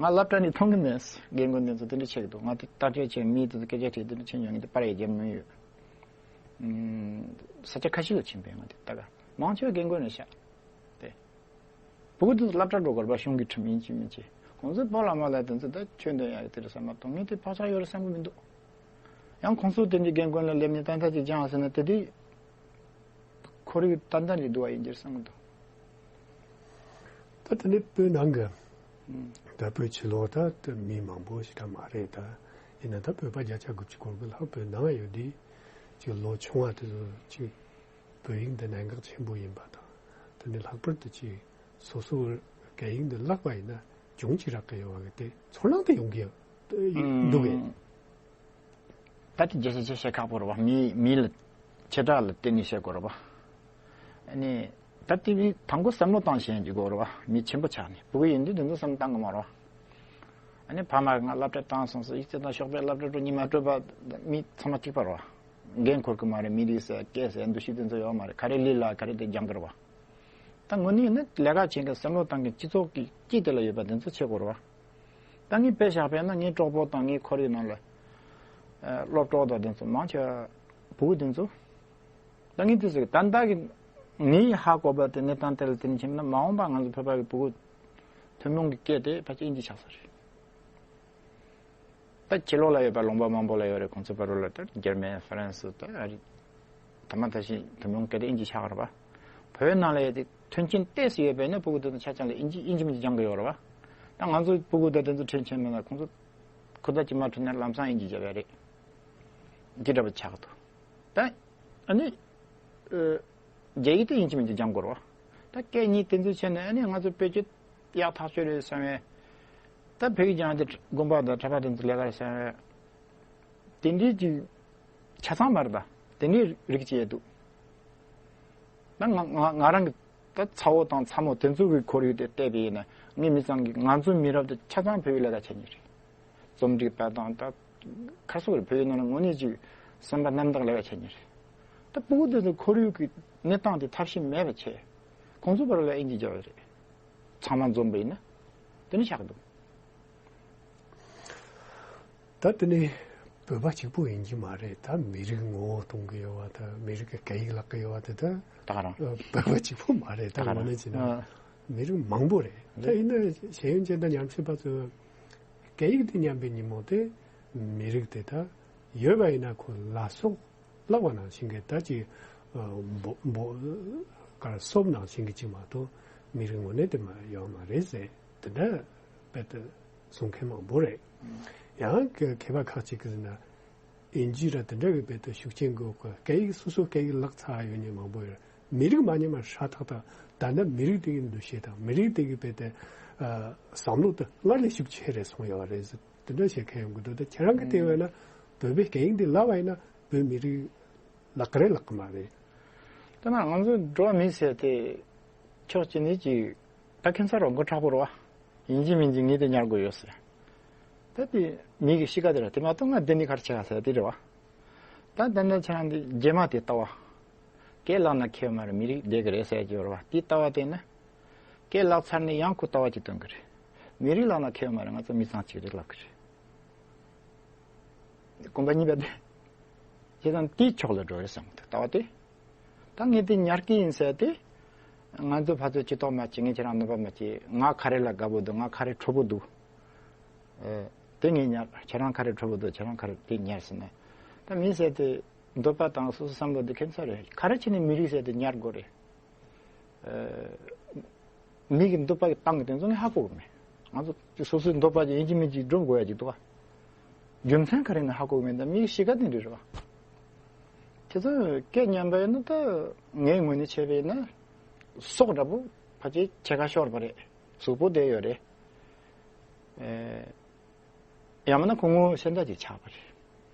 ང་སློབ་གྲྭ་ནས་མཐོང་གི་མེད། རྒན་རྒོན་དེ་ཚོ་དེ་འདྲ་བྱེད་ཀྱི་འདུག་ང་དེ་ལྟ་སྤྱོད་བྱེད་མི་དེ་ཚོ་སྐད་ཆ་དྲིས་དེ་འདྲ་བྱེད་མྱོང་། ངས་དེ་པར་ཡང་བརྒྱབ་མྱོང་ཡོད། ས་ཆ་ཁ་ཤས་ལ་ཕྱིན་པས་ང་དེ་ལྟ་ག་མང་ཆེ་བ་རྒན་རྒོན་རེད་ཤག་དེ། ཕྲུ་གུ་དེ་ཚོ་སློབ་གྲྭ་འགྲོ་དགོས་པ་གཞུང་གི་ཁྲིམས་ཡིན་གཅིག་མིན་གཅིག་ཁོང་ཚོས་བོ་ལ་མོ་ལ་དེ་ཚོ་ད་ཆོས་འདོན་ཡག་གི་དེ་རེད་བསམ་མ་གཏོགས་ངས་དེ་བག་ཆགས་ཡོད་རེད་བསམ་གི་མི་འདུག་ཡང་ཁོང་ཚོ་དེ་འདྲའི་རྒན་རྒོན་ལ་སླེབས་ནས་ཏན་ཏན་ཅིག་སྦྱངས་ཟེར་ན་དེ་དུས་ཁོར་ཡུག་ཏན་ཏན་ཅིག་འདུག་པ་ཡིན་གྱི་རེད་བསམ་གི་འདུག་ད་དེ་ནས་བོད་ནང་གི་ ད་བོད་ཕྱི་ལོགས་ད་ད་མི་མང་པོ་ཞིག་ད་མ་རེད་ད། ཡིན་ན་ད་བོད་པ་བརྒྱ་ཆ་དགུ་བཅུ་གོ་དགུ་ལྷག་བོད་ནང་ཡོད་དུས་ཅིག་ལོ་ཆུང་བ་དེ་ཚོ་ཅིག་བོད་ཡིག་འདི་གནད་འགག་ཆེན་པོ་ཡིན་པ་དང་། དེ་ནས་ལྷག་པར་དུ་ཅིག་སོ་སོའི་སྐད་ཡིག་འདི་བརླག་པ་ཡིན་ན་གྱོང་ཅིག་རག་གི་ཡོད་པ་གི་དེ་ཚོར་སྣང་དེ་ཡོང་གི་ཡོད་འདུག་གས། ད་དེ་རྒྱལ་སྤྱི་ཆེ་བཤད་ཁག་པོ་རེད་བ། མི་མི་ལ་བྱེ་བྲག་ལ་བརྟེན་ནས་བཤད་དགོས་རེད་བ། ཨ་ནི་ད་དེ་མི་དང་པོ་བསམ་བློ་བཏང་ཤེས་ཀྱི་དགོས་རེད་བ། མི་ཆེན་པོ་ཆགས་ནས་ཕྲུ་གུ་ཡིན་དུས་དེ་ཚོ་བསམ་བཏང་གི་མ་རེད་བ། ཨ་ནི་ཕ་མ་གིས་ང་སློབ་གྲྭ་བཏང་སོང་ཟེར་ཡིག་ཚད་དང་ཤོག་དཔེ་སློབ་གྲྭ་འགྲོ་ཉི་མ་སྤྲོད་པ་མི་ཚང་མ་གཅིག་པ་རེད་བ། འགན་འཁུར་གི་མ་རེད། མི་རིགས་ཟེར་སྐད་ཟེར་འདུ་ཤེས་དེ་ཚོ་ཡོད་མ་རེད། ག་རེ་ལས་ལ་ག་རེ་དེ་སྦྱང་གི་རེད་བ། ད་དངོས་གནས་ནི་ལས་ཀ་བྱེད་མཁན་བསམ་བློ་བཏང་མཁན་སྤྱི་ཚོགས་ཀྱི་དཀྱིལ་དེ་ལ་ཡོད་པ་དེ་ཚོ་བྱེད་དགོས་རེད་བ། ད་ངས་དཔེ་བཞག་པས་ན་ངའི་གྲོགས་པོ་དང་ངའི་ཁོར་ཡུག་ནང་ལ་ཨ་སློབ་གྲོགས་དང་དེ་ཚོ་མང་ཆེ་བ་བུ་དེ་ཚོ། ད་ངས་དེ་ཟེར་ད་ལྟ་གི་ངས་ཧ་གོ་བ་དེ་གནས་སྟངས་དེ་ལ་བརྟེན་ཕྱིན་ན་མ་འོངས་པ་ང་ཚོ་བོད་པ་གི་བུ་ཐུན་མོང་གི་སྐད་དེ་ཕལ་ཆེར་དབྱིན་ཇི་ཆགས་ས་རེད། ད་ཕྱི་ལོགས་ལ་ཡོད་པ་ལུང་པ་མང་པོ་ལ་ཡོད་རེད། ཁོང་ཚོ་བར་ལ་ད་འཇར་མན་ཧྥ་རན་སི་ད་ཨ་རི་ད་མ་ད་ཤི་ཐུན་མོང་སྐད་དེ་དབྱིན་ཇི་ཆགས་རེད་བ། བོད་ནང་ལ་ཡོད་དེ་མཐུན་རྐྱེན་ཏོག་ཙམ་ཡོད་པས་ན་ཕྲུ་གུ་དེ་ཚོ་ཆ་ཚང་ལ་དབྱིན་ཇི་དབྱིན་ཇི་མི་སྦྱང་གི་ཡོད་རེད་བ། ད་ང་ཚོ་ཕྲུ་གུ་ད་དེ་ཚོ་ཁྲིད་ཆེན་མེད་ན་ཁོང་ཚོ་ཁུ་ད་ཅི་མ་འཁྲུལ་ན་ལམ་སང་དབྱིན་ཇི་བརྒྱབ་ཡ་རེད། འདི་འདྲ་བ་ཆགས་འདུག་ད་ཨ་ནི་ཨ་རྒྱ་ཡིག་དེ་དབྱིན་ཇི་མི་འདི་སྦྱང་དགོས་རེད་བ། ད་སྐད་གཉིས་དེ་ཚོ་བྱས་ནས་ཨ་ནི་ང་ཚོ་བེད་སྤྱོད་ཡག་ཐག་ཆོད་རེད་བསམ་བས། ད་བོད་ཡིག་སྦྱང་དེ་དགོན་པ་དང་གྲྭ་པ་དེ་ཚོ་ལས་ཀ་རེད་བསམ་བས། དེ་འདྲའི་ཅིག་ཆ་ཚང་མ་རེད། ད་དེ་འདྲའི་རིགས་ཅིག་ཡོད་འདུག་ད་ང་ང་ང་རང་གི་ད་ཚ་བོ་དང་ཚ་མོ་དེ་ཚོ་གི་ཁོར་ཡུག་དེ་བལྟས་པ་ཡིན་ན་ངའི་མི་ཚང་གི་ང་ཚོའི་མི་རབས་དེ་ཆ་ཚང་བོད་ཡིག་ལས་ཀ་བྱེད་མཁན་རེད། རྩོམ་སྒྲིག་པ་དང་ད་ཁ་སོ་རེ་བོད་ཡིག་ནང་ལ་དངོས་གནས་ཅིག་སེམས་པ་རྣམ་དག་ལས་ཀ་བྱེད་མཁན་རེད། ད་ཕྲུ་གུ་དེ་ཚོ་ཁོར་ཡུག་གི་གནས་སྟངས་དེ་ཐབས་ཤེས་མེད་པ་བྱས། ཁོང་ཚོ་བར་ལ་དབྱིན་ཇི་རྒྱབ་པ་རེད། ཚང་མ་འཛོམས་པ་ཡིན་ན་དེ་ནི་ཆགས་འདུག་ད་དེ་ནི་བོད་པ་གཅིག་པུ་ཡིན་གྱི་མ་རེད། ད་མི་རིགས་ངོ་བོ་གཏོང་གི་ཡོད་པ་དང་མི་རིགས་ཀྱི་སྐད་ཡིག་བརླག་གི་ཡོད་པ་དེ་ད་ད་ག་རང་བོད་པ་གཅིག་པུ་མ་རེད། ད་ད་ག་ངོ་རང་ནས་བྱས་ན་ཨ་མི་རིགས་མང་པོ་རེད། ད་ཡིན་ན་ཤེས་ཡོན་ཅན་དང་ཉམས་ཞིབ་པ་ཚོས་སྐད་ཡིག་དེ་ཉམས་པའི་ཉིན་མོ་དེ་མི་རིགས་དེ་ད་ཡོད་པ་ཡིན་ན་ཁོ་ལ་སོགས་བརླག་པ་ནང་བཞིན་གྱི་ད་ཅིག་འབོ་འབོ་གར་སོབ་ནང་བཞིན་གྱི་ཅིག་མ་གཏོགས་མི་རིགས་ངོ་ནས་དེ་མ་ཡོད་མ་རེད་ཟེར། དེ་འདྲ་དཔེ་དེ་གསུང་མཁན་མང་པོ་རེད། ཡང་མཁས་པ་ཁག་ཅིག་གིས་ཟེར་ན་དབྱིན་ཇི་ར་དེ་འདྲ་གི་དཔེ་དེ་ཤུགས་རྐྱེན་དགོས་གི་སྐད་ཡིག་སོ་སོ་སྐད་ཡིག་བརླག་ཚར་ཡོད་མཁན་མང་པོ་ཡོད། མི་རིགས་མ་ཉམས་པ་ཧྲ་ཐག་ཐག་ད་ལྟ་མི་རིགས་དེ་གི་འདུ་ཤེས་དང་མི་རིགས་དེ་གི་དཔེ་དེ་བསམ་བློ་དེ་སྔར་ལས་ཤུགས་ཆེ་རེ་སོང་ཡོད་རེད་ཟེར། དེ་འདྲ་བྱེད་མཁན་ཡོང་གི་འདུག་ད་ཁྱེད་རང་གི་ལྟས་བས་ན་བོད་པའི་སྐད་ཡིག་འདི་བརླག་པ་ཡིན་ན་བོད་མི་རིགས་བརླག་གི་རེད་བརླག་གི་མ་རེད། ད་ན་ང་ཚོ་འགྲོ་བ་མི་ཟེར་དེ་ཕྱོགས་གཅིག་ནས་ཅིག་ད་ཁྱིམ་ཚང་རོགས་མགོ་མཁྲེགས་པོ་རེད་བ། ཡིན་གཅིག་མིན་གཅིག་ངས་དེ་ཉར་དགོས་ཡོད་ཟེར། ད་དེ་མི་གི་གཤིས་ཀ་དེ་ར་དེ་མ་གཏོགས་ང་དེ་ནི་ག་རེ་བྱེད་ག་ཟེར་དེ་རེད་བ། ད་དེ་འདྲ་ཁྱེད་རང་འདི་རྗེས་མ་དེ་ལྟ་བ། སྐད་བརླག་ན་ཁེ་མ་རེད་མི་རིགས་བསྡད་གི་རེད་ཟེར་གྱི་ཡོད་རེད་བ། དེ་ལྟ་བ་དེ་ནི། སྐད་བརླག་ཚར་ནས་ཡང་ཁོ་ལྟ་བ་ཅིག་སྟོན་གི་རེད། མི་རིགས་བརླག་ན་ཁེ་མ་རེད་ང་ཚོ་མི་ཚང་གཅིག་རེད་ལབ་གི་རེད། གོམ་པ་གཉིས་པ་དེ། བྱས་ཙང་དེའི་ཕྱོགས་ལ་འགྲོ་རེད་བསམ་གི་འདུག་ལྟ་བ་དེ། ད་ངས་དེ་ཉར་གི་ཡིན་ཟེར་ཏེ། ང་ཚོ་ཕར་ཚུར་སྤྱི་ཚོགས་མ་བྱེད་ངས་ཁྱེད་རང་གནོད་པ་མ་བྱེད་ང་ག་རེ་ལ་དགའ་པོ་འདུག་ང་ག་རེ་འཕྲོད་པོ་འདུག་ཨེ། དེ་ངས་ཉར་ཁྱེད་རང་ག་རེ་འཕྲོད་པོ་འདུག་ཁྱེད་རང་ག་རེ་དེ་ཉར་ཟེར་ན། ད་མི་ཟེར་ཏེ། འདོད་པ་དང་སོ་སོ་བསམ་བློ་འདི་ཁྱད་མཚར་རེད། ག་རེ་བྱས་ནས་མི་རིགས་ཟེར་དེ་ཉར་དགོས་རེད། ཨ། མི་གི་འདོད་པ་གི་སྟེང་གི་དེ་ཚོ་ངས་ཧ་གོ་གི་མེད། ང་ཚོ་སོ་སོའི་འདོད་པ་ཅིག་ཡིན་གཅིག་མིན་གཅིག་སྒྲུབ་དགོས་ཡ་ཅིག་འདུག་ག་རྒྱུ་མཚན་ག་རེ་ནས་ཧ་གོ་གི་མེད་ད་མིའི་གཤིས་ཀ་དེ་འདྲ་རེད་བ། དེ་ཚོ་སྐད་ཉན་པ་ཡིན་ན་ད་ངའི་ངོས་ནས་བྱས་པ་ཡིན་ན་སྲོག་འདྲ་པོ་ཕལ་ཆེར་ཕྱེད་ཀ་ཤོར་བ་རེད། གཟུགས་པོ་བསྡད་ཡོད་རེད། ཨེ། ཡང་མིན་ན་ཁོ་ངོ་བོ་གཞན་དག་ཅིག་ཆགས་པ་རེད།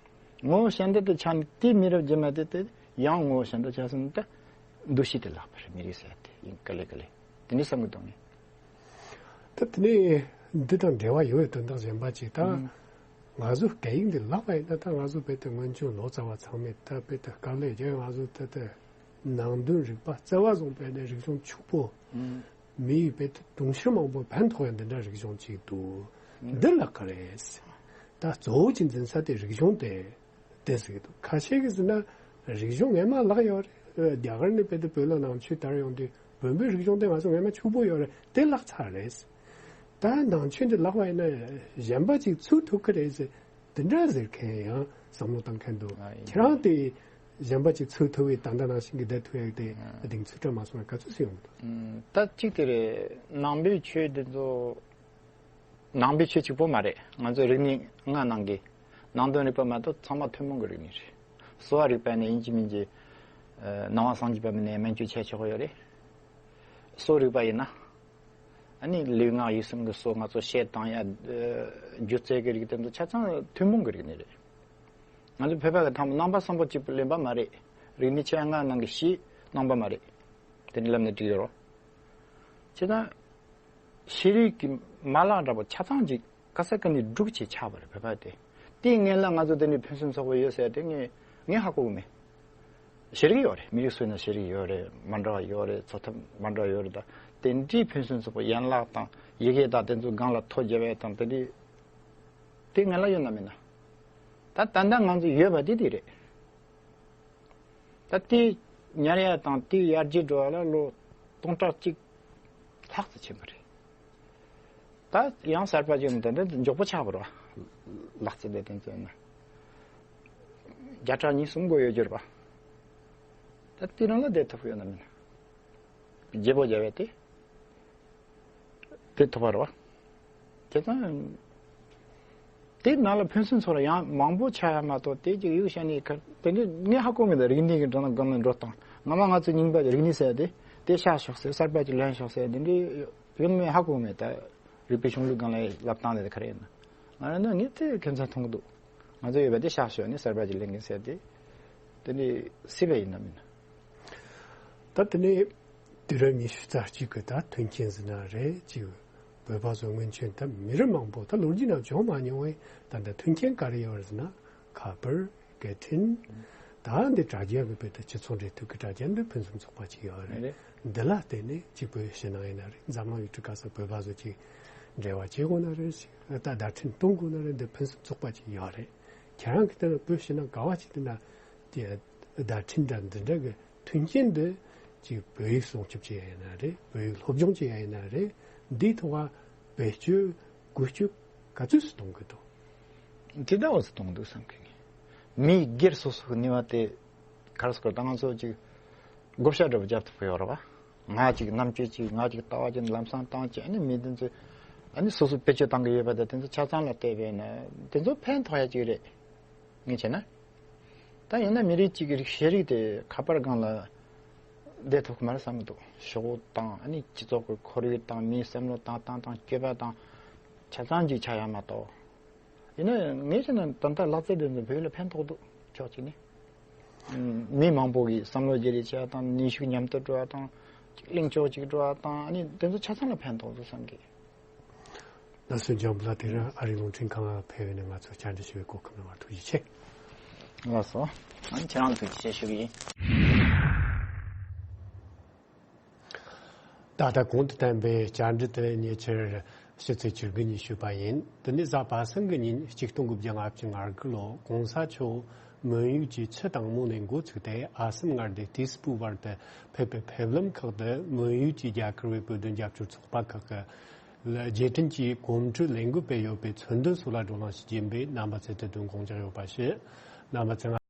ངོ་བོ་གཞན་དག་དེ་ཆགས་ནས་དེ་མི་རབས་རྗེས་མ་དེ་དེ་ཡང་ངོ་བོ་གཞན་དག་ཆགས་སོང་ན་ད་འདུ་ཤེས་དེ་བརླག་པ་རེད་མི་རིགས་ཟེར་དེ་ཡིན་ག་ལེ་ག་ལེ་དེ་འདྲ་བསམ་གི་འདུག་ངས། ད་དེ་ནས་འདི་དང་འབྲེལ་བ་ཡོད་པའི་དོན་དག་གཞན་པ་ཅིག་ད་ཨང་། ང་ཚོ་སྐད་ཡིག་འདི་བརླག་པ་ཡིན་ན་ད་ང་ཚོ་དཔེ་དེ་སྔོན་བྱོན་ལོ་ཙཱ་བ་ཚང་མས་ད་དཔེ་དེ་དཀའ་ལས་རྒྱག་ང་ཚོ་ད་ལྟ་ནང་དོན་རིག་པ་རྩ་བ་བཟུང་བས་ནས་རིག་གཞུང་ཕྱུག་པོ། ཨང་། མི་ཡི་དཔེ་དེ་དུང་ཕྱུར་མང་པོ་ཕན་ཐོགས་ཡང་འདི་འདྲ་རིག་གཞུང་ཅིག་འདུག་འདི་ལ་ག་རེ། ད་གཙོ་བོ་ཅིག་འཛིན་ས་དེ་རིག་གཞུང་དེ་དེ་ཟེར་གི་འདུག་ཁ་ཤས་ཀྱིས་ཟེར་ན་རིག་གཞུང་ངན་མ་ལག་ཡོད་རེད། རྒྱ་གར་ནས་དཔེ་དེ་བོད་ལ་ནང་ཆོས་དར་ཡོང་དུས་བོན་པོའི་རིག་གཞུང་དེ་ང་ཚོ་ངན་མ་ཕྱུག་པོ་ཡོད་རེད་དེ་ལག་ཚར་རེད། ད་ནང་ཆོས་འདི་ལག་པ་ཡིན་ན་གཞན་པ་ཅིག་ཚུགས་ཐུབ་ཀྱི་རེད་ཟེར། དེ་འདྲ་ཟེར་མཁན་ཡང་བསམ་བློ་བཏང་མཁན་འདུག་ཨ་ཡིན། ཁྱེད་རང་དེ་གཞན་པ་ཅིག་ཚུགས་ཐུབ་པའི་ད་ལྟ་ནང་བཞིན་གྱི་བསྡད་ཐུབ་ཡག་དེ་ཨ་གདེང་ཚོད་བཀྲ་མ་སོང་བའི་ག་ཚོད་སེ་ཡོང་གི་འདུག་ད་གཅིག་དེ་རེད། ནང་པའི་ཆོས་འདི་ཚོ་ ནང་པའི་ཆོས་གཅིག་པོ་མ་རེད། ང་ཚོ་རིག་གནས་ལྔ་ནང་གི་ནང་དོན་རིག་པ་མ་གཏོགས་ཚང་མ་ཐུན་མོང་གི་རིག་གནས་རེད། གསོ་བ་རིག་པ་ནས་ཡིན་གཅིག་མིན་གཅིག་ཨ། ནང་པ་སངས་རྒྱས་པ་མིན་ནས་སྨན་བཅོས་བྱས་ཆོག་གི་ཡོད་རེད། གསོ་རིག་པ་ཡིན་ན། ཨ་ནི་ལུས་ངག་ཡིད་གསུམ་གྱི་གསོ། ང་ཚོ་བཤད་བཏང་ཡ། ཨ། སྒྱུ་རྩལ་གྱི་རིགས་དེ་ཚོ་ཆ་ཚང་ཐུན་མོང་གི་རིག་གནས་རེད། ང་ཚོ་བོད་པ་གི་ཐང་པོ་ནང་པ་སམ་བྷོ་ཊ་གཅིག་པུ་ལེན་པ་མ་རེད། རིག་གནས་ཆེ་ལྔ་ནང་གི་བཞི་ནང་པ་མ་རེད། དེ་ནི་ལབ་ནས་འགྲིག་ཡོད་རོ། བྱས་ཙང་། ཤེས་རིག་གི་མ་ལག་འདྲ་པོ་ཆ་ཚང་ཅིག་ག་ས་ག་ནས་སྒྲུག་བྱས་ཆགས་པ་རེད། བོད་པ་དེ། དེའི་སྔོན་ལ་ང་ཚོ་དེ་འདྲའི་ཕུན་སུམ་ཚོགས་པ་ཡོད་ཟེར་དེ་ངས་ངས་ཧ་གོ་གི་མེད། ཤེས་རིག་ཡོད་རེད། མི་རིགས་སུ་ཡིན་ན་ཤེས་རིག་ཡོད་རེད། མ་འདྲ་བ་ཡོད་རེད། འཚོ་ཐབས་མ་འདྲ་བ་ཡོད་རེད། ད་དེ་འདྲའི་ཕུན་སུམ་ཚོགས་པ་ཡན་ལག་དང་ཡི་གེ་དང་དེ་ཚོ་སྒང་ལ་ཐོ་བརྒྱབ་པ་དང་དེ་འདྲའི། དེ་སྔོན་ལ་ཡོད་ན་མིན་ན། ད་ད་ལྟ་ང་ཚོ་ཡོད་པ་དེ་དེ་རེད། ད་དེ་ཉར་ཡ་དང་དེ་ཡར་རྒྱས་འགྲོ་བ་ལ་ལོ་སྟོང་ཕྲག་གཅིག་ལྷག་ཙམ་ཕྱིན་པ་རེད། ད་ཡང་གསར་པ་ཅིག་ནི་ད་ལྟ་མགྱོགས་པོ་ཆགས་པ་རེད་བ། ལག་རྩལ་དེ་དེ་ཚོ་ན། བརྒྱ་ཕྲག་གཉིས་གསུམ་འགོར་ཡོད་རྒྱུ་རེད་བ། ད་དེ་རང་ལ་བསྡད་ཐུབ་ཡོད་ན་མིན་ན། བརྗེ་པོ་བརྒྱབ་པ་དེ། དེ་ཐུབ་པ་རེད་བ། དེ་ཙང་། དེ་ནང་ལ་ཕུན་སུམ་ཚོགས་ལ་ཡང་མང་པོ་ཆགས་ཡ་མ་གཏོགས་དེ་ཅིག་ཡུག་བཤད་ནས་ཁ་དེ་འདྲ་ངས་ཧ་གོ་མེད། ད་རིག་གནས་ཀྱི་འགྲོ་སྟངས་སྒང་ལ་འགྲོ་སྟངས་སྔ་མ་ང་ཚོ་རྙིང་པ་རིག་གནས་ཟེར་ཡ་དེ་དེ་བཞག་ཤོག་ཟེར། གསར་པ་ཅིག་ལེན་ཤོག་ཟེར་དེ་འདྲའི་ཡོད་མེད་ཧ་གོ་མེད། ད་རིག་པའི་གཞུང་ལུགས་སྒང་ལ་ལབ་སྟངས་དེ་ག་རེ་ཡིན་ན། ང་རང་ནི་ངས་དེ་ཁྱད་མཚར་མཐོང་གི་འདུག་ང་ཚོ་ཡོད་པ་དེ་བཞག་ཤོག་ནས་གསར་པ་ཅིག་ལེན་གྱིན་ཟེར་དེ། དེ་འདྲའི་སྲིད་པ་ཡིན་ན་མིན་ན། ད་དེ་ནས་དུས་རབས་ཉི་ཤུ་རྩ་གཅིག་གི་ད་མཐུན་རྐྱེན་ཟེར་ན་རེད། ཅིག་བོད་པ་ཚོ་སྔོན་ཆད་ད་མི་རབས་མང་པོ་ད་ལོ་རྒྱུས་ནང་བྱུང་མ་མྱོང་བས། ད་ལྟ་མཐུན་རྐྱེན་ག་རེ་ཡོད་རེད་ཟེར་ན། ཁ་པར། སྐད་འཕྲིན། ད་འདི་དྲ་རྒྱ་གི་བོད་དུ་སྤྱི་ཚོགས་འབྲེལ་མཐུད་ཀྱི་དྲ་རྒྱ་འདི་ཕུན་སུམ་ཚོགས་པ་ཅིག་ཡོད་རེད། རེད། འདི་ལ་བརྟེན་ནས་གཅིག་བོད་ཕྱི་ནང་ཡིན་ན་རེད། འཛམ་གླིང་ཡུལ་གྲུ་ག་ས་བོད་པ་ཚོ་ཅིག་འབྲེལ་བ་བྱེད་དགོས་ན་རེད། ཅིག་ད་བརྡ་འཕྲིན་གཏོང་དགོས་ན་རེད། འདི་ཕུན་སུམ་ཚོགས་པ་ཅིག་ཡོད་རེད། ཁྱེད་རང་གིས་བལྟས་ན་བོད་ཕྱི་ནང་ག་བ་ཅིག་བལྟས་ན་དེ་བརྡ་འཕྲིན་འདྲ་འདི་འདྲ་གི་མཐུན་རྐྱེན་འདི་ཅིག་བོད་ཡིག་སྲུང་སྐྱོབ་བྱེད་ཡ་ཡིན་ན་རེད། བོད་ཡིག་སློབ་སྦྱོང་བྱེད་ཡ་ཡིན་ན་རེད། འདིའི་ཐོག་བེད་སྤྱོད་བཀོལ་སྤྱོད་ག་ཚོད་སུ་གཏོང་གི་འདུག་དེ་འདྲ་བ་སུ་གཏོང་གི་འདུག་བསམ་གི། ངས་མི་སྒེར་སོ་སོ་གི་ནུས་པ་དེ་ག་རེ་ཟེར་དགོས་རེད། ད་ང་ཚོ་ཅིག་བགོ་བཤའ་འདྲ་པོ་རྒྱབ་ཐུབ་ཀྱི་ཡོད་རེད་བ། ང་ཅིག་རྣམ་དཔྱོད་ཅིག་ང་ཅིག་ལྟ་བ་ཅིག་ལམ་སང་བཏང་བྱས། ཨ་ནི་མི་དེ་ཚོས་ཨ་ནི་སོ་སོ་བེད་སྤྱོད་བཏང་གི་ཡོད་པ་དང་དེ་ཚོ་ཆ་ཚང་ལ་བལྟས་པས་ན་དེ་ཚོ་ཕན་ཐོགས་ཡ་ཅིག་རེད། ངས་བྱས་ན། ད་ཡིན་ན་མི་རིགས་གཅིག་གི་རིགས་ཤེས་རིག་དེ་ཁ་པར་སྒང་ལ་བསྡད་ཐུབ་ཀྱི་མ་རེད་བསམ་གྱི་འདུག་ཤོག་བུ་དང་ཨ་ནི་སྤྱི་ཚོགས་ཀྱི་ཁོར་ཡུག་དང་མིའི་བསམ་བློ་བཏང་སྟངས་དང་སྤྱོད་པ་དང་ཆ་ཚང་གཅིག་ཆགས་ཡ་མ་གཏོགས། ཡིན་ན་ངས་བྱས་ན་ད་ལྟ་ལག་རྩལ་དེ་ཚོ་བོད་ལ་ཕན་ཐོགས་འདུག་ཕྱོགས་གཅིག་ནས། ཨུམ། མི་མང་པོ་གིས་བསམ་བློ་བརྗེ་རེས་བྱེད་ཡ་དང་ནུས་ཤུགས་མཉམ་དུ་འགྲོ་བ་དང་གླེང་ཕྱོགས་གཅིག་འགྲོ་བ་དང་ཨ་ནི་དེ་ཚོ་ཆ་ཚང་ལ་ཕན་ཐོགས་འདུག་བསམ་གི། ལགས་སོ། འཇམ་དཔལ་ལགས། དེ་རིང་ཨ་རིའི་རླུང་འཕྲིན་ཁང་ལ་ཕེབས་ནས་ང་ཚོ་བཅར་འདྲི་ཞུ་བའི་གོ་སྐབས་གནང་བར་ཐུགས་རྗེ་ཆེ། ལགས་སོ། ཨ་ནི་ཁྱེད་རང་ཐུགས་རྗེ་ཆེ་ཞུ་གི་ཡིན། ད་ལྟ་གོང་དུ་བསྟན་པའི་བཅར་འདྲི་དེ་ཉེ་ཆར་ཕྱི་ཚེས་བཅུ་དགུ་ཉིན་ཞུས་པ་ཡིན། དེ་ནི་གཟའ་པ་སངས་ཀྱི་ཉིན་ཆིག་སྟོང་དགུ་བརྒྱ་ལྔ་བཅུ་ང་དགུ་ལོ་གོང་ས་མཆོག་མོན་ཡུལ་གྱི་ཆུ་དྭངས་མོ་ནས་འགོ་ཚུགས་ཏེ་ཨ་སམ་མངའ་སྡེ་ཏི་སི་ཕུ་བར་དུ་ཕེབས་པའི་ཕེབས་ལམ་ཁག་ཏུ་མོན་ཡུལ་གྱི་རྒྱ་གར་བའི་བོད་དོན་རྒྱབ་སྐྱོར་ཚོགས་པ་ཁག་གི་རྗེས་དྲན་གྱི་གོམ་བགྲོད་ལས་འགུལ་སྤེལ་ཡོད་པའི་མཚོན་དོན་སོགས་ལ་བགྲོ་གླེང་ཞིག་ཡིན་པས་རྣམ་པ་ཚོས་དེ་དོན་དགོངས་འཇགས་ཡོད་པ་ཞུ། རྣམ་པ་ཚོས།